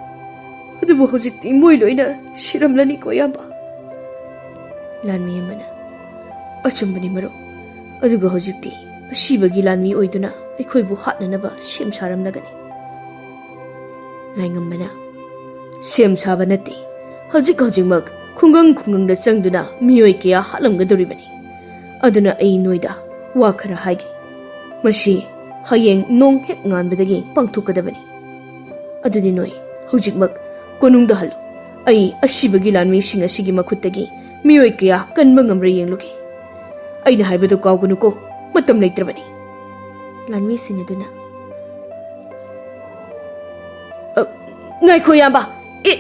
ꯑꯗꯨꯕꯨ ꯍꯧꯖꯤꯛꯇꯤ ꯃꯣꯏ ꯂꯣꯏꯅ ꯁꯤꯔꯝꯂꯅꯤꯀꯣ, ꯏꯌꯥꯝꯕ꯫ ꯂꯥꯟꯃꯤ ꯑꯃꯅ, ꯑꯆꯨꯝꯕꯅꯤ ꯃꯔꯨꯞ, ꯑꯗꯨꯒ ꯍꯧꯖꯤꯛꯇꯤ ꯑꯁꯤꯕꯒꯤ ꯂꯥꯟꯃꯤ ꯑꯣꯏꯗꯨꯅ ꯑꯩꯈꯣꯏꯕꯨ ꯍꯥꯠꯅꯅꯕ ꯁꯦꯝ ꯁꯥꯔꯝꯂꯒꯅꯤ꯫ ꯂꯥꯏꯉꯝꯕꯅ, ꯁꯦꯝ ꯁꯥꯕ ꯅꯠꯇꯦ, ꯍꯧꯖꯤꯛ ꯍꯧꯖꯤꯛꯃꯛ ꯈꯨꯡꯒꯪ ꯈꯨꯡꯒꯪꯗ ꯆꯪꯗꯨꯅ ꯃꯤꯑꯣꯏ ꯀꯌꯥ ꯍꯥꯠꯂꯝꯒꯗꯧꯔꯤꯕꯅꯤ꯫ ꯑꯗꯨꯅ ꯑꯩ ꯅꯣꯏꯗ ꯋꯥ ꯈꯔ ꯍꯥꯏꯒꯦ꯫ ꯃꯁꯤ ꯍꯌꯦꯡ ꯅꯣꯡ ꯍꯦꯛ ꯉꯥꯟꯕꯗꯒꯤ ꯄꯥꯡꯊꯣꯛꯀꯗꯕꯅꯤ꯫ ꯑꯗꯨꯗꯤ ꯅꯣꯏ ꯍꯧꯖꯤꯛꯃꯛ ꯀꯣꯅꯨꯡꯗ ꯍꯜꯂꯨ꯫ ꯑꯩ ꯑꯁꯤꯕꯒꯤ ꯂꯥꯟꯃꯤꯁꯤꯡ ꯑꯁꯤꯒꯤ ꯃꯈꯨꯠꯇꯒꯤ ꯃꯤꯑꯣꯏ ꯀꯌꯥ ꯀꯟꯕ ꯉꯝꯕ꯭ꯔꯥ ꯌꯦꯡꯂꯨꯒꯦ꯫ ꯑꯩꯅ ꯍꯥꯏꯕꯗꯨ ꯀꯥꯎꯒꯅꯨꯀꯣ, ꯃꯇꯝ ꯂꯩꯇ꯭ꯔꯕꯅꯤ꯫ ꯂꯥꯟꯃꯤꯁꯤꯡ ꯑꯗꯨꯅ, "ꯑ, ꯉꯥꯏꯈꯣ ꯏꯌꯥꯝꯕ, ꯑꯦ,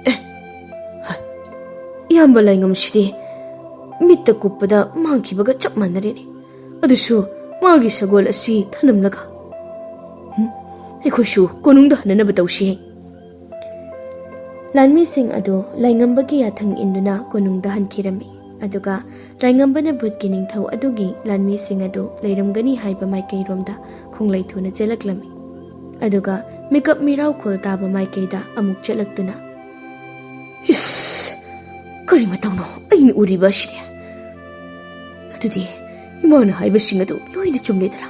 ꯑꯦ, ꯍ, ꯏꯌꯥꯝꯕ ꯂꯥꯏꯉꯝꯁꯤꯗꯤ ꯃꯤꯠꯇ ꯀꯨꯞꯄꯗ ꯃꯥꯡꯈꯤꯕꯒ ꯆꯞ ꯃꯥꯟꯅꯔꯦꯅꯦ꯫ ꯑꯗꯨꯁꯨ ꯃꯥꯒꯤ ꯁꯒꯣꯜ ꯑꯁꯤ ꯊꯅꯝꯂꯒ꯫ ꯍꯨꯝ, ꯑꯩꯈꯣꯏꯁꯨ ꯀꯣꯅꯨꯡꯗ ꯍꯟꯅꯅꯕ ꯇꯧꯁꯤꯍꯦ꯫" ꯂꯥꯟꯃꯤꯁꯤꯡ ꯑꯗꯨ ꯂꯥꯏꯉꯝꯕꯒꯤ ꯌꯥꯊꯪ ꯏꯟꯗꯨꯅ ꯀꯣꯅꯨꯡꯗ ꯍꯟꯈꯤꯔꯝꯃꯤ꯫ ꯑꯗꯨꯒ ꯂꯥꯏꯉꯝꯕꯅ ꯚꯨꯠꯀꯤ ꯅꯤꯡꯊꯧ ꯑꯗꯨꯒꯤ ꯂꯥꯟꯃꯤꯁꯤꯡ ꯑꯗꯨ ꯂꯩꯔꯝꯒꯅꯤ ꯍꯥꯏꯕ ꯃꯥꯏꯀꯩꯔꯣꯝꯗ ꯈꯣꯡꯂꯩ ꯊꯨꯅ ꯆꯦꯜꯂꯛꯂꯝꯃꯤ꯫ ꯑꯗꯨꯒ ꯃꯤꯀꯞ ꯃꯤꯔꯥꯎꯈꯣꯜ ꯇꯥꯕ ꯃꯥꯏꯀꯩꯗ ꯑꯃꯨꯛ ꯆꯠꯂꯛꯇꯨꯅ, "ꯏꯁ! ꯀꯔꯤ ꯃꯇꯧꯅꯣ ꯑꯩꯅ ꯎꯔꯤꯕ ꯑꯁꯤꯗꯤ? ꯑꯗꯨꯗꯤ ꯏꯃꯥꯅ ꯍꯥꯏꯕꯁꯤꯡ ꯑꯗꯨ ꯂꯣꯏꯅ ꯆꯨꯝꯂꯦꯗꯔꯥ?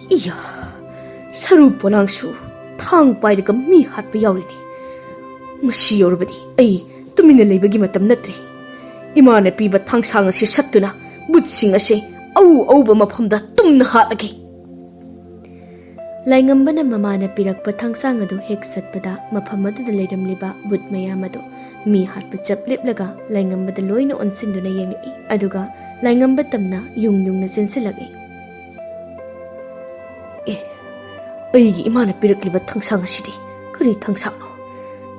ꯏꯌꯥ! ꯁꯔꯨ ꯄꯣꯂꯥꯡꯁꯨ ꯊꯥꯡ ꯄꯥꯏꯔꯒ ꯃꯤ ꯍꯥꯠꯄ ꯌꯥꯎꯔꯤꯅꯤ꯫ ꯃꯁꯤ ꯌꯧꯔꯕꯗꯤ ꯑꯩ ꯇꯨꯃꯤꯟꯅ ꯂꯩꯕꯒꯤ ꯃꯇꯝ ꯅꯠꯇ꯭ꯔꯦ꯫ ꯏꯃꯥꯅ ꯄꯤꯕ ꯊꯥꯡꯁꯥꯡ ꯑꯁꯤ ꯁꯠꯇꯨꯅ ꯕꯨꯠꯁꯤꯡ ꯑꯁꯤ ꯑꯎ ꯑꯎꯕ ꯃꯐꯝꯗ ꯇꯨꯝꯅ ꯍꯥꯠꯂꯒꯦ꯫" ꯂꯥꯏꯉꯝꯕꯅ ꯃꯃꯥꯅ ꯄꯤꯔꯛꯄ ꯊꯥꯡꯁꯥꯡ ꯑꯗꯨ ꯍꯦꯛ ꯁꯠꯄꯗ, ꯃꯐꯝ ꯑꯗꯨꯗ ꯂꯩꯔꯝꯂꯤꯕ ꯕꯨꯠ ꯃꯌꯥꯝ ꯑꯗꯨ ꯃꯤ ꯍꯥꯠꯄ ꯆꯞ ꯂꯦꯞꯂꯒ ꯂꯥꯏꯉꯝꯕꯗ ꯂꯣꯏꯅ ꯑꯣꯟꯁꯤꯟꯗꯨꯅ ꯌꯦꯡꯂꯛꯏ꯫ ꯑꯗꯨꯒ ꯂꯥꯏꯉꯝꯕ ꯇꯝꯅ ꯌꯨꯡ ꯌꯨꯡꯅ ꯆꯦꯟꯁꯤꯜꯂꯛꯏ꯫ "ꯑꯦ, ꯑꯩꯒꯤ ꯏꯃꯥꯅ ꯄꯤꯔꯛꯂꯤꯕ ꯊꯥꯡꯁꯥꯡ ꯑꯁꯤꯗꯤ ꯀꯔꯤ ꯊꯥꯡꯁꯥꯡꯅꯣ?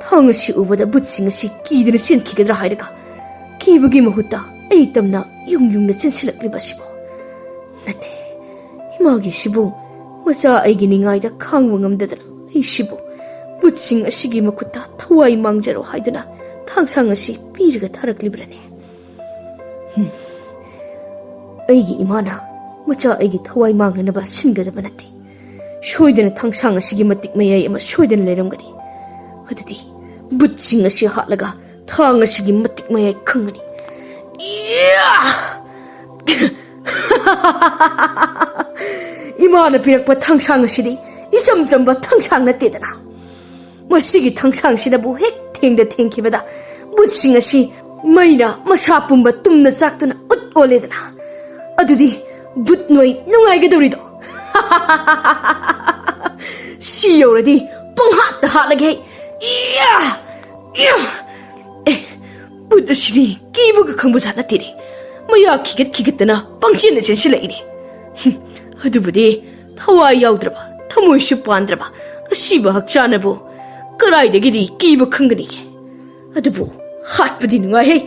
ꯊꯥꯡ ꯑꯁꯤ ꯎꯕꯗ ꯕꯨꯠꯁꯤꯡ ꯑꯁꯤ ꯀꯤꯗꯅ ꯆꯦꯟꯈꯤꯒꯗ꯭ꯔꯥ ꯍꯥꯏꯔꯒ, ꯀꯤꯕꯒꯤ ꯃꯍꯨꯠꯇ ꯑꯩ ꯇꯝꯅ ꯌꯨꯡ ꯌꯨꯡꯅ ꯆꯦꯟꯁꯤꯜꯂꯛꯂꯤꯕ ꯑꯁꯤꯕꯨ? ꯅꯠꯇꯦ, ꯏꯃꯥꯒꯤꯁꯤꯕꯨ, ꯃꯆꯥ ꯑꯩꯒꯤ ꯅꯤꯡꯉꯥꯏꯗ ꯈꯥꯡꯕ ꯉꯝꯗꯗꯅ ꯑꯩꯁꯤꯕꯨ ꯕꯨꯠꯁꯤꯡ ꯑꯁꯤꯒꯤ ꯃꯈꯨꯠꯇ ꯊꯋꯥꯏ ꯃꯥꯡꯖꯔꯣ ꯍꯥꯏꯗꯨꯅ ꯊꯥꯡꯁꯥꯡ ꯑꯁꯤ ꯄꯤꯔꯒ ꯊꯥꯔꯛꯂꯤꯕ꯭ꯔꯅꯦ? ꯍꯨꯝ꯫ ꯑꯩꯒꯤ ꯏꯃꯥꯅ ꯃꯆꯥ ꯑꯩꯒꯤ ꯊꯋꯥꯏ ꯃꯥꯡꯅꯅꯕ ꯁꯤꯟꯒꯗꯕ ꯅꯠꯇꯦ꯫ ꯁꯣꯏꯗꯅ ꯊꯥꯡꯁꯥꯡ ꯑꯁꯤꯒꯤ ꯃꯇꯤꯛ ꯃꯌꯥꯏ ꯑꯃ ꯁꯣꯏꯗꯅ ꯂꯩꯔꯝꯒꯅꯤ꯫ ꯑꯗꯨꯗꯤ ꯕꯨꯠꯁꯤꯡ ꯑꯁꯤ ꯍꯥꯠꯂꯒ ꯊꯥꯡ ꯑꯁꯤꯒꯤ ꯃꯇꯤꯛ ꯃꯌꯥꯏ ꯈꯪꯒꯅꯤ꯫ ꯏꯌꯥ!" ꯏꯃꯥꯅ ꯄꯤꯔꯛꯄ ꯊꯥꯡꯁꯥꯡ ꯑꯁꯤꯗꯤ ꯏꯆꯝ ꯆꯝꯕ ꯊꯥꯡꯁꯥꯡ ꯅꯠꯇꯦꯗꯅ꯫ ꯃꯁꯤꯒꯤ ꯊꯥꯡꯁꯥꯡꯁꯤꯅꯕꯨ ꯍꯦꯛ ꯊꯦꯡꯗ ꯊꯦꯡꯈꯤꯕꯗ ꯕꯨꯠꯁꯤꯡ ꯑꯁꯤ ꯃꯩꯅ ꯃꯁꯥ ꯄꯨꯝꯕ ꯇꯨꯝꯅ ꯆꯥꯛꯇꯨꯅ ꯎꯠ ꯑꯣꯜꯂꯦꯗꯅ꯫ ꯑꯗꯨꯗꯤ ꯕꯨꯠ ꯅꯣꯏ ꯅꯨꯡꯉꯥꯏꯒꯗꯧꯔꯤꯗꯣ? ꯁꯤ ꯌꯧꯔꯗꯤ ꯄꯪꯍꯥꯠꯇ ꯍꯥꯠꯂꯒꯦ꯫ ꯏꯌꯥ! ꯏꯌꯥ! ꯑꯦ, ꯕꯨꯠ ꯑꯁꯤꯗꯤ ꯀꯤꯕꯒ ꯈꯪꯕꯖꯥꯠ ꯅꯠꯇꯦꯅꯦ꯫ ꯃꯌꯥ ꯈꯤꯒꯠ ꯈꯤꯒꯠꯇꯅ ꯄꯪꯆꯦꯟꯗ ꯆꯦꯟꯁꯤꯜꯂꯛꯏꯅꯦ꯫ ꯍꯨꯝ, ꯑꯗꯨꯕꯨꯗꯤ ꯊꯋꯥꯏ ꯌꯥꯎꯗ꯭ꯔꯕ, ꯊꯃꯣꯏꯁꯨ ꯄꯥꯟꯗ꯭ꯔꯕ ꯑꯁꯤꯕ ꯍꯛꯆꯥꯅꯕꯨ ꯀꯗꯥꯏꯗꯒꯤꯗꯤ ꯀꯤꯕ ꯈꯪꯒꯅꯤꯒꯦ? ꯑꯗꯨꯕꯨ ꯍꯥꯠꯄꯗꯤ ꯅꯨꯡꯉꯥꯏꯍꯦ꯫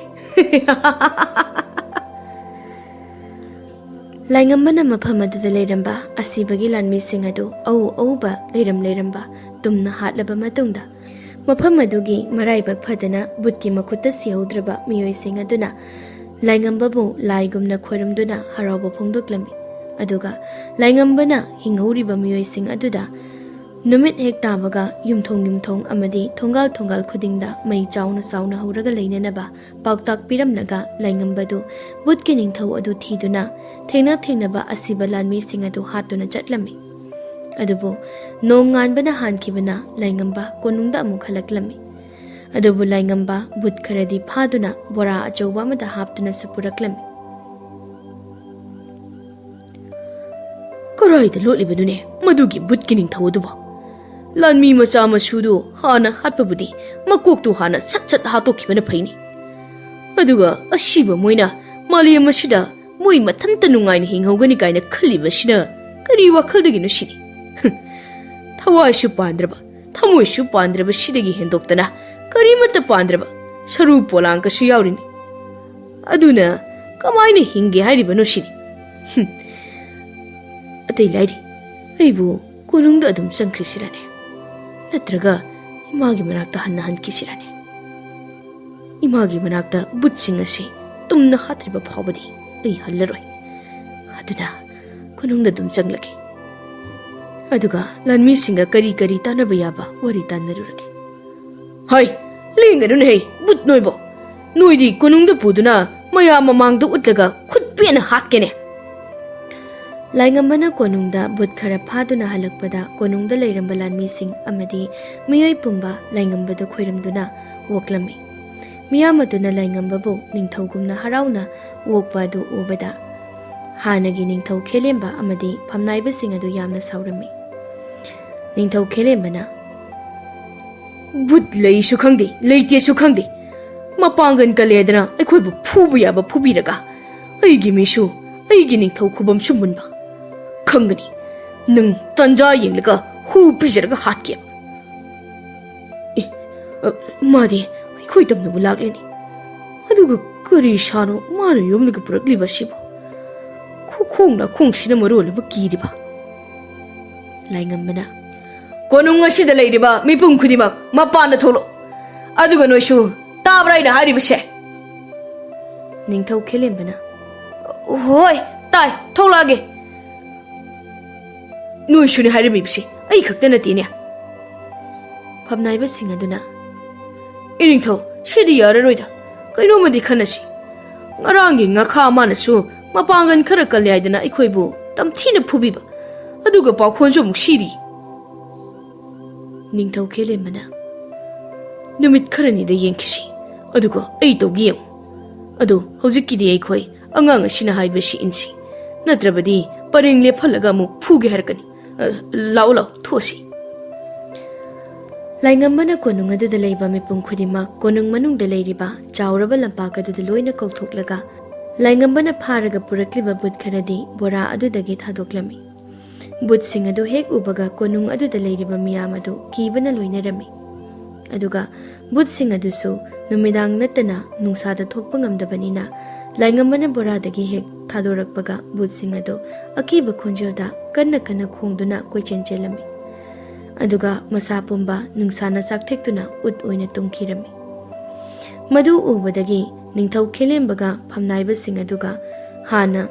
ꯂꯥꯏꯉꯝꯕꯅ ꯃꯐꯝ ꯑꯗꯨꯗ ꯂꯩꯔꯝꯕ ꯑꯁꯤꯕꯒꯤ ꯂꯥꯟꯃꯤꯁꯤꯡ ꯑꯗꯨ ꯑꯎ ꯑꯎꯕ ꯂꯩꯔꯝ ꯂꯩꯔꯝꯕ ꯇꯨꯝꯅ ꯍꯥꯠꯂꯕ ꯃꯇꯨꯡꯗ, ꯃꯐꯝ ꯑꯗꯨꯒꯤ ꯃꯔꯥꯏꯕꯛ ꯐꯗꯅ ꯕꯨꯠꯀꯤ ꯃꯈꯨꯠꯇ ꯁꯤꯍꯧꯗ꯭ꯔꯕ ꯃꯤꯑꯣꯏꯁꯤꯡ ꯑꯗꯨꯅ ꯂꯥꯏꯉꯝꯕꯕꯨ ꯂꯥꯏꯒꯨꯝꯅ ꯈꯣꯏꯔꯝꯗꯨꯅ ꯍꯔꯥꯎꯕ ꯐꯣꯡꯗꯣꯛꯂꯝꯃꯤ꯫ ꯑꯗꯨꯒ ꯂꯥꯏꯉꯝꯕꯅ ꯍꯤꯡꯍꯧꯔꯤꯕ ꯃꯤꯑꯣꯏꯁꯤꯡ ꯑꯗꯨꯗ ꯅꯨꯃꯤꯠ ꯍꯦꯛ ꯇꯥꯕꯒ ꯌꯨꯝꯊꯣꯡ ꯌꯨꯝꯊꯣꯡ ꯑꯃꯗꯤ ꯊꯣꯡꯒꯥꯜ ꯊꯣꯡꯒꯥꯜ ꯈꯨꯗꯤꯡꯗ ꯃꯩ ꯆꯥꯎꯅ ꯆꯥꯎꯅ ꯍꯧꯔꯒ ꯂꯩꯅꯅꯕ ꯄꯥꯎꯇꯥꯛ ꯄꯤꯔꯝꯂꯒ ꯂꯥꯏꯉꯝꯕꯗꯨ ꯕꯨꯠꯀꯤ ꯅꯤꯡꯊꯧ ꯑꯗꯨ ꯊꯤꯗꯨꯅ ꯊꯦꯡꯅ ꯊꯦꯡꯅꯕ ꯑꯁꯤꯕ ꯂꯥꯟꯃꯤꯁꯤꯡ ꯑꯗꯨ ꯍꯥꯠꯇꯨꯅ ꯆꯠꯂꯝꯃꯤ꯫ ꯑꯗꯨꯕꯨ ꯅꯣꯡ ꯉꯥꯟꯕꯅ ꯍꯥꯟꯈꯤꯕꯅ ꯂꯥꯏꯉꯝꯕ ꯀꯣꯅꯨꯡꯗ ꯑꯃꯨꯛ ꯍꯜꯂꯛꯂꯝꯃꯤ꯫ ꯑꯗꯨꯕꯨ ꯂꯥꯏꯉꯝꯕ ꯕꯨꯠ ꯈꯔꯗꯤ ꯐꯥꯗꯨꯅ ꯕꯣꯔꯥ ꯑꯆꯧꯕ ꯑꯃꯗ ꯍꯥꯞꯇꯨꯅꯁꯨ ꯄꯨꯔꯛꯂꯝꯃꯤ꯫ "ꯀꯔꯥꯏꯗ ꯂꯣꯠꯂꯤꯕꯅꯣꯅꯦ ꯃꯗꯨꯒꯤ ꯕꯨꯠꯀꯤ ꯅꯤꯡꯊꯧ ꯑꯗꯨꯕꯣ? ꯂꯥꯟꯃꯤ ꯃꯆꯥ ꯃꯁꯨꯗꯨ ꯍꯥꯟꯅ ꯍꯥꯠꯄꯕꯨꯗꯤ ꯃꯀꯣꯛꯇꯨ ꯍꯥꯟꯅ ꯁꯠ ꯁꯠ ꯍꯥꯠꯇꯣꯛꯈꯤꯕꯅ ꯐꯩꯅꯤ꯫ ꯑꯗꯨꯒ ꯑꯁꯤꯕ ꯃꯣꯏꯅ ꯃꯥꯂꯦꯝ ꯑꯁꯤꯗ ꯃꯣꯏ ꯃꯊꯟꯇ ꯅꯨꯡꯉꯥꯏꯅ ꯍꯤꯡꯍꯧꯒꯅꯤ ꯀꯥꯏꯅ ꯈꯜꯂꯤꯕꯁꯤꯅ ꯀꯔꯤ ꯋꯥꯈꯜꯗꯒꯤꯅꯣ ꯁꯤꯅꯤ? ꯊꯋꯥꯏꯁꯨ ꯄꯥꯟꯗ꯭ꯔꯕ, ꯊꯃꯣꯏꯁꯨ ꯄꯥꯟꯗ꯭ꯔꯕ ꯁꯤꯗꯒꯤ ꯍꯦꯟꯗꯣꯛꯇꯅ ꯀꯔꯤꯃꯠꯇ ꯄꯥꯟꯗ꯭ꯔꯕ ꯁꯔꯨ ꯄꯣꯂꯥꯡꯒꯁꯨ ꯌꯥꯎꯔꯤꯅꯤ꯫ ꯑꯗꯨꯅ ꯀꯃꯥꯏꯅ ꯍꯤꯡꯒꯦ ꯍꯥꯏꯔꯤꯕꯅꯣ ꯁꯤꯅꯤ? ꯍꯨꯝ꯫ ꯑꯇꯩ ꯂꯥꯏꯔꯤ, ꯑꯩꯕꯨ ꯀꯣꯅꯨꯡꯗ ꯑꯗꯨꯝ ꯆꯪꯈ꯭ꯔꯤꯁꯤꯔꯅꯦ? ꯅꯠꯇ꯭ꯔꯒ ꯏꯃꯥꯒꯤ ꯃꯅꯥꯛꯇ ꯍꯟꯅ ꯍꯟꯈꯤꯁꯤꯔꯅꯦ? ꯏꯃꯥꯒꯤ ꯃꯅꯥꯛꯇ ꯕꯨꯠꯁꯤꯡ ꯑꯁꯤ ꯇꯨꯝꯅ ꯍꯥꯠꯇ꯭ꯔꯤꯕ ꯐꯥꯎꯕꯗꯤ ꯑꯩ ꯍꯜꯂꯔꯣꯏ꯫ ꯑꯗꯨꯅ ꯀꯣꯅꯨꯡꯗ ꯑꯗꯨꯝ ꯆꯪꯂꯒꯦ꯫ ꯑꯗꯨꯒ ꯂꯥꯟꯃꯤꯁꯤꯡꯒ ꯀꯔꯤ ꯀꯔꯤ ꯇꯥꯟꯅꯕ ꯌꯥꯕ ꯋꯥꯔꯤ ꯇꯥꯟꯅꯔꯨꯔꯒꯦ꯫ ꯍꯩ, ꯂꯦꯡꯒꯅꯨꯅꯦ ꯍꯩ, ꯕꯨꯠ ꯅꯣꯏꯕꯣ꯫ ꯅꯣꯏꯗꯤ ꯀꯣꯅꯨꯡꯗ ꯄꯨꯗꯨꯅ ꯃꯌꯥꯝ ꯃꯃꯥꯡꯗ ꯎꯠꯂꯒ ꯈꯨꯠ ꯄꯦꯟꯅ ꯍꯥꯠꯀꯦꯅꯦ꯫ ꯂꯥꯏꯉꯝꯕꯅ ꯀꯣꯅꯨꯡꯗ ꯕꯨꯠ ꯈꯔ ꯐꯥꯗꯨꯅ ꯍꯜꯂꯛꯄꯗ ꯀꯣꯅꯨꯡꯗ ꯂꯩꯔꯝꯕ ꯂꯥꯟꯃꯤꯁꯤꯡ ꯑꯃꯗꯤ ꯃꯤꯑꯣꯏ ꯄꯨꯝꯕ ꯂꯥꯏꯉꯝꯕꯗ ꯈꯣꯏꯔꯝꯗꯨꯅ ꯑꯣꯛꯂꯝꯃꯤ꯫ ꯃꯤꯌꯥꯝ ꯑꯗꯨꯅ ꯂꯥꯏꯉꯝꯕꯕꯨ ꯅꯤꯡꯊꯧꯒꯨꯝꯅ ꯍꯔꯥꯎꯅ ꯑꯣꯛꯄ ꯑꯗꯨ ꯎꯕꯗ ꯍꯥꯟꯅꯒꯤ ꯅꯤꯡꯊꯧ ꯈꯦꯂꯦꯝꯕ ꯑꯃꯗꯤ ꯐꯝꯅꯥꯏꯕꯁꯤꯡ ꯑꯗꯨ ꯌꯥꯝꯅ ꯁꯥꯎꯔꯝꯃꯤ꯫ ꯅꯤꯡꯊꯧ ꯈꯦꯂꯦꯝꯕꯅ, "ꯕꯨꯠ ꯂꯩꯁꯨ ꯈꯪꯗꯦ, ꯂꯩꯇꯦꯁꯨ ꯈꯪꯗꯦ, ꯃꯄꯥꯡꯒꯜ ꯀꯜꯂꯦꯗꯅ ꯑꯩꯈꯣꯏꯕꯨ ꯐꯨꯕ ꯌꯥꯕ ꯐꯨꯕꯤꯔꯒ ꯑꯩꯒꯤ ꯃꯤꯁꯨ, ꯑꯩꯒꯤ ꯅꯤꯡꯊꯧ ꯈꯨꯕꯝꯁꯨ ꯃꯨꯟꯕ꯫ ꯈꯪꯒꯅꯤ, ꯅꯪ ꯇꯟꯖꯥ ꯌꯦꯡꯂꯒ ꯍꯨ ꯄꯤꯖꯔꯒ ꯍꯥꯠꯀꯦ꯫" ꯑꯦ, ꯑ, ꯃꯥꯗꯤ ꯑꯩꯈꯣꯏ ꯇꯝꯅꯕ ꯂꯥꯛꯂꯦꯅꯦ꯫ ꯑꯗꯨꯒ ꯀꯔꯤ ꯁꯥꯅꯣ ꯃꯥꯅ ꯌꯣꯝꯂꯒ ꯄꯨꯔꯛꯂꯤꯕ ꯑꯁꯤꯕꯣ? ꯈꯨꯈꯣꯡ ꯂꯥꯈꯣꯡꯁꯤꯅ ꯃꯔꯣꯜ ꯑꯃ ꯀꯤꯔꯤꯕ꯫ ꯂꯥꯏꯉꯝꯕꯅ, ꯀꯣꯅꯨꯡ ꯑꯁꯤꯗ ꯂꯩꯔꯤꯕ ꯃꯤꯄꯨꯝ ꯈꯨꯗꯤꯡꯃꯛ ꯃꯄꯥꯟꯗ ꯊꯣꯛꯂꯛꯑꯣ꯫ ꯑꯗꯨꯒ ꯅꯣꯏꯁꯨ ꯇꯥꯕ꯭ꯔꯥ ꯑꯩꯅ ꯍꯥꯏꯔꯤꯕꯁꯦ? ꯅꯤꯡꯊꯧ ꯈꯦꯂꯦꯝꯕꯅ, "ꯍꯣꯏ, ꯇꯥꯏ, ꯊꯣꯛꯂꯛꯑꯒꯦ꯫ ꯅꯣꯏꯁꯨꯅꯦ ꯍꯥꯏꯔꯝꯃꯤꯕꯁꯦ, ꯑꯩ ꯈꯛꯇ ꯅꯠꯇꯦꯅꯦ꯫" ꯐꯝꯅꯥꯏꯕꯁꯤꯡ ꯑꯗꯨꯅ, "ꯏꯅꯤꯡꯊꯧ, ꯁꯤꯗꯤ ꯌꯥꯔꯔꯣꯏꯗ꯫ ꯀꯩꯅꯣꯝꯃꯗꯤ ꯈꯟꯅꯁꯤ꯫ ꯉꯔꯥꯡꯒꯤ ꯉꯥꯈꯥ ꯑꯃꯅꯁꯨ ꯃꯄꯥꯡꯒꯜ ꯈꯔ ꯀꯜꯂꯦ ꯍꯥꯏꯗꯅ ꯑꯩꯈꯣꯏꯕꯨ ꯇꯝꯊꯤꯅ ꯐꯨꯕꯤꯕ, ꯑꯗꯨꯒ ꯄꯥꯎꯈꯣꯟꯁꯨ ꯑꯃꯨꯛ ꯁꯤꯔꯤ꯫" ꯅꯤꯡꯊꯧ ꯈꯦꯂꯦꯝꯕꯅ, "ꯅꯨꯃꯤꯠ ꯈꯔꯅꯤꯗ ꯌꯦꯡꯈꯤꯁꯤ, ꯑꯗꯨꯒ ꯑꯩ ꯇꯧꯒꯦ ꯌꯦꯡꯉꯨ꯫ ꯑꯗꯣ ꯍꯧꯖꯤꯛꯀꯤꯗꯤ ꯑꯩꯈꯣꯏ ꯑꯉꯥꯡ ꯑꯁꯤꯅ ꯍꯥꯏꯕꯁꯤ ꯏꯟꯁꯤ, ꯅꯠꯇ꯭ꯔꯕꯗꯤ ꯄꯔꯦꯡ ꯂꯦꯞꯍꯜꯂꯒ ꯑꯃꯨꯛ ꯐꯨꯒꯦ ꯍꯥꯏꯔꯛꯀꯅꯤ꯫ ꯑ, ꯂꯥꯛꯑꯣ, ꯂꯥꯛꯑꯣ, ꯊꯣꯛꯑꯁꯤ꯫" ꯂꯥꯏꯉꯝꯕꯅ ꯀꯣꯅꯨꯡ ꯑꯗꯨꯗ ꯂꯩꯕ ꯃꯤꯄꯨꯝ ꯈꯨꯗꯤꯡꯃꯛ, ꯀꯣꯅꯨꯡ ꯃꯅꯨꯡꯗ ꯂꯩꯔꯤꯕ ꯆꯥꯎꯔꯕ ꯂꯝꯄꯥꯛ ꯑꯗꯨꯗ ꯂꯣꯏꯅ ꯀꯧꯊꯣꯛꯂꯒ, ꯂꯥꯏꯉꯝꯕꯅ ꯐꯥꯔꯒ ꯄꯨꯔꯛꯂꯤꯕ ꯚꯨꯠ ꯈꯔꯗꯤ ꯕꯣꯔꯥ ꯑꯗꯨꯗꯒꯤ ꯊꯥꯗꯣꯛꯂꯝꯃꯤ꯫ ꯚꯨꯠꯁꯤꯡ ꯑꯗꯨ ꯍꯦꯛ ꯎꯕꯒ, ꯀꯣꯅꯨꯡ ꯑꯗꯨꯗ ꯂꯩꯔꯤꯕ ꯃꯤꯌꯥꯝ ꯑꯗꯨ ꯀꯤꯕꯅ ꯂꯣꯏꯅꯔꯝꯃꯤ꯫ ꯑꯗꯨꯒ ꯚꯨꯠꯁꯤꯡ ꯑꯗꯨꯁꯨ ꯅꯨꯃꯤꯗꯥꯡ ꯅꯠꯇꯅ ꯅꯨꯡꯁꯥꯗ ꯊꯣꯛꯄ ꯉꯝꯗꯕꯅꯤꯅ, ꯂꯥꯏꯉꯝꯕꯅ ꯕꯣꯔꯥꯗꯒꯤ ꯍꯦꯛ ꯊꯥꯗꯣꯔꯛꯄꯒ, ꯚꯨꯠꯁꯤꯡ ꯑꯗꯨ ꯑꯀꯤꯕ ꯈꯣꯟꯖꯦꯜꯗ ꯀꯟꯅ ꯀꯟꯅ ꯈꯣꯡꯗꯨꯅ ꯀꯣꯏꯆꯦꯟ ꯆꯦꯜꯂꯝꯃꯤ꯫ ꯑꯗꯨꯒ ꯃꯁꯥ ꯄꯨꯝꯕ ꯅꯨꯡꯁꯥꯅ ꯆꯥꯛꯊꯦꯛꯇꯨꯅ ꯎꯠ ꯑꯣꯏꯅ ꯇꯨꯝꯈꯤꯔꯝꯃꯤ꯫ ꯃꯗꯨ ꯎꯕꯗꯒꯤ ꯅꯤꯡꯊꯧ ꯈꯦꯂꯦꯝꯕꯒ ꯐꯝꯅꯥꯏꯕꯁꯤꯡ ꯑꯗꯨꯒ ꯍꯥꯟꯅ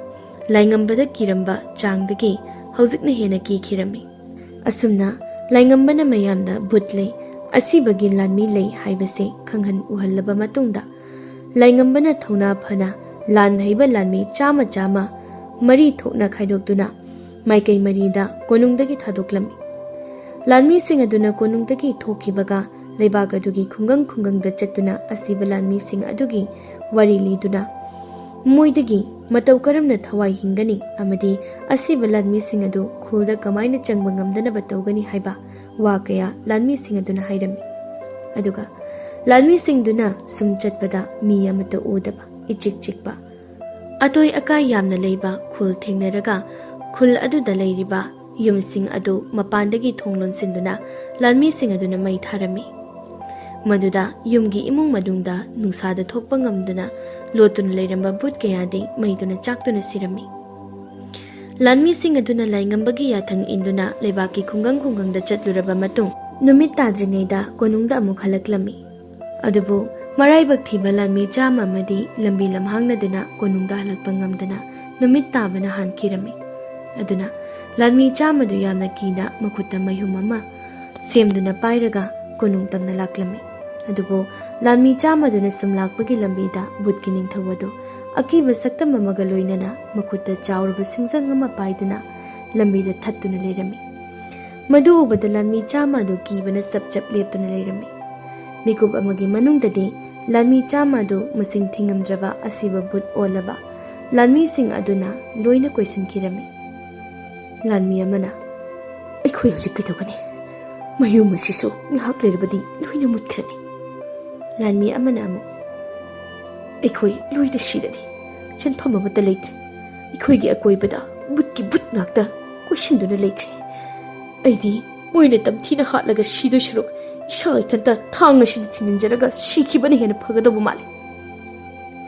ꯂꯥꯏꯉꯝꯕꯗ ꯀꯤꯔꯝꯕ ꯆꯥꯡꯗꯒꯤ ꯍꯧꯖꯤꯛꯅ ꯍꯦꯟꯅ ꯀꯤꯈꯤꯔꯝꯃꯤ꯫ ꯑꯁꯨꯝꯅ ꯂꯥꯏꯉꯝꯕꯅ ꯃꯌꯥꯝꯗ ꯚꯨꯠ ꯂꯩ, ꯑꯁꯤꯕꯒꯤ ꯂꯥꯟꯃꯤ ꯂꯩ ꯍꯥꯏꯕꯁꯦ ꯈꯪꯍꯟ ꯎꯍꯜꯂꯕ ꯃꯇꯨꯡꯗ, ꯂꯥꯏꯉꯝꯕꯅ ꯊꯧꯅꯥ ꯐꯅ ꯂꯥꯟ ꯍꯩꯕ ꯂꯥꯟꯃꯤ ꯆꯥꯝꯃ ꯆꯥꯝꯃ ꯃꯔꯤ ꯊꯣꯛꯅ ꯈꯥꯏꯗꯣꯛꯇꯨꯅ ꯃꯥꯏꯀꯩ ꯃꯔꯤꯗ ꯀꯣꯅꯨꯡꯗꯒꯤ ꯊꯥꯗꯣꯛꯂꯝꯃꯤ꯫ ꯂꯥꯟꯃꯤꯁꯤꯡ ꯑꯗꯨꯅ ꯀꯣꯅꯨꯡꯗꯒꯤ ꯊꯣꯛꯈꯤꯕꯒ, ꯂꯩꯕꯥꯛ ꯑꯗꯨꯒꯤ ꯈꯨꯡꯒꯪ ꯈꯨꯡꯒꯪꯗ ꯆꯠꯇꯨꯅ ꯑꯁꯤꯕ ꯂꯥꯟꯃꯤꯁꯤꯡ ꯑꯗꯨꯒꯤ ꯋꯥꯔꯤ ꯂꯤꯗꯨꯅ, ꯃꯣꯏꯗꯒꯤ ꯃꯇꯧ ꯀꯔꯝꯅ ꯊꯋꯥꯏ ꯍꯤꯡꯒꯅꯤ ꯑꯃꯗꯤ ꯑꯁꯤꯕ ꯂꯥꯟꯃꯤꯁꯤꯡ ꯑꯗꯨ ꯈꯨꯜꯗ ꯀꯃꯥꯏꯅ ꯆꯪꯕ ꯉꯝꯗꯅꯕ ꯇꯧꯒꯅꯤ ꯍꯥꯏꯕ ꯋꯥ ꯀꯌꯥ ꯂꯥꯟꯃꯤꯁꯤꯡ ꯑꯗꯨꯅ ꯍꯥꯏꯔꯝꯃꯤ꯫ ꯑꯗꯨꯒ ꯂꯥꯟꯃꯤꯁꯤꯡꯗꯨꯅ ꯁꯨꯝ ꯆꯠꯄꯗ ꯃꯤ ꯑꯃꯠꯇ ꯎꯗꯕ, ꯏꯆꯤꯛ ꯆꯤꯛꯄ, ꯑꯇꯣꯏ ꯑꯀꯥꯏ ꯌꯥꯝꯅ ꯂꯩꯕ ꯈꯨꯜ ꯊꯦꯡꯅꯔꯒ, ꯈꯨꯜ ꯑꯗꯨꯗ ꯂꯩꯔꯤꯕ ꯌꯨꯝꯁꯤꯡ ꯑꯗꯨ ꯃꯄꯥꯟꯗꯒꯤ ꯊꯣꯡ ꯂꯣꯟꯁꯤꯟꯗꯨꯅ ꯂꯥꯟꯃꯤꯁꯤꯡ ꯑꯗꯨꯅ ꯃꯩ ꯊꯥꯔꯝꯃꯤ꯫ ꯃꯗꯨꯗ ꯌꯨꯝꯒꯤ ꯏꯃꯨꯡ ꯃꯅꯨꯡꯗ ꯅꯨꯡꯁꯥꯗ ꯊꯣꯛꯄ ꯉꯝꯗꯅ ꯂꯣꯠꯇꯨꯅ ꯂꯩꯔꯝꯕ ꯚꯨꯠ ꯀꯌꯥꯗꯤ ꯃꯩꯗꯨꯅ ꯆꯥꯛꯇꯨꯅ ꯁꯤꯔꯝꯃꯤ꯫ ꯂꯥꯟꯃꯤꯁꯤꯡ ꯑꯗꯨꯅ ꯂꯥꯏꯉꯝꯕꯒꯤ ꯌꯥꯊꯪ ꯏꯟꯗꯨꯅ ꯂꯩꯕꯥꯛꯀꯤ ꯈꯨꯡꯒꯪ ꯈꯨꯡꯒꯪꯗ ꯆꯠꯂꯨꯔꯕ ꯃꯇꯨꯡ, ꯅꯨꯃꯤꯠ ꯇꯥꯗ꯭ꯔꯤꯉꯩꯗ ꯀꯣꯅꯨꯡꯗ ꯑꯃꯨꯛ ꯍꯜꯂꯛꯂꯝꯃꯤ꯫ ꯑꯗꯨꯕꯨ ꯃꯔꯥꯏꯕꯛ ꯊꯤꯕ ꯂꯥꯟꯃꯤ ꯆꯥꯝꯃ ꯑꯃꯗꯤ ꯂꯝꯕꯤ ꯂꯝꯍꯥꯡꯅꯗꯨꯅ ꯀꯣꯅꯨꯡꯗ ꯍꯜꯂꯛꯄ ꯉꯝꯗꯅ ꯅꯨꯃꯤꯠ ꯇꯥꯕꯅ ꯍꯥꯟꯈꯤꯔꯝꯃꯤ꯫ ꯑꯗꯨꯅ ꯂꯥꯟꯃꯤ ꯆꯥꯝꯃꯗꯨ ꯌꯥꯝꯅ ꯀꯤꯅ ꯃꯈꯨꯠꯇ ꯃꯌꯨꯝ ꯑꯃ ꯁꯦꯝꯗꯨꯅ ꯄꯥꯏꯔꯒ ꯀꯣꯅꯨꯡ ꯇꯝꯅ ꯂꯥꯛꯂꯝꯃꯤ꯫ ꯑꯗꯨꯕꯨ ꯂꯥꯟꯃꯤ ꯆꯥꯝꯃꯗꯨꯅ ꯁꯨꯝ ꯂꯥꯛꯄꯒꯤ ꯂꯝꯕꯤꯗ ꯕꯨꯠꯀꯤ ꯅꯤꯡꯊꯧ ꯑꯗꯨ ꯑꯀꯤꯕ ꯁꯛꯇꯝ ꯑꯃꯒ ꯂꯣꯏꯅꯅ ꯃꯈꯨꯠꯇ ꯆꯥꯎꯔꯕ ꯁꯤꯡꯖꯪ ꯑꯃ ꯄꯥꯏꯗꯨꯅ ꯂꯝꯕꯤꯗ ꯊꯠꯇꯨꯅ ꯂꯩꯔꯝꯃꯤ꯫ ꯃꯗꯨ ꯎꯕꯗ ꯂꯥꯟꯃꯤ ꯆꯥꯝꯃ ꯑꯗꯨ ꯀꯤꯕꯅ ꯆꯞ ꯆꯞ ꯂꯦꯞꯇꯨꯅ ꯂꯩꯔꯝꯃꯤ꯫ ꯃꯤꯀꯨꯞ ꯑꯃꯒꯤ ꯃꯅꯨꯡꯗꯗꯤ ꯂꯥꯟꯃꯤ ꯆꯥꯝꯃ ꯑꯗꯨ ꯃꯁꯤꯡ ꯊꯤꯉꯝꯗ꯭ꯔꯕ ꯑꯁꯤꯕ ꯕꯨꯠ ꯑꯣꯜꯂꯕ ꯂꯥꯟꯃꯤꯁꯤꯡ ꯑꯗꯨꯅ ꯂꯣꯏꯅ ꯀꯣꯏꯁꯤꯟꯈꯤꯔꯝꯃꯤ꯫ ꯂꯥꯟꯃꯤ ꯑꯃꯅ, "ꯑꯩꯈꯣꯏ ꯍꯧꯖꯤꯛ ꯀꯩꯗꯧꯒꯅꯤ? ꯃꯌꯨꯝ ꯑꯁꯤꯁꯨ ꯉꯥꯏꯍꯥꯛ ꯂꯩꯔꯕꯗꯤ ꯂꯣꯏꯅ ꯃꯨꯠꯈ꯭ꯔꯅꯤ꯫" ꯂꯥꯟꯃꯤ ꯑꯃꯅ ꯑꯃꯨꯛ, "ꯑꯩꯈꯣꯏ ꯂꯣꯏꯅ ꯁꯤꯔꯅꯤ꯫ ꯆꯦꯟꯐꯝ ꯑꯃꯠꯇ ꯂꯩꯇ꯭ꯔꯦ꯫ ꯑꯩꯈꯣꯏꯒꯤ ꯑꯀꯣꯏꯕꯗ ꯕꯨꯠꯀꯤ ꯕꯨꯠ ꯉꯥꯛꯇ ꯀꯣꯏꯁꯤꯟꯗꯨꯅ ꯂꯩꯈ꯭ꯔꯦ꯫ ꯑꯩꯗꯤ ꯃꯣꯏꯅ ꯇꯝꯊꯤꯅ ꯍꯥꯠꯂꯒ ꯁꯤꯗꯣꯏ ꯁꯔꯨꯛ ꯏꯁꯥ ꯏꯊꯟꯇ ꯊꯥꯡ ꯑꯁꯤꯗ ꯊꯤꯟꯖꯤꯟꯖꯔꯒ ꯁꯤꯈꯤꯕꯅ ꯍꯦꯟꯅ ꯐꯒꯗꯧꯕ ꯃꯥꯜꯂꯤ꯫"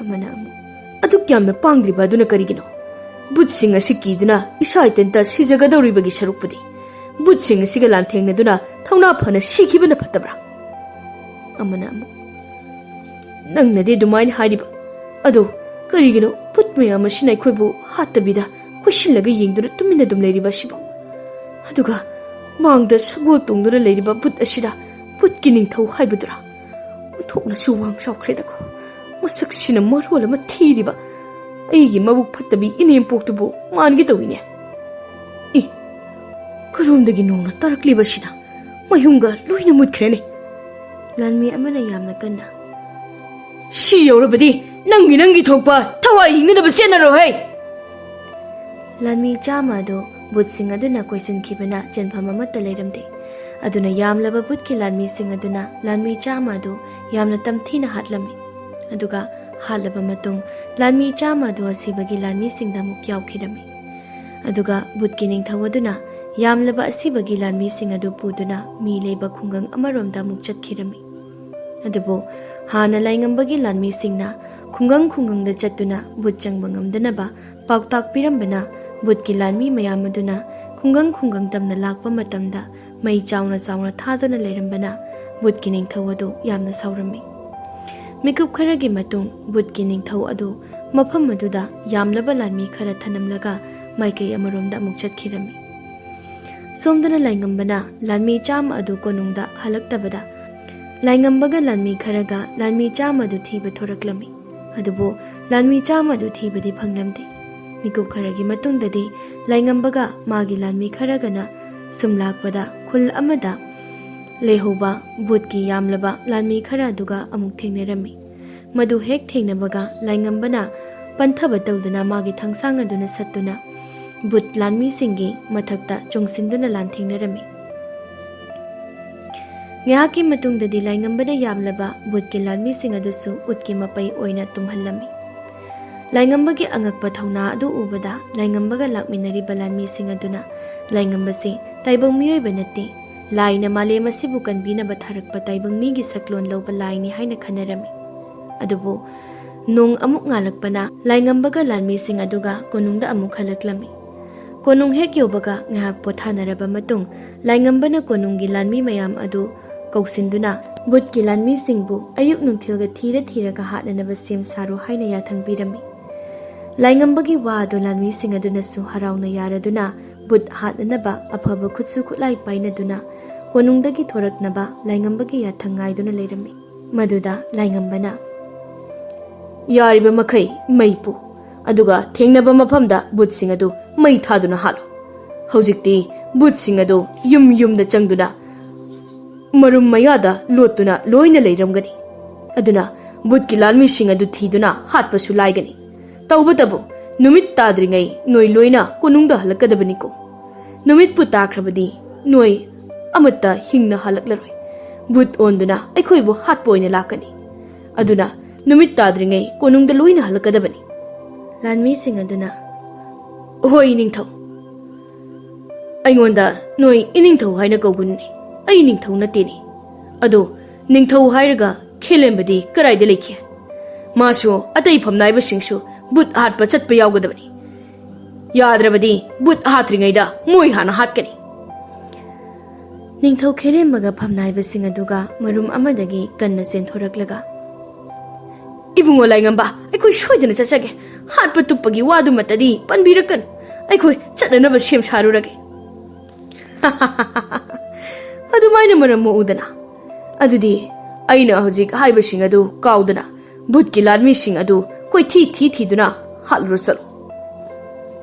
ꯑꯃꯅ ꯑꯃꯨꯛ, "ꯑꯗꯨꯛ ꯌꯥꯝꯅ ꯄꯥꯡꯗ꯭ꯔꯤꯕ ꯑꯗꯨꯅ ꯀꯔꯤꯒꯤꯅꯣ? ꯕꯨꯠꯁꯤꯡ ꯑꯁꯤ ꯀꯤꯗꯨꯅ ꯏꯁꯥ ꯏꯊꯟꯇ ꯁꯤꯖꯒꯗꯧꯔꯤꯕꯒꯤ ꯁꯔꯨꯛꯄꯨꯗꯤ ꯕꯨꯠꯁꯤꯡ ꯑꯁꯤꯒ ꯂꯥꯟꯊꯦꯡꯅꯗꯨꯅ ꯊꯧꯅꯥ ꯐꯅ ꯁꯤꯈꯤꯕꯅ ꯐꯠꯇꯕ꯭ꯔꯥ?" ꯑꯃꯅ ꯑꯃꯨꯛ, "ꯅꯪꯅꯗꯤ ꯑꯗꯨꯃꯥꯏꯅ ꯍꯥꯏꯔꯤꯕ, ꯑꯗꯣ ꯀꯔꯤꯒꯤꯅꯣ ꯕꯨꯠ ꯃꯌꯥꯝ ꯑꯁꯤꯅ ꯑꯩꯈꯣꯏꯕꯨ ꯍꯥꯠꯇꯕꯤꯗ ꯀꯣꯏꯁꯤꯜꯂꯒ ꯌꯦꯡꯗꯨꯅ ꯇꯨꯃꯤꯟꯅ ꯑꯗꯨꯝ ꯂꯩꯔꯤꯕ ꯑꯁꯤꯕꯨ? ꯑꯗꯨꯒ ꯃꯥꯡꯗ ꯁꯒꯣꯜ ꯇꯣꯡꯗꯨꯅ ꯂꯩꯔꯤꯕ ꯕꯨꯠ ꯑꯁꯤꯗ ꯕꯨꯠꯀꯤ ꯅꯤꯡꯊꯧ ꯍꯥꯏꯕꯗꯨꯔꯥ? ꯑꯣꯟꯊꯣꯛꯅꯁꯨ ꯋꯥꯡ ꯆꯥꯎꯈ꯭ꯔꯦꯗꯀꯣ꯫ ꯃꯁꯛꯁꯤꯅ ꯃꯔꯣꯜ ꯑꯃ ꯊꯤꯔꯤꯕ꯫ ꯑꯩꯒꯤ ꯃꯕꯨꯛ ꯐꯠꯇꯕꯤ ꯏꯅꯦꯝꯄꯣꯛꯇꯨꯕꯨ ꯃꯥꯟꯒꯦ ꯇꯧꯏꯅꯦ꯫ ꯏ, ꯀꯔꯣꯝꯗꯒꯤ ꯅꯣꯡꯅ ꯇꯥꯔꯛꯂꯤꯕꯁꯤꯅ? ꯃꯌꯨꯝꯒ ꯂꯣꯏꯅ ꯃꯨꯠꯈ꯭ꯔꯦꯅꯦ꯫" ꯂꯥꯟꯃꯤ ꯑꯃꯅ ꯌꯥꯝꯅ ꯀꯟꯅ, "ꯁꯤ ꯌꯧꯔꯕꯗꯤ ꯅꯪꯒꯤ ꯅꯪꯒꯤ ꯊꯣꯛꯄ ꯊꯋꯥꯏ ꯍꯤꯡꯅꯅꯕ ꯆꯦꯟꯅꯔꯣꯍꯦ!" ꯂꯥꯟꯃꯤ ꯆꯥꯝꯃ ꯑꯗꯨ ꯕꯨꯠꯁꯤꯡ ꯑꯗꯨꯅ ꯀꯣꯏꯁꯤꯟꯈꯤꯕꯅ ꯆꯦꯟꯐꯝ ꯑꯃꯠꯇ ꯂꯩꯔꯝꯗꯦ꯫ ꯑꯗꯨꯅ ꯌꯥꯝꯂꯕ ꯕꯨꯠꯀꯤ ꯂꯥꯟꯃꯤꯁꯤꯡ ꯑꯗꯨꯅ ꯂꯥꯟꯃꯤ ꯆꯥꯝꯃ ꯑꯗꯨ ꯌꯥꯝꯅ ꯇꯝꯊꯤꯅ ꯍꯥꯠꯂꯝꯃꯤ꯫ ꯑꯗꯨꯒ ꯍꯥꯠꯂꯕ ꯃꯇꯨꯡ ꯂꯥꯟꯃꯤ ꯆꯥꯝꯃ ꯑꯗꯨ ꯑꯁꯤꯕꯒꯤ ꯂꯥꯟꯃꯤꯁꯤꯡꯗ ꯑꯃꯨꯛ ꯌꯥꯎꯈꯤꯔꯝꯃꯤ꯫ ꯑꯗꯨꯒ ꯕꯨꯠꯀꯤ ꯅꯤꯡꯊꯧ ꯑꯗꯨꯅ ꯌꯥꯝꯂꯕ ꯑꯁꯤꯕꯒꯤ ꯂꯥꯟꯃꯤꯁꯤꯡ ꯑꯗꯨ ꯄꯨꯗꯨꯅ ꯃꯤ ꯂꯩꯕ ꯈꯨꯡꯒꯪ ꯑꯃꯔꯣꯝꯗ ꯑꯃꯨꯛ ꯆꯠꯈꯤꯔꯝꯃꯤ꯫ ꯑꯗꯨꯕꯨ ꯍꯥꯟꯅ ꯂꯥꯏꯉꯝꯕꯒꯤ ꯂꯥꯟꯃꯤꯁꯤꯡꯅ ꯈꯨꯡꯒꯪ ꯈꯨꯡꯒꯪꯗ ꯆꯠꯇꯨꯅ ꯕꯨꯠ ꯆꯪꯕ ꯉꯝꯗꯅꯕ ꯄꯥꯎꯇꯥꯛ ꯄꯤꯔꯝꯕꯅ ꯕꯨꯠꯀꯤ ꯂꯥꯟꯃꯤ ꯃꯌꯥꯝ ꯑꯗꯨꯅ ꯈꯨꯡꯒꯪ ꯈꯨꯡꯒꯪ ꯇꯝꯅ ꯂꯥꯛꯄ ꯃꯇꯝꯗ, ꯃꯩ ꯆꯥꯎꯅ ꯆꯥꯎꯅ ꯊꯥꯗꯨꯅ ꯂꯩꯔꯝꯕꯅ ꯕꯨꯠꯀꯤ ꯅꯤꯡꯊꯧ ꯑꯗꯨ ꯌꯥꯝꯅ ꯁꯥꯎꯔꯝꯃꯤ꯫ ꯃꯤꯀꯨꯞ ꯈꯔꯒꯤ ꯃꯇꯨꯡ ꯕꯨꯠꯀꯤ ꯅꯤꯡꯊꯧ ꯑꯗꯨ ꯃꯐꯝ ꯑꯗꯨꯗ ꯌꯥꯝꯂꯕ ꯂꯥꯟꯃꯤ ꯈꯔ ꯊꯅꯝꯂꯒ ꯃꯥꯏꯀꯩ ꯑꯃꯔꯣꯝꯗ ꯑꯃꯨꯛ ꯆꯠꯈꯤꯔꯝꯃꯤ꯫ ꯁꯣꯝꯗꯅ ꯂꯥꯏꯉꯝꯕꯅ ꯂꯥꯟꯃꯤ ꯆꯥꯝꯃ ꯑꯗꯨ ꯀꯣꯅꯨꯡꯗ ꯍꯜꯂꯛꯇꯕꯗ, ꯂꯥꯏꯉꯝꯕꯒ ꯂꯥꯟꯃꯤ ꯈꯔꯒ ꯂꯥꯟꯃꯤ ꯆꯥꯝꯃ ꯑꯗꯨ ꯊꯤꯕ ꯊꯣꯔꯛꯂꯝꯃꯤ꯫ ꯑꯗꯨꯕꯨ ꯂꯥꯟꯃꯤ ꯆꯥꯝꯃ ꯑꯗꯨ ꯊꯤꯕꯗꯤ ꯐꯪꯂꯝꯗꯦ꯫ ꯃꯤꯀꯨꯞ ꯈꯔꯒꯤ ꯃꯇꯨꯡꯗꯗꯤ ꯂꯥꯏꯉꯝꯕꯒ ꯃꯥꯒꯤ ꯂꯥꯟꯃꯤ ꯈꯔꯒꯅ ꯁꯨꯝ ꯂꯥꯛꯄꯗ, ꯈꯨꯜ ꯑꯃꯗ ꯂꯩꯍꯧꯕ ꯕꯨꯠꯀꯤ ꯌꯥꯝꯂꯕ ꯂꯥꯟꯃꯤ ꯈꯔ ꯑꯗꯨꯒ ꯑꯃꯨꯛ ꯊꯦꯡꯅꯔꯝꯃꯤ꯫ ꯃꯗꯨ ꯍꯦꯛ ꯊꯦꯡꯅꯕꯒ ꯂꯥꯏꯉꯝꯕꯅ ꯄꯟꯊꯕ ꯇꯧꯗꯅ ꯃꯥꯒꯤ ꯊꯥꯡꯁꯥꯡ ꯑꯗꯨꯅ ꯁꯠꯇꯨꯅ ꯕꯨꯠ ꯂꯥꯟꯃꯤꯁꯤꯡꯒꯤ ꯃꯊꯛꯇ ꯆꯣꯡꯁꯤꯟꯗꯨꯅ ꯂꯥꯟꯊꯦꯡꯅꯔꯝꯃꯤ꯫ ꯉꯥꯏꯍꯥꯛꯀꯤ ꯃꯇꯨꯡꯗꯗꯤ ꯂꯥꯏꯉꯝꯕꯅ ꯌꯥꯝꯂꯕ ꯕꯨꯠꯀꯤ ꯂꯥꯟꯃꯤꯁꯤꯡ ꯑꯗꯨꯁꯨ ꯎꯠꯀꯤ ꯃꯄꯩ ꯑꯣꯏꯅ ꯇꯨꯝꯍꯜꯂꯝꯃꯤ꯫ ꯂꯥꯏꯉꯝꯕꯒꯤ ꯑꯉꯛꯄ ꯊꯧꯅꯥ ꯑꯗꯨ ꯎꯕꯗ ꯂꯥꯏꯉꯝꯕꯒ ꯂꯥꯛꯃꯤꯟꯅꯔꯤꯕ ꯂꯥꯟꯃꯤꯁꯤꯡ ꯑꯗꯨꯅ ꯂꯥꯏꯉꯝꯕꯁꯤ ꯇꯥꯏꯕꯪ ꯃꯤꯑꯣꯏꯕ ꯅꯠꯇꯦ, ꯂꯥꯏꯅ ꯃꯥꯂꯦꯝ ꯑꯁꯤꯕꯨ ꯀꯟꯕꯤꯅꯕ ꯊꯥꯔꯛꯄ ꯇꯥꯏꯕꯪ ꯃꯤꯒꯤ ꯁꯛꯂꯣꯟ ꯂꯧꯕ ꯂꯥꯏꯅꯤ ꯍꯥꯏꯅ ꯈꯟꯅꯔꯝꯃꯤ꯫ ꯑꯗꯨꯕꯨ ꯅꯣꯡ ꯑꯃꯨꯛ ꯉꯥꯜꯂꯛꯄꯅ ꯂꯥꯏꯉꯝꯕꯒ ꯂꯥꯟꯃꯤꯁꯤꯡ ꯑꯗꯨꯒ ꯀꯣꯅꯨꯡꯗ ꯑꯃꯨꯛ ꯍꯜꯂꯛꯂꯝꯃꯤ꯫ ꯀꯣꯅꯨꯡ ꯍꯦꯛ ꯌꯧꯕꯒ ꯉꯥꯏꯍꯥꯛ ꯄꯣꯊꯥꯅꯔꯕ ꯃꯇꯨꯡ, ꯂꯥꯏꯉꯝꯕꯅ ꯀꯣꯅꯨꯡꯒꯤ ꯂꯥꯟꯃꯤ ꯃꯌꯥꯝ ꯑꯗꯨ ꯀꯧꯁꯤꯟꯗꯨꯅ ꯕꯨꯠꯀꯤ ꯂꯥꯟꯃꯤꯁꯤꯡꯕꯨ ꯑꯌꯨꯛ ꯅꯨꯡꯊꯤꯜꯒ ꯊꯤꯔ ꯊꯤꯔꯒ ꯍꯥꯠꯅꯅꯕ ꯁꯦꯝ ꯁꯥꯔꯣ ꯍꯥꯏꯅ ꯌꯥꯊꯪ ꯄꯤꯔꯝꯃꯤ꯫ ꯂꯥꯏꯉꯝꯕꯒꯤ ꯋꯥ ꯑꯗꯨ ꯂꯥꯟꯃꯤꯁꯤꯡ ꯑꯗꯨꯅꯁꯨ ꯍꯔꯥꯎꯅ ꯌꯥꯔꯗꯨꯅ ꯕꯨꯠ ꯍꯥꯠꯅꯅꯕ ꯑꯐꯕ ꯈꯨꯠꯁꯨ ꯈꯨꯠꯂꯥꯏ ꯄꯥꯏꯅꯗꯨꯅ ꯀꯣꯅꯨꯡꯗꯒꯤ ꯊꯣꯔꯛꯅꯕ ꯂꯥꯏꯉꯝꯕꯒꯤ ꯌꯥꯊꯪ ꯉꯥꯏꯗꯨꯅ ꯂꯩꯔꯝꯃꯤ꯫ ꯃꯗꯨꯗ ꯂꯥꯏꯉꯝꯕꯅ, "ꯌꯥꯔꯤꯕ ꯃꯈꯩ ꯃꯩ ꯄꯨ, ꯑꯗꯨꯒ ꯊꯦꯡꯅꯕ ꯃꯐꯝꯗ ꯕꯨꯠꯁꯤꯡ ꯑꯗꯨ ꯃꯩ ꯊꯥꯗꯨꯅ ꯍꯥꯠꯂꯨ꯫ ꯍꯧꯖꯤꯛꯇꯤ ꯕꯨꯠꯁꯤꯡ ꯑꯗꯨ ꯌꯨꯝ ꯌꯨꯝꯗ ꯆꯪꯗꯨꯅ ꯃꯔꯨꯝ ꯃꯌꯥꯗ ꯂꯣꯠꯇꯨꯅ ꯂꯣꯏꯅ ꯂꯩꯔꯝꯒꯅꯤ꯫ ꯑꯗꯨꯅ ꯕꯨꯠꯀꯤ ꯂꯥꯟꯃꯤꯁꯤꯡ ꯑꯗꯨ ꯊꯤꯗꯨꯅ ꯍꯥꯠꯄꯁꯨ ꯂꯥꯏꯒꯅꯤ꯫ ꯇꯧꯕꯇꯕꯨ ꯅꯨꯃꯤꯠ ꯇꯥꯗ꯭ꯔꯤꯉꯩ ꯅꯣꯏ ꯂꯣꯏꯅ ꯀꯣꯅꯨꯡꯗ ꯍꯜꯂꯛꯀꯗꯕꯅꯤꯀꯣ꯫ ꯅꯨꯃꯤꯠꯄꯨ ꯇꯥꯈ꯭ꯔꯕꯗꯤ ꯅꯣꯏ ꯑꯃꯠꯇ ꯍꯤꯡꯅ ꯍꯜꯂꯛꯂꯔꯣꯏ꯫ ꯕꯨꯠ ꯑꯣꯟꯗꯨꯅ ꯑꯩꯈꯣꯏꯕꯨ ꯍꯥꯠꯄ ꯑꯣꯏꯅ ꯂꯥꯛꯀꯅꯤ꯫ ꯑꯗꯨꯅ ꯅꯨꯃꯤꯠ ꯇꯥꯗ꯭ꯔꯤꯉꯩ ꯀꯣꯅꯨꯡꯗ ꯂꯣꯏꯅ ꯍꯜꯂꯛꯀꯗꯕꯅꯤ꯫" ꯂꯥꯟꯃꯤꯁꯤꯡ ꯑꯗꯨꯅ, "ꯍꯣꯏ, ꯅꯤꯡꯊꯧ꯫ ꯑꯩꯉꯣꯟꯗ ꯅꯣꯏ ꯏꯅꯤꯡꯊꯧ ꯍꯥꯏꯅ ꯀꯧꯒꯅꯨꯅꯦ꯫ ꯑꯩ ꯅꯤꯡꯊꯧ ꯅꯠꯇꯦꯅꯦ꯫ ꯑꯗꯣ ꯅꯤꯡꯊꯧ ꯍꯥꯏꯔꯒ ꯈꯦꯂꯦꯝꯕꯗꯤ ꯀꯗꯥꯏꯗ ꯂꯩꯈꯤ? ꯃꯥꯁꯨ ꯑꯇꯩ ꯐꯝꯅꯥꯏꯕꯁꯤꯡꯁꯨ ꯕꯨꯠ ꯍꯥꯠꯄ ꯆꯠꯄ ꯌꯥꯎꯒꯗꯕꯅꯤ꯫ ꯌꯥꯗ꯭ꯔꯕꯗꯤ ꯕꯨꯠ ꯍꯥꯠꯇ꯭ꯔꯤꯉꯩꯗ ꯃꯣꯏ ꯍꯥꯟꯅ ꯍꯥꯠꯀꯅꯤ꯫ ꯅꯤꯡꯊꯧ ꯈꯦꯔꯦꯝꯕꯒ ꯐꯝꯅꯥꯏꯕꯁꯤꯡ ꯑꯗꯨꯒ ꯃꯔꯨꯝ ꯑꯃꯗꯒꯤ ꯀꯟꯅ ꯆꯦꯟꯊꯣꯔꯛꯂꯒ, "ꯏꯕꯨꯡꯉꯣ ꯂꯥꯏꯉꯝꯕ, ꯑꯩꯈꯣꯏ ꯁꯣꯏꯗꯅ ꯆꯠꯆꯒꯦ꯫ ꯍꯥꯠꯄ ꯇꯨꯞꯄꯒꯤ ꯋꯥꯗꯨꯃꯠꯇꯗꯤ ꯄꯟꯕꯤꯔꯛꯀꯅꯨ꯫ ꯑꯩꯈꯣꯏ ꯆꯠꯅꯅꯕ ꯁꯦꯝ ꯁꯥꯔꯨꯔꯒꯦ꯫" ꯑꯗꯨꯃꯥꯏꯅ ꯃꯔꯝ ꯃꯣꯛꯎꯗꯅ꯫ ꯑꯗꯨꯗꯤ ꯑꯩꯅ ꯍꯧꯖꯤꯛ ꯍꯥꯏꯕꯁꯤꯡ ꯑꯗꯨ ꯀꯥꯎꯗꯅ ꯕꯨꯠꯀꯤ ꯂꯥꯟꯃꯤꯁꯤꯡ ꯑꯗꯨ ꯀꯣꯏꯊꯤ ꯊꯤ ꯊꯤꯗꯨꯅ ꯍꯥꯠꯂꯨꯔꯣ ꯆꯠꯂꯣ꯫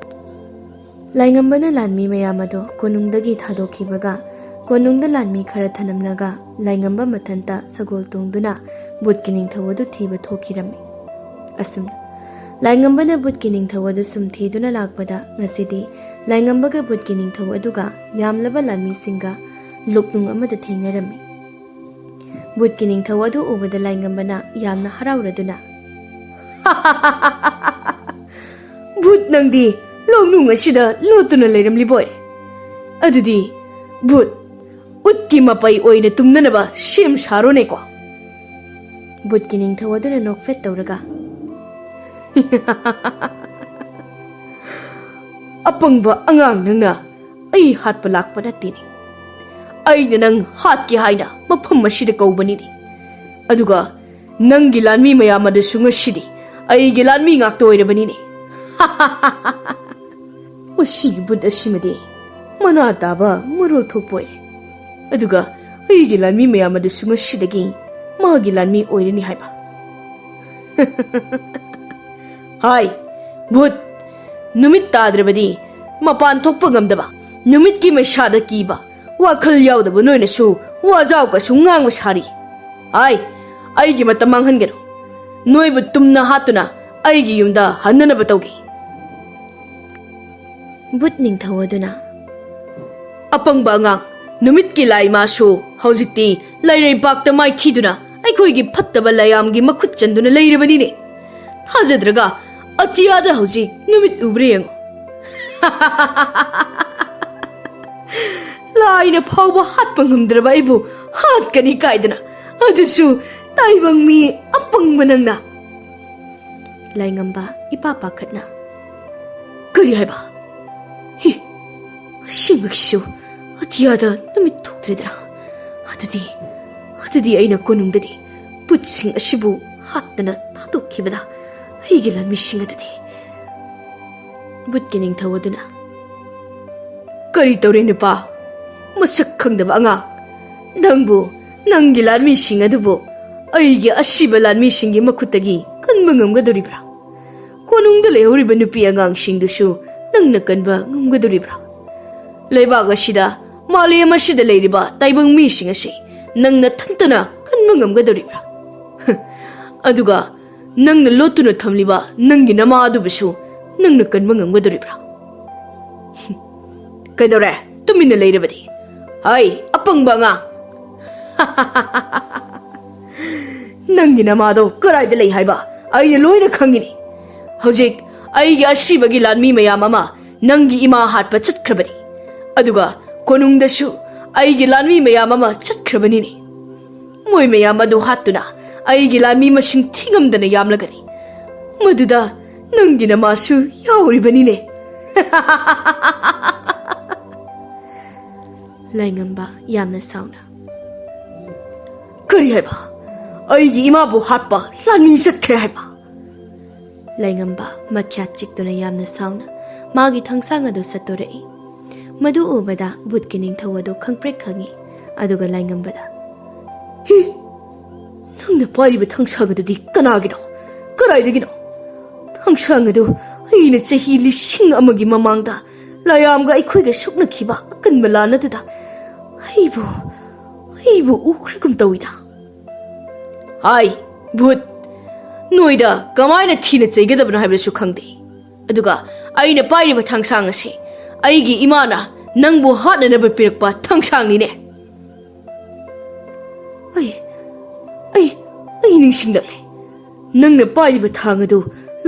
ꯂꯥꯏꯉꯝꯕꯅ ꯂꯥꯟꯃꯤ ꯃꯌꯥꯝ ꯑꯗꯨ ꯀꯣꯅꯨꯡꯗꯒꯤ ꯊꯥꯗꯣꯛꯈꯤꯕꯒ, ꯀꯣꯅꯨꯡꯗ ꯂꯥꯟꯃꯤ ꯈꯔ ꯊꯅꯝꯂꯒ ꯂꯥꯏꯉꯝꯕ ꯃꯊꯟꯇ ꯁꯒꯣꯜ ꯇꯣꯡꯗꯨꯅ ꯕꯨꯠꯀꯤ ꯅꯤꯡꯊꯧ ꯑꯗꯨ ꯊꯤꯕ ꯊꯣꯛꯈꯤꯔꯝꯃꯤ꯫ ꯑꯁꯨꯝꯅ ꯂꯥꯏꯉꯝꯕꯅ ꯕꯨꯠꯀꯤ ꯅꯤꯡꯊꯧ ꯑꯗꯨ ꯁꯨꯝ ꯊꯤꯗꯨꯅ ꯂꯥꯛꯄꯗ, ꯉꯁꯤꯗꯤ ꯂꯥꯏꯉꯝꯕꯒ ꯕꯨꯠꯀꯤ ꯅꯤꯡꯊꯧ ꯑꯗꯨꯒ ꯌꯥꯝꯂꯕ ꯂꯥꯟꯃꯤꯁꯤꯡꯒ ꯂꯣꯛꯅꯨꯡ ꯑꯃꯗ ꯊꯦꯡꯅꯔꯝꯃꯤ꯫ ꯕꯨꯠꯀꯤ ꯅꯤꯡꯊꯧ ꯑꯗꯨ ꯎꯕꯗ ꯂꯥꯏꯉꯝꯕꯅ ꯌꯥꯝꯅ ꯍꯔꯥꯎꯔꯗꯨꯅ, "ꯕꯨꯠ, ꯅꯪꯗꯤ ꯂꯣꯛꯅꯨꯡ ꯑꯁꯤꯗ ꯂꯣꯠꯇꯨꯅ ꯂꯩꯔꯝꯂꯤꯕꯣꯏꯔꯦ꯫ ꯑꯗꯨꯗꯤ ꯕꯨꯠ, ꯎꯠꯀꯤ ꯃꯄꯩ ꯑꯣꯏꯅ ꯇꯨꯝꯅꯅꯕ ꯁꯦꯝ ꯁꯥꯔꯣꯅꯦꯀꯣ꯫" ꯕꯨꯠꯀꯤ ꯅꯤꯡꯊꯧ ꯑꯗꯨꯅ ꯅꯣꯛꯐꯦꯠ ꯇꯧꯔꯒ, "ꯑꯄꯪꯕ ꯑꯉꯥꯡ, ꯅꯪꯅ ꯑꯩ ꯍꯥꯠꯄ ꯂꯥꯛꯄ ꯅꯠꯇꯦꯅꯦ꯫ ꯑꯩꯅ ꯅꯪ ꯍꯥꯠꯀꯦ ꯍꯥꯏꯅ ꯃꯐꯝ ꯑꯁꯤꯗ ꯀꯧꯕꯅꯤꯅꯦ꯫ ꯑꯗꯨꯒ ꯅꯪꯒꯤ ꯂꯥꯟꯃꯤ ꯃꯌꯥꯝ ꯑꯗꯨꯁꯨ ꯉꯁꯤꯗꯤ ꯑꯩꯒꯤ ꯂꯥꯟꯃꯤ ꯉꯥꯛꯇ ꯑꯣꯏꯔꯕꯅꯤꯅꯦ꯫" "ꯃꯁꯤꯒꯤ ꯕꯨꯠ ꯑꯁꯤꯃꯗꯤ ꯃꯅꯥ ꯇꯥꯕ ꯃꯔꯣꯜ ꯊꯣꯛꯄ ꯑꯣꯏꯔꯦ꯫ ꯑꯗꯨꯒ ꯑꯩꯒꯤ ꯂꯥꯟꯃꯤ ꯃꯌꯥꯝ ꯑꯗꯨꯁꯨ ꯉꯁꯤꯗꯒꯤ ꯃꯥꯒꯤ ꯂꯥꯟꯃꯤ ꯑꯣꯏꯔꯅꯤ ꯍꯥꯏꯕ꯫" "ꯍꯥꯏ, ꯚꯨꯠ, ꯅꯨꯃꯤꯠ ꯇꯥꯗ꯭ꯔꯕꯗꯤ ꯃꯄꯥꯟ ꯊꯣꯛꯄ ꯉꯝꯗꯕ, ꯅꯨꯃꯤꯠꯀꯤ ꯃꯩꯁꯥꯗ ꯀꯤꯕ, ꯋꯥꯈꯜ ꯌꯥꯎꯗꯕ ꯅꯣꯏꯅꯁꯨ ꯋꯥꯖꯥꯎ ꯀꯁꯨ ꯉꯥꯡꯕ ꯁꯥꯔꯤ꯫ ꯍꯥꯏ, ꯑꯩꯒꯤ ꯃꯇꯝ ꯃꯥꯡꯍꯟꯒꯅꯨ꯫ ꯅꯣꯏꯕꯨ ꯇꯨꯝꯅ ꯍꯥꯠꯇꯨꯅ ꯑꯩꯒꯤ ꯌꯨꯝꯗ ꯍꯟꯅꯅꯕ ꯇꯧꯒꯦ꯫" ꯚꯨꯠ ꯅꯤꯡꯊꯧ ꯑꯗꯨꯅ, "ꯑꯄꯪꯕ ꯑꯉꯥꯡ, ꯅꯨꯃꯤꯠꯀꯤ ꯂꯥꯏ ꯃꯥꯁꯨ ꯍꯧꯖꯤꯛꯇꯤ ꯂꯩꯔꯩꯕꯥꯛꯇ ꯃꯥꯏꯊꯤꯗꯨꯅ ꯑꯩꯈꯣꯏꯒꯤ ꯐꯠꯇꯕ ꯂꯥꯏꯌꯥꯝꯒꯤ ꯃꯈꯨꯠ ꯆꯟꯗꯨꯅ ꯂꯩꯔꯕꯅꯤꯅꯦ꯫ ꯊꯥꯖꯗ꯭ꯔꯒ ꯑꯇꯤꯌꯥꯗ ꯍꯧꯖꯤꯛ ꯅꯨꯃꯤꯠ ꯎꯕ꯭ꯔꯥ ꯌꯦꯡꯉꯨ꯫" "ꯂꯥꯏꯅ ꯐꯥꯎꯕ ꯍꯥꯠꯄ ꯉꯝꯗ꯭ꯔꯕ ꯑꯩꯕꯨ ꯍꯥꯠꯀꯅꯤ ꯀꯥꯏꯗꯅ, ꯑꯗꯨꯁꯨ ꯇꯥꯏꯕꯪ ꯃꯤ ꯑꯄꯪꯕ ꯅꯪꯅ꯫" ꯂꯥꯏꯉꯝꯕ ꯏꯄꯥ ꯄꯥꯈꯠꯅ, ꯀꯔꯤ ꯍꯥꯏꯕ? ꯍꯤ, ꯑꯁꯦꯡꯕꯒꯤꯁꯨ ꯑꯇꯤꯌꯥꯗ ꯅꯨꯃꯤꯠ ꯊꯣꯛꯇ꯭ꯔꯦꯗꯅ꯫ ꯑꯗꯨꯗꯤ, ꯑꯗꯨꯗꯤ ꯑꯩꯅ ꯀꯣꯅꯨꯡꯗꯗꯤ ꯕꯨꯠꯁꯤꯡ ꯑꯁꯤꯕꯨ ꯍꯥꯠꯇꯅ ꯊꯥꯗꯣꯛꯈꯤꯕꯗ ꯑꯩꯒꯤ ꯂꯥꯟꯃꯤꯁꯤꯡ ꯑꯗꯨꯗꯤ꯫ ꯕꯨꯠꯀꯤ ꯅꯤꯡꯊꯧ ꯑꯗꯨꯅ, "ꯀꯔꯤ ꯇꯧꯔꯦ ꯅꯨꯄꯥ? ꯃꯁꯛ ꯈꯪꯗꯕ ꯑꯉꯥꯡ, ꯅꯪꯕꯨ, ꯅꯪꯒꯤ ꯂꯥꯟꯃꯤꯁꯤꯡ ꯑꯗꯨꯕꯨ ꯑꯩꯒꯤ ꯑꯁꯤꯕ ꯂꯥꯟꯃꯤꯁꯤꯡꯒꯤ ꯃꯈꯨꯠꯇꯒꯤ ꯀꯟꯕ ꯉꯝꯒꯗꯧꯔꯤꯕ꯭ꯔꯥ? ꯀꯣꯅꯨꯡꯗ ꯂꯩꯍꯧꯔꯤꯕ ꯅꯨꯄꯤ ꯑꯉꯥꯡꯁꯤꯡꯗꯨꯁꯨ ꯅꯪꯅ ꯀꯟꯕ ꯉꯝꯒꯗꯧꯔꯤꯕ꯭ꯔꯥ? ꯂꯩꯕꯥꯛ ꯑꯁꯤꯗ, ꯃꯥꯂꯦꯝ ꯑꯁꯤꯗ ꯂꯩꯔꯤꯕ ꯇꯥꯏꯕꯪ ꯃꯤꯁꯤꯡ ꯑꯁꯤ ꯅꯪ ꯅꯊꯟꯇꯅ ꯀꯟꯕ ꯉꯝꯒꯗꯧꯔꯤꯕ꯭ꯔꯥ? ꯑꯗꯨꯒ ꯅꯪꯅ ꯂꯣꯠꯇꯨꯅ ꯊꯝꯂꯤꯕ ꯅꯪꯒꯤ ꯅꯃꯥ ꯑꯗꯨꯕꯨꯁꯨ ꯅꯪꯅ ꯀꯟꯕ ꯉꯝꯒꯗꯧꯔꯤꯕ꯭ꯔꯥ?" "ꯀꯩꯗꯧꯔꯦ? ꯇꯨꯃꯤꯟꯅ ꯂꯩꯔꯕꯗꯤ? ꯍꯩ, ꯑꯄꯪꯕ ꯑꯉꯥꯡ!" "ꯅꯪꯒꯤ ꯅꯃꯥꯗꯣ ꯀꯗꯥꯏꯗ ꯂꯩ ꯍꯥꯏꯕ? ꯑꯩꯅ ꯂꯣꯏꯅ ꯈꯪꯉꯤꯅꯤ꯫ ꯍꯧꯖꯤꯛ ꯑꯩꯒꯤ ꯑꯁꯤꯕꯒꯤ ꯂꯥꯟꯃꯤ ꯃꯌꯥꯝ ꯑꯃ ꯅꯪꯒꯤ ꯏꯃꯥ ꯍꯥꯠꯄ ꯆꯠꯈ꯭ꯔꯕꯅꯤ꯫ ꯑꯗꯨꯒ ꯀꯣꯅꯨꯡꯗꯁꯨ ꯑꯩꯒꯤ ꯂꯥꯟꯃꯤ ꯃꯌꯥꯝ ꯑꯃ ꯆꯠꯈ꯭ꯔꯕꯅꯤꯅꯦ꯫ ꯃꯣꯏ ꯃꯌꯥꯝ ꯑꯗꯨ ꯍꯥꯠꯇꯨꯅ ꯑꯩꯒꯤ ꯂꯥꯟꯃꯤ ꯃꯁꯤꯡ ꯊꯤꯉꯝꯗꯅ ꯌꯥꯝꯂꯒꯅꯤ꯫ ꯃꯗꯨꯗ ꯅꯪꯒꯤ ꯅꯃꯥꯁꯨ ꯌꯥꯎꯔꯤꯕꯅꯤꯅꯦ꯫" ꯂꯥꯏꯉꯝꯕ ꯌꯥꯝꯅ ꯁꯥꯎꯅ, "ꯀꯔꯤ ꯍꯥꯏꯕ? ꯑꯩꯒꯤ ꯏꯃꯥꯕꯨ ꯍꯥꯠꯄ ꯂꯥꯟꯃꯤ ꯆꯠꯈ꯭ꯔꯦ ꯍꯥꯏꯕ?" ꯂꯥꯏꯉꯝꯕ ꯃꯈ꯭ꯌꯥꯠ ꯆꯤꯛꯇꯨꯅ ꯌꯥꯝꯅ ꯁꯥꯎꯅ ꯃꯥꯒꯤ ꯊꯥꯡꯁꯥꯡ ꯑꯗꯨ ꯁꯠꯇꯣꯔꯛꯏ꯫ ꯃꯗꯨ ꯎꯕꯗ ꯕꯨꯠꯀꯤ ꯅꯤꯡꯊꯧ ꯑꯗꯨ ꯈꯪꯄ꯭ꯔꯦꯛ ꯈꯪꯉꯤ꯫ ꯑꯗꯨꯒ ꯂꯥꯏꯉꯝꯕꯗ, "ꯍꯤ! ꯅꯪꯅ ꯄꯥꯏꯔꯤꯕ ꯊꯥꯡꯁꯥꯡ ꯑꯗꯨꯗꯤ ꯀꯅꯥꯒꯤꯅꯣ? ꯀꯗꯥꯏꯗꯒꯤꯅꯣ? ꯊꯥꯡꯁꯥꯡ ꯑꯗꯨ ꯑꯩꯅ ꯆꯍꯤ ꯂꯤꯁꯤꯡ ꯑꯃꯒꯤ ꯃꯃꯥꯡꯗ ꯂꯥꯌꯥꯝꯒ ꯑꯩꯈꯣꯏꯒ ꯁꯣꯛꯅꯈꯤꯕ ꯑꯀꯟꯕ ꯂꯥꯟ ꯑꯗꯨꯗ ꯑꯩꯕꯨ, ꯑꯩꯕꯨ ꯎꯈ꯭ꯔꯒꯨꯝ ꯇꯧꯏꯗ꯫" "ꯍꯥꯏ, ꯚꯨꯠ, ꯅꯣꯏꯗ ꯀꯃꯥꯏꯅ ꯊꯤꯅ ꯆꯩꯒꯗꯕꯅꯣ ꯍꯥꯏꯕꯁꯨ ꯈꯪꯗꯦ꯫ ꯑꯗꯨꯒ ꯑꯩꯅ ꯄꯥꯏꯔꯤꯕ ꯊꯥꯡꯁꯥꯡ ꯑꯁꯤ ꯑꯩꯒꯤ ꯏꯃꯥꯅ ꯅꯪꯕꯨ ꯍꯥꯠꯅꯅꯕ ꯄꯤꯔꯛꯄ ꯊꯥꯡꯁꯥꯡꯅꯤꯅꯦ꯫" "ꯑꯩ, ꯑꯩ, ꯑꯩ ꯅꯤꯡꯁꯤꯡꯂꯛꯂꯦ꯫ ꯅꯪꯅ ꯄꯥꯏꯔꯤꯕ ꯊꯥꯡ ꯑꯗꯨ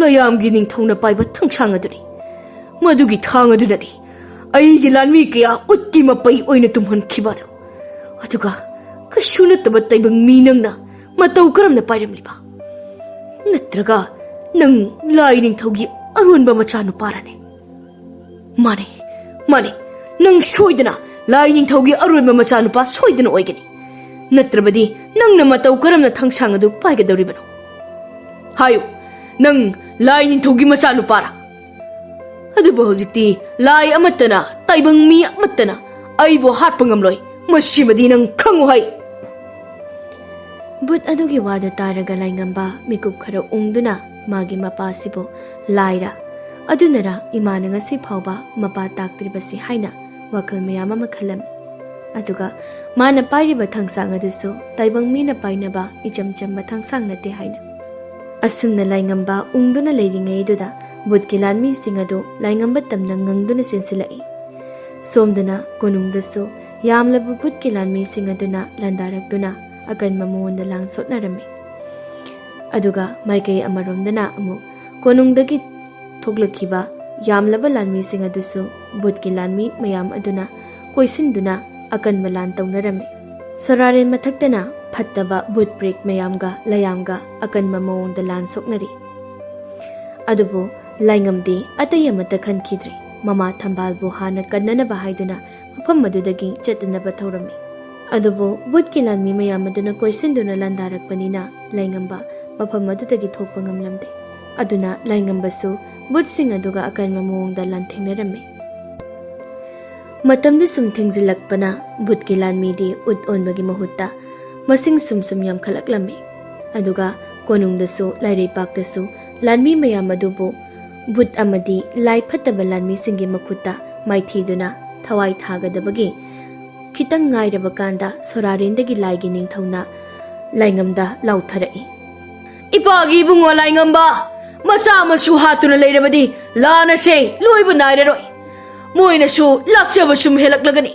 ꯂꯥꯌꯥꯝꯒꯤ ꯅꯤꯡꯊꯧꯅ ꯄꯥꯏꯕ ꯊꯥꯡꯁꯥꯡ ꯑꯗꯨꯅꯤ꯫ ꯃꯗꯨꯒꯤ ꯊꯥꯡ ꯑꯗꯨꯅꯅꯤ ꯑꯩꯒꯤ ꯂꯥꯟꯃꯤ ꯀꯌꯥ ꯎꯠꯀꯤ ꯃꯄꯩ ꯑꯣꯏꯅ ꯇꯨꯝꯍꯟꯈꯤꯕ ꯑꯗꯨ꯫ ꯑꯗꯨꯒ ꯀꯩꯁꯨ ꯅꯠꯇꯕ ꯇꯥꯏꯕꯪ ꯃꯤ ꯅꯪꯅ ꯃꯇꯧ ꯀꯔꯝꯅ ꯄꯥꯏꯔꯝꯂꯤꯕ? ꯅꯠꯇ꯭ꯔꯒ ꯅꯪ ꯂꯥꯏ ꯅꯤꯡꯊꯧꯒꯤ ꯑꯔꯣꯟꯕ ꯃꯆꯥꯅꯨꯄꯥꯔꯅꯦ?" ꯃꯥꯅꯦ, ꯃꯥꯅꯦ, ꯅꯪ ꯁꯣꯏꯗꯅ ꯂꯥꯏ ꯅꯤꯡꯊꯧꯒꯤ ꯑꯔꯣꯏꯕ ꯃꯆꯥꯅꯨꯄꯥ ꯁꯣꯏꯗꯅ ꯑꯣꯏꯒꯅꯤ꯫ ꯅꯠꯇ꯭ꯔꯕꯗꯤ ꯅꯪꯅ ꯃꯇꯧ ꯀꯔꯝꯅ ꯊꯥꯡꯁꯥꯡ ꯑꯗꯨ ꯄꯥꯏꯒꯗꯧꯔꯤꯕꯅꯣ? ꯍꯥꯏꯌꯨ, ꯅꯪ ꯂꯥꯏ ꯅꯤꯡꯊꯧꯒꯤ ꯃꯆꯥꯅꯨꯄꯥꯔꯥ? ꯑꯗꯨꯕꯨ ꯍꯧꯖꯤꯛꯇꯤ ꯂꯥꯏ ꯑꯃꯠꯇꯅ, ꯇꯥꯏꯕꯪ ꯃꯤ ꯑꯃꯠꯇꯅ ꯑꯩꯕꯨ ꯍꯥꯠꯄ ꯉꯝꯂꯣꯏ꯫ ꯃꯁꯤꯃꯗꯤ ꯅꯪ ꯈꯪꯉꯨ ꯍꯥꯏ꯫ ꯕꯨꯠ ꯑꯗꯨꯒꯤ ꯋꯥꯗꯨ ꯇꯥꯔꯒ ꯂꯥꯏꯉꯝꯕ ꯃꯤꯀꯨꯞ ꯈꯔ ꯎꯪꯗꯨꯅ ꯃꯥꯒꯤ ꯃꯄꯥꯁꯤꯕꯨ ꯂꯥꯏꯔ ꯑꯗꯨꯅꯔ ꯏꯃꯥꯅ ꯉꯁꯤ ꯐꯥꯎꯕ ꯃꯄꯥ ꯇꯥꯛꯇ꯭ꯔꯤꯕꯁꯤ ꯍꯥꯏꯅ ꯋꯥꯈꯜ ꯃꯌꯥꯝ ꯑꯃ ꯈꯜꯂꯝꯃꯤ꯫ ꯑꯗꯨꯒ ꯃꯥꯅ ꯄꯥꯏꯔꯤꯕ ꯊꯥꯡꯁꯥꯡ ꯑꯗꯨꯁꯨ ꯇꯥꯏꯕꯪ ꯃꯤꯅ ꯄꯥꯏꯅꯕ ꯏꯆꯝ ꯆꯝꯕ ꯊꯥꯡꯁꯥꯡ ꯅꯠꯇꯦ ꯍꯥꯏꯅ꯫ ꯑꯁꯨꯝꯅ ꯂꯥꯏꯉꯝꯕ ꯎꯪꯗꯨꯅ ꯂꯩꯔꯤꯉꯩꯗꯨꯗ ꯕꯨꯠꯀꯤ ꯂꯥꯟꯃꯤꯁꯤꯡ ꯑꯗꯨ ꯂꯥꯏꯉꯝꯕ ꯇꯝꯅ ꯉꯪꯗꯨꯅ ꯆꯦꯟꯁꯤꯜꯂꯛꯏ꯫ ꯁꯣꯝꯗꯅ ꯀꯣꯅꯨꯡꯗꯁꯨ ꯌꯥꯝꯂꯕ ꯕꯨꯠꯀꯤ ꯂꯥꯟꯃꯤꯁꯤꯡ ꯑꯗꯨꯅ ꯂꯥꯟꯗꯥꯔꯛꯇꯨꯅ ꯑꯀꯟꯕ ꯃꯑꯣꯡꯗ ꯂꯥꯟ ꯁꯣꯛꯅꯔꯝꯃꯤ꯫ ꯑꯗꯨꯒ ꯃꯥꯏꯀꯩ ꯑꯃꯔꯣꯝꯗꯅ ꯑꯃꯨꯛ ꯀꯣꯅꯨꯡꯗꯒꯤ ꯊꯣꯛꯂꯛꯈꯤꯕ ꯌꯥꯝꯂꯕ ꯂꯥꯟꯃꯤꯁꯤꯡ ꯑꯗꯨꯁꯨ ꯕꯨꯠꯀꯤ ꯂꯥꯟꯃꯤ ꯃꯌꯥꯝ ꯑꯗꯨꯅ ꯀꯣꯏꯁꯤꯟꯗꯨꯅ ꯑꯀꯟꯕ ꯂꯥꯟ ꯇꯧꯅꯔꯝꯃꯤ꯫ ꯁꯣꯔꯥꯔꯦꯟ ꯃꯊꯛꯇꯅ ꯐꯠꯇꯕ ꯕꯨꯠ ꯄ꯭ꯔꯦꯛ ꯃꯌꯥꯝꯒ ꯂꯌꯥꯝꯒ ꯑꯀꯟꯕ ꯃꯑꯣꯡꯗ ꯂꯥꯟ ꯁꯣꯛꯅꯔꯤ꯫ ꯑꯗꯨꯕꯨ ꯂꯥꯏꯉꯝꯗꯤ ꯑꯇꯩ ꯑꯃꯠꯇ ꯈꯟꯈꯤꯗ꯭ꯔꯤ꯫ ꯃꯃꯥ ꯊꯝꯕꯥꯜꯕꯨ ꯍꯥꯟꯅ ꯀꯟꯅꯅꯕ ꯍꯥꯏꯗꯨꯅ ꯃꯐꯝ ꯑꯗꯨꯗꯒꯤ ꯆꯠꯅꯅꯕ ꯊꯧꯔꯝꯃꯤ꯫ ꯑꯗꯨꯕꯨ ꯕꯨꯠꯀꯤ ꯂꯥꯟꯃꯤ ꯃꯌꯥꯝ ꯑꯗꯨꯅ ꯀꯣꯏꯁꯤꯟꯗꯨꯅ ꯂꯥꯟꯗꯥꯔꯛꯄꯅꯤꯅ ꯂꯥꯏꯉꯝꯕ ꯃꯐꯝ ꯑꯗꯨꯗꯒꯤ ꯊꯣꯛꯄ ꯉꯝꯂꯝꯗꯦ꯫ ꯑꯗꯨꯅ ꯂꯥꯏꯉꯝꯕꯁꯨ ꯕꯨꯠꯁꯤꯡ ꯑꯗꯨꯒ ꯑꯀꯟꯕ ꯃꯑꯣꯡꯗ ꯂꯥꯟꯊꯦꯡꯅꯔꯝꯃꯤ꯫ ꯃꯇꯝꯗꯤ ꯁꯨꯝ ꯊꯦꯡꯖꯤꯜꯂꯛꯄꯅ ꯕꯨꯠꯀꯤ ꯂꯥꯟꯃꯤꯗꯤ ꯎꯠ ꯑꯣꯟꯕꯒꯤ ꯃꯍꯨꯠꯇ ꯃꯁꯤꯡ ꯁꯨꯝ ꯁꯨꯝ ꯌꯥꯝꯈꯠꯂꯛꯂꯝꯃꯤ꯫ ꯑꯗꯨꯒ ꯀꯣꯅꯨꯡꯗꯁꯨ ꯂꯥꯏꯔꯩꯄꯥꯛꯇꯁꯨ ꯂꯥꯟꯃꯤ ꯃꯌꯥꯝ ꯑꯗꯨꯕꯨ ꯕꯨꯠ ꯑꯃꯗꯤ ꯂꯥꯏ ꯐꯠꯇꯕ ꯂꯥꯟꯃꯤꯁꯤꯡꯒꯤ ꯃꯈꯨꯠꯇ ꯃꯥꯏꯊꯤꯗꯨꯅ ꯊꯋꯥꯏ ꯊꯥꯒꯗꯕꯒꯤ ꯈꯤꯇꯪ ꯉꯥꯏꯔꯕ ꯀꯥꯟꯗ ꯁꯣꯔꯥꯔꯦꯟꯗꯒꯤ ꯂꯥꯏꯒꯤ ꯅꯤꯡꯊꯧꯅ ꯂꯥꯏꯉꯝꯗ ꯂꯥꯎꯊꯔꯛꯏ꯫ ꯏꯄꯥꯒꯤ ꯏꯕꯨꯡꯉꯣ ꯂꯥꯏꯉꯝꯕ, ꯃꯆꯥ ꯃꯁꯨ ꯍꯥꯠꯇꯨꯅ ꯂꯩꯔꯕꯗꯤ ꯂꯥꯟ ꯑꯁꯦ ꯂꯣꯏꯕ ꯅꯥꯏꯔꯔꯣꯏ꯫ ꯃꯣꯏꯅꯁꯨ ꯂꯥꯛꯆꯕ ꯁꯨꯝ ꯍꯦꯜꯂꯛꯂꯒꯅꯤ꯫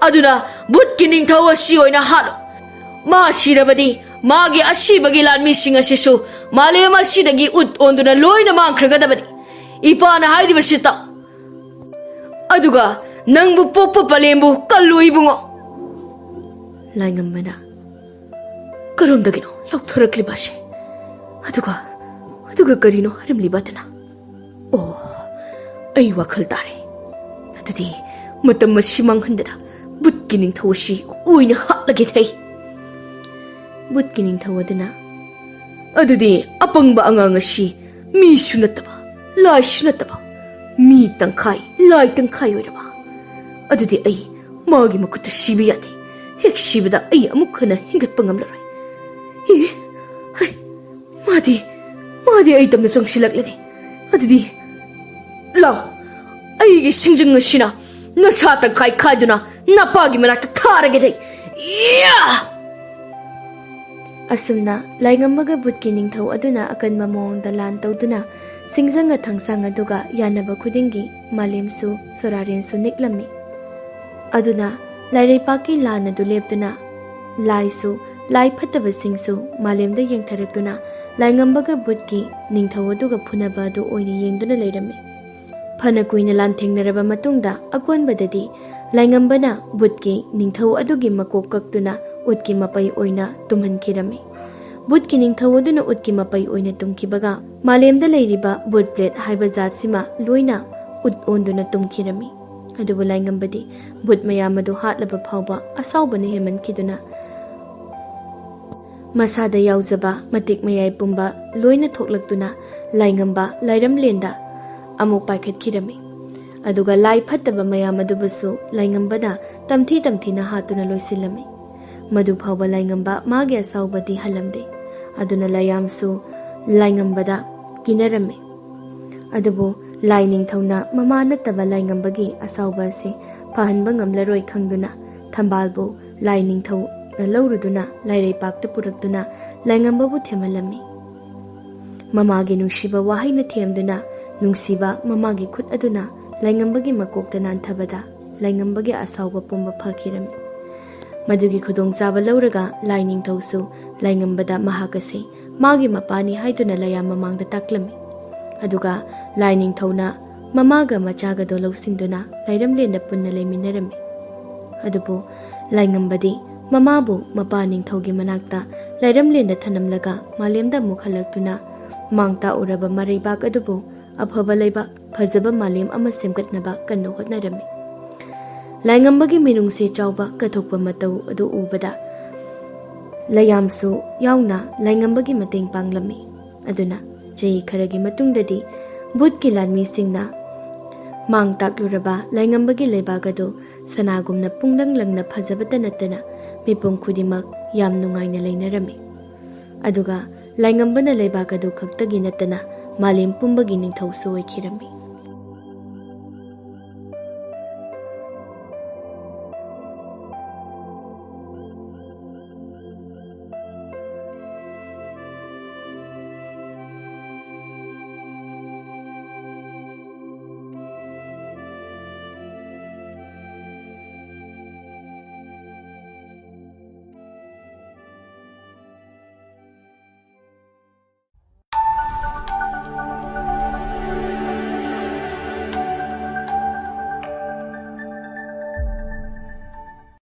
ꯑꯗꯨꯅ ꯕꯨꯠꯀꯤ ꯅꯤꯡꯊꯧ ꯑꯁꯤ ꯑꯣꯏꯅ ꯍꯥꯠꯂꯨ꯫ ꯃꯥ ꯁꯤꯔꯕꯗꯤ ꯃꯥꯒꯤ ꯑꯁꯤꯕꯒꯤ ꯂꯥꯟꯃꯤꯁꯤꯡ ꯑꯁꯤꯁꯨ ꯃꯥꯂꯦꯝ ꯑꯁꯤꯗꯒꯤ ꯎꯠ ꯑꯣꯟꯗꯨꯅ ꯂꯣꯏꯅ ꯃꯥꯡꯈ꯭ꯔꯒꯗꯕꯅꯤ꯫ ꯏꯄꯥꯅ ꯍꯥꯏꯔꯤꯕꯁꯤ ꯇꯥꯎ꯫ ꯑꯗꯨꯒ ꯅꯪꯕꯨ ꯄꯣꯛꯄ ꯄꯂꯦꯝꯕꯨ ꯀꯜꯂꯨ ꯏꯕꯨꯡꯉꯣ꯫ ꯂꯥꯏꯉꯝꯕꯅ ꯀꯔꯣꯝꯗꯒꯤꯅꯣ ꯂꯥꯎꯊꯣꯔꯛꯂꯤꯕ ꯑꯁꯦ? ꯑꯗꯨꯒ, ꯑꯗꯨꯒ ꯀꯔꯤꯅꯣ ꯍꯥꯏꯔꯝꯂꯤꯕ ꯑꯗꯨꯅ? ꯑꯣ, ꯑꯩ ꯋꯥꯈꯜ ꯇꯥꯔꯦ꯫ ꯑꯗꯨꯗꯤ ꯃꯇꯝ ꯑꯁꯤ ꯃꯥꯡꯍꯟꯗꯅ ꯕꯨꯠꯀꯤ ꯅꯤꯡꯊꯧ ꯑꯁꯤ ꯑꯣꯏꯅ ꯍꯥꯠꯂꯒꯦ ꯍꯩ꯫ ꯕꯨꯠꯀꯤ ꯅꯤꯡꯊꯧ ꯑꯗꯨꯅ, "ꯑꯗꯨꯗꯤ ꯑꯄꯪꯕ ꯑꯉꯥꯡ ꯑꯁꯤ ꯃꯤꯁꯨ ꯅꯠꯇꯕ, ꯂꯥꯏꯁꯨ ꯅꯠꯇꯕ, ꯃꯤ ꯇꯪꯈꯥꯏ, ꯂꯥꯏ ꯇꯪꯈꯥꯏ ꯑꯣꯏꯔꯕ? ꯑꯗꯨꯗꯤ ꯑꯩ ꯃꯥꯒꯤ ꯃꯈꯨꯠꯇ ꯁꯤꯕ ꯌꯥꯗꯦ꯫ ꯍꯦꯛ ꯁꯤꯕꯗ ꯑꯩ ꯑꯃꯨꯛ ꯍꯟꯅ ꯍꯤꯡꯒꯠꯄ ꯉꯝꯂꯔꯣꯏ꯫ ꯏ, ꯍꯩ, ꯃꯥꯗꯤ, ꯃꯥꯗꯤ ꯑꯩ ꯇꯝꯅ ꯆꯪꯁꯤꯜꯂꯛꯂꯅꯤ꯫ ꯑꯗꯨꯗꯤ ꯂꯥꯎ, ꯑꯩꯒꯤ ꯁꯤꯡꯖꯪ ꯑꯁꯤꯅ ꯅꯁꯥ ꯇꯪꯈꯥꯏ ꯈꯥꯏꯗꯨꯅ ꯅꯄꯥꯒꯤ ꯃꯅꯥꯛꯇ ꯊꯥꯔꯒꯦ ꯂꯩ꯫ ꯏꯌꯥ!" ꯑꯁꯨꯝꯅ ꯂꯥꯏꯉꯝꯕꯒ ꯕꯨꯠꯀꯤ ꯅꯤꯡꯊꯧ ꯑꯗꯨꯅ ꯑꯀꯟꯕ ꯃꯑꯣꯡꯗ ꯂꯥꯟ ꯇꯧꯗꯨꯅ ꯁꯤꯡꯖꯪꯒ ꯊꯥꯡꯁꯥꯡ ꯑꯗꯨꯒ ꯌꯥꯅꯕ ꯈꯨꯗꯤꯡꯒꯤ ꯃꯥꯂꯦꯝꯁꯨ ꯁꯣꯔꯥꯔꯦꯟꯁꯨ ꯅꯤꯛꯂꯝꯃꯤ꯫ ꯑꯗꯨꯅ ꯂꯥꯏꯔꯩꯄꯥꯛꯀꯤ ꯂꯥꯟ ꯑꯗꯨ ꯂꯦꯞꯇꯨꯅ ꯂꯥꯏꯁꯨ, ꯂꯥꯏ ꯐꯠꯇꯕꯁꯤꯡꯁꯨ ꯃꯥꯂꯦꯝꯗ ꯌꯦꯡꯊꯔꯛꯇꯨꯅ ꯂꯥꯏꯉꯝꯕꯒ ꯕꯨꯠꯀꯤ ꯅꯤꯡꯊꯧ ꯑꯗꯨꯒ ꯐꯨꯅꯕ ꯑꯗꯨ ꯑꯣꯏꯅ ꯌꯦꯡꯗꯨꯅ ꯂꯩꯔꯝꯃꯤ꯫ ꯐꯅ ꯀꯨꯏꯅ ꯂꯥꯟꯊꯦꯡꯅꯔꯕ ꯃꯇꯨꯡꯗ ꯑꯀꯣꯟꯕꯗꯗꯤ ꯂꯥꯏꯉꯝꯕꯅ ꯕꯨꯠꯀꯤ ꯅꯤꯡꯊꯧ ꯑꯗꯨꯒꯤ ꯃꯀꯣꯛ ꯀꯛꯇꯨꯅ ꯎꯠꯀꯤ ꯃꯄꯩ ꯑꯣꯏꯅ ꯇꯨꯝꯍꯟꯈꯤꯔꯝꯃꯤ꯫ ꯕꯨꯠꯀꯤ ꯅꯤꯡꯊꯧ ꯑꯗꯨꯅ ꯎꯠꯀꯤ ꯃꯄꯩ ꯑꯣꯏꯅ ꯇꯨꯝꯈꯤꯕꯒ ꯃꯥꯂꯦꯝꯗ ꯂꯩꯔꯤꯕ ꯕꯨꯠ ꯄ꯭ꯂꯦꯠ ꯍꯥꯏꯕ ꯖꯥꯠꯁꯤꯃ ꯂꯣꯏꯅ ꯎꯠ ꯑꯣꯟꯗꯨꯅ ꯇꯨꯝꯈꯤꯔꯝꯃꯤ꯫ ꯑꯗꯨꯕꯨ ꯂꯥꯏꯉꯝꯕꯗꯤ ꯕꯨꯠ ꯃꯌꯥꯝ ꯑꯗꯨ ꯍꯥꯠꯂꯕ ꯐꯥꯎꯕ ꯑꯁꯥꯎꯕꯅ ꯍꯦꯟꯃꯟꯈꯤꯗꯨꯅ ꯃꯁꯥꯗ ꯌꯥꯎꯖꯕ ꯃꯇꯤꯛ ꯃꯌꯥꯏ ꯄꯨꯝꯕ ꯂꯣꯏꯅ ꯊꯣꯛꯂꯛꯇꯨꯅ ꯂꯥꯏꯉꯝꯕ ꯂꯥꯏꯔꯝꯂꯦꯟꯗ ꯑꯃꯨꯛ ꯄꯥꯏꯈꯠꯈꯤꯔꯝꯃꯤ꯫ ꯑꯗꯨꯒ ꯂꯥꯏ ꯐꯠꯇꯕ ꯃꯌꯥꯝ ꯑꯗꯨꯕꯨꯁꯨ ꯂꯥꯏꯉꯝꯕꯅ ꯇꯝꯊꯤ ꯇꯝꯊꯤꯅ ꯍꯥꯠꯇꯨꯅ ꯂꯣꯏꯁꯤꯜꯂꯝꯃꯤ꯫ ꯃꯗꯨ ꯐꯥꯎꯕ ꯂꯥꯏꯉꯝꯕ ꯃꯥꯒꯤ ꯑꯁꯥꯎꯕꯗꯤ ꯍꯜꯂꯝꯗꯦ꯫ ꯑꯗꯨꯅ ꯂꯥꯏꯌꯥꯝꯁꯨ ꯂꯥꯏꯉꯝꯕꯗ ꯀꯤꯅꯔꯝꯃꯤ꯫ ꯑꯗꯨꯕꯨ ꯂꯥꯏ ꯅꯤꯡꯊꯧꯅ ꯃꯃꯥ ꯅꯠꯇꯕ ꯂꯥꯏꯉꯝꯕꯒꯤ ꯑꯁꯥꯎꯕ ꯑꯁꯤ ꯐꯍꯟꯕ ꯉꯝꯂꯔꯣꯏ ꯈꯪꯗꯨꯅ ꯊꯝꯕꯥꯜꯕꯨ ꯂꯥꯏ ꯅꯤꯡꯊꯧꯅ ꯂꯧꯔꯨꯗꯨꯅ ꯂꯥꯏꯔꯩꯄꯥꯛꯇ ꯄꯨꯔꯛꯇꯨꯅ ꯂꯥꯏꯉꯝꯕꯕꯨ ꯊꯦꯝꯍꯜꯂꯝꯃꯤ꯫ ꯃꯃꯥꯒꯤ ꯅꯨꯡꯁꯤꯕ ꯋꯥꯍꯩꯅ ꯊꯦꯝꯗꯨꯅ ꯅꯨꯡꯁꯤꯕ ꯃꯃꯥꯒꯤ ꯈꯨꯠ ꯑꯗꯨꯅ ꯂꯥꯏꯉꯝꯕꯒꯤ ꯃꯀꯣꯛꯇ ꯅꯥꯟꯊꯕꯗ ꯂꯥꯏꯉꯝꯕꯒꯤ ꯑꯁꯥꯎꯕ ꯄꯨꯝꯕ ꯐꯈꯤꯔꯝꯃꯤ꯫ ꯃꯗꯨꯒꯤ ꯈꯨꯗꯣꯡꯆꯥꯕ ꯂꯧꯔꯒ ꯂꯥꯏ ꯅꯤꯡꯊꯧꯁꯨ ꯂꯥꯏꯉꯝꯕꯗ ꯃꯍꯥꯛ ꯑꯁꯤ ꯃꯥꯒꯤ ꯃꯄꯥꯅꯤ ꯍꯥꯏꯗꯨꯅ ꯂꯥꯏꯌꯥꯝ ꯃꯃꯥꯡꯗ ꯇꯥꯛꯂꯝꯃꯤ꯫ ꯑꯗꯨꯒ ꯂꯥꯏ ꯅꯤꯡꯊꯧꯅ ꯃꯃꯥꯒ ꯃꯆꯥꯒꯗꯣ ꯂꯧꯁꯤꯟꯗꯨꯅ ꯂꯥꯏꯔꯝꯂꯦꯟꯗ ꯄꯨꯟꯅ ꯂꯩꯃꯤꯟꯅꯔꯝꯃꯤ꯫ ꯑꯗꯨꯕꯨ ꯂꯥꯏꯉꯝꯕꯗꯤ ꯃꯃꯥꯕꯨ ꯃꯄꯥ ꯅꯤꯡꯊꯧꯒꯤ ꯃꯅꯥꯛꯇ ꯂꯥꯏꯔꯝꯂꯦꯟꯗ ꯊꯅꯝꯂꯒ ꯃꯥꯂꯦꯝꯗ ꯑꯃꯨꯛ ꯍꯜꯂꯛꯇꯨꯅ ꯃꯥꯡ ꯇꯥꯛꯎꯔꯕ ꯃꯔꯩꯕꯥꯛ ꯑꯗꯨꯕꯨ ꯑꯐꯕ ꯂꯩꯕꯥꯛ ꯐꯖꯕ ꯃꯥꯂꯦꯝ ꯑꯃ ꯁꯦꯝꯒꯠꯅꯕ ꯀꯟꯅ ꯍꯣꯠꯅꯔꯝꯃꯤ꯫ ꯂꯥꯏꯉꯝꯕꯒꯤ ꯃꯤꯅꯨꯡꯁꯤ ꯆꯥꯎꯕ ꯀꯠꯊꯣꯛꯄ ꯃꯇꯧ ꯑꯗꯨ ꯎꯕꯗ ꯂꯩꯌꯥꯝꯁꯨ ꯌꯥꯎꯅ ꯂꯥꯏꯉꯝꯕꯒꯤ ꯃꯇꯦꯡ ꯄꯥꯡꯂꯝꯃꯤ꯫ ꯑꯗꯨꯅ ꯆꯍꯤ ꯈꯔꯒꯤ ꯃꯇꯨꯡꯗꯗꯤ ꯚꯨꯠꯀꯤ ꯂꯥꯟꯃꯤꯁꯤꯡꯅ ꯃꯥꯡ ꯇꯥꯛꯂꯨꯔꯕ ꯂꯥꯏꯉꯝꯕꯒꯤ ꯂꯩꯕꯥꯛ ꯑꯗꯨ ꯁꯅꯥꯒꯨꯝꯅ ꯄꯨꯡꯂꯪ ꯂꯪꯅ ꯐꯖꯕꯇ ꯅꯠꯇꯅ ꯃꯤꯄꯨꯝ ꯈꯨꯗꯤꯡꯃꯛ ꯌꯥꯝ ꯅꯨꯡꯉꯥꯏꯅ ꯂꯩꯅꯔꯝꯃꯤ꯫ ꯑꯗꯨꯒ ꯂꯥꯏꯉꯝꯕꯅ ꯂꯩꯕꯥꯛ ꯑꯗꯨ ꯈꯛꯇꯒꯤ ꯅꯠꯇꯅ ꯃꯥꯂꯦꯝ ꯄꯨꯝꯕꯒꯤ ꯅꯤꯡꯊꯧꯁꯨ ꯑꯣꯏꯈꯤꯔꯝꯃꯤ꯫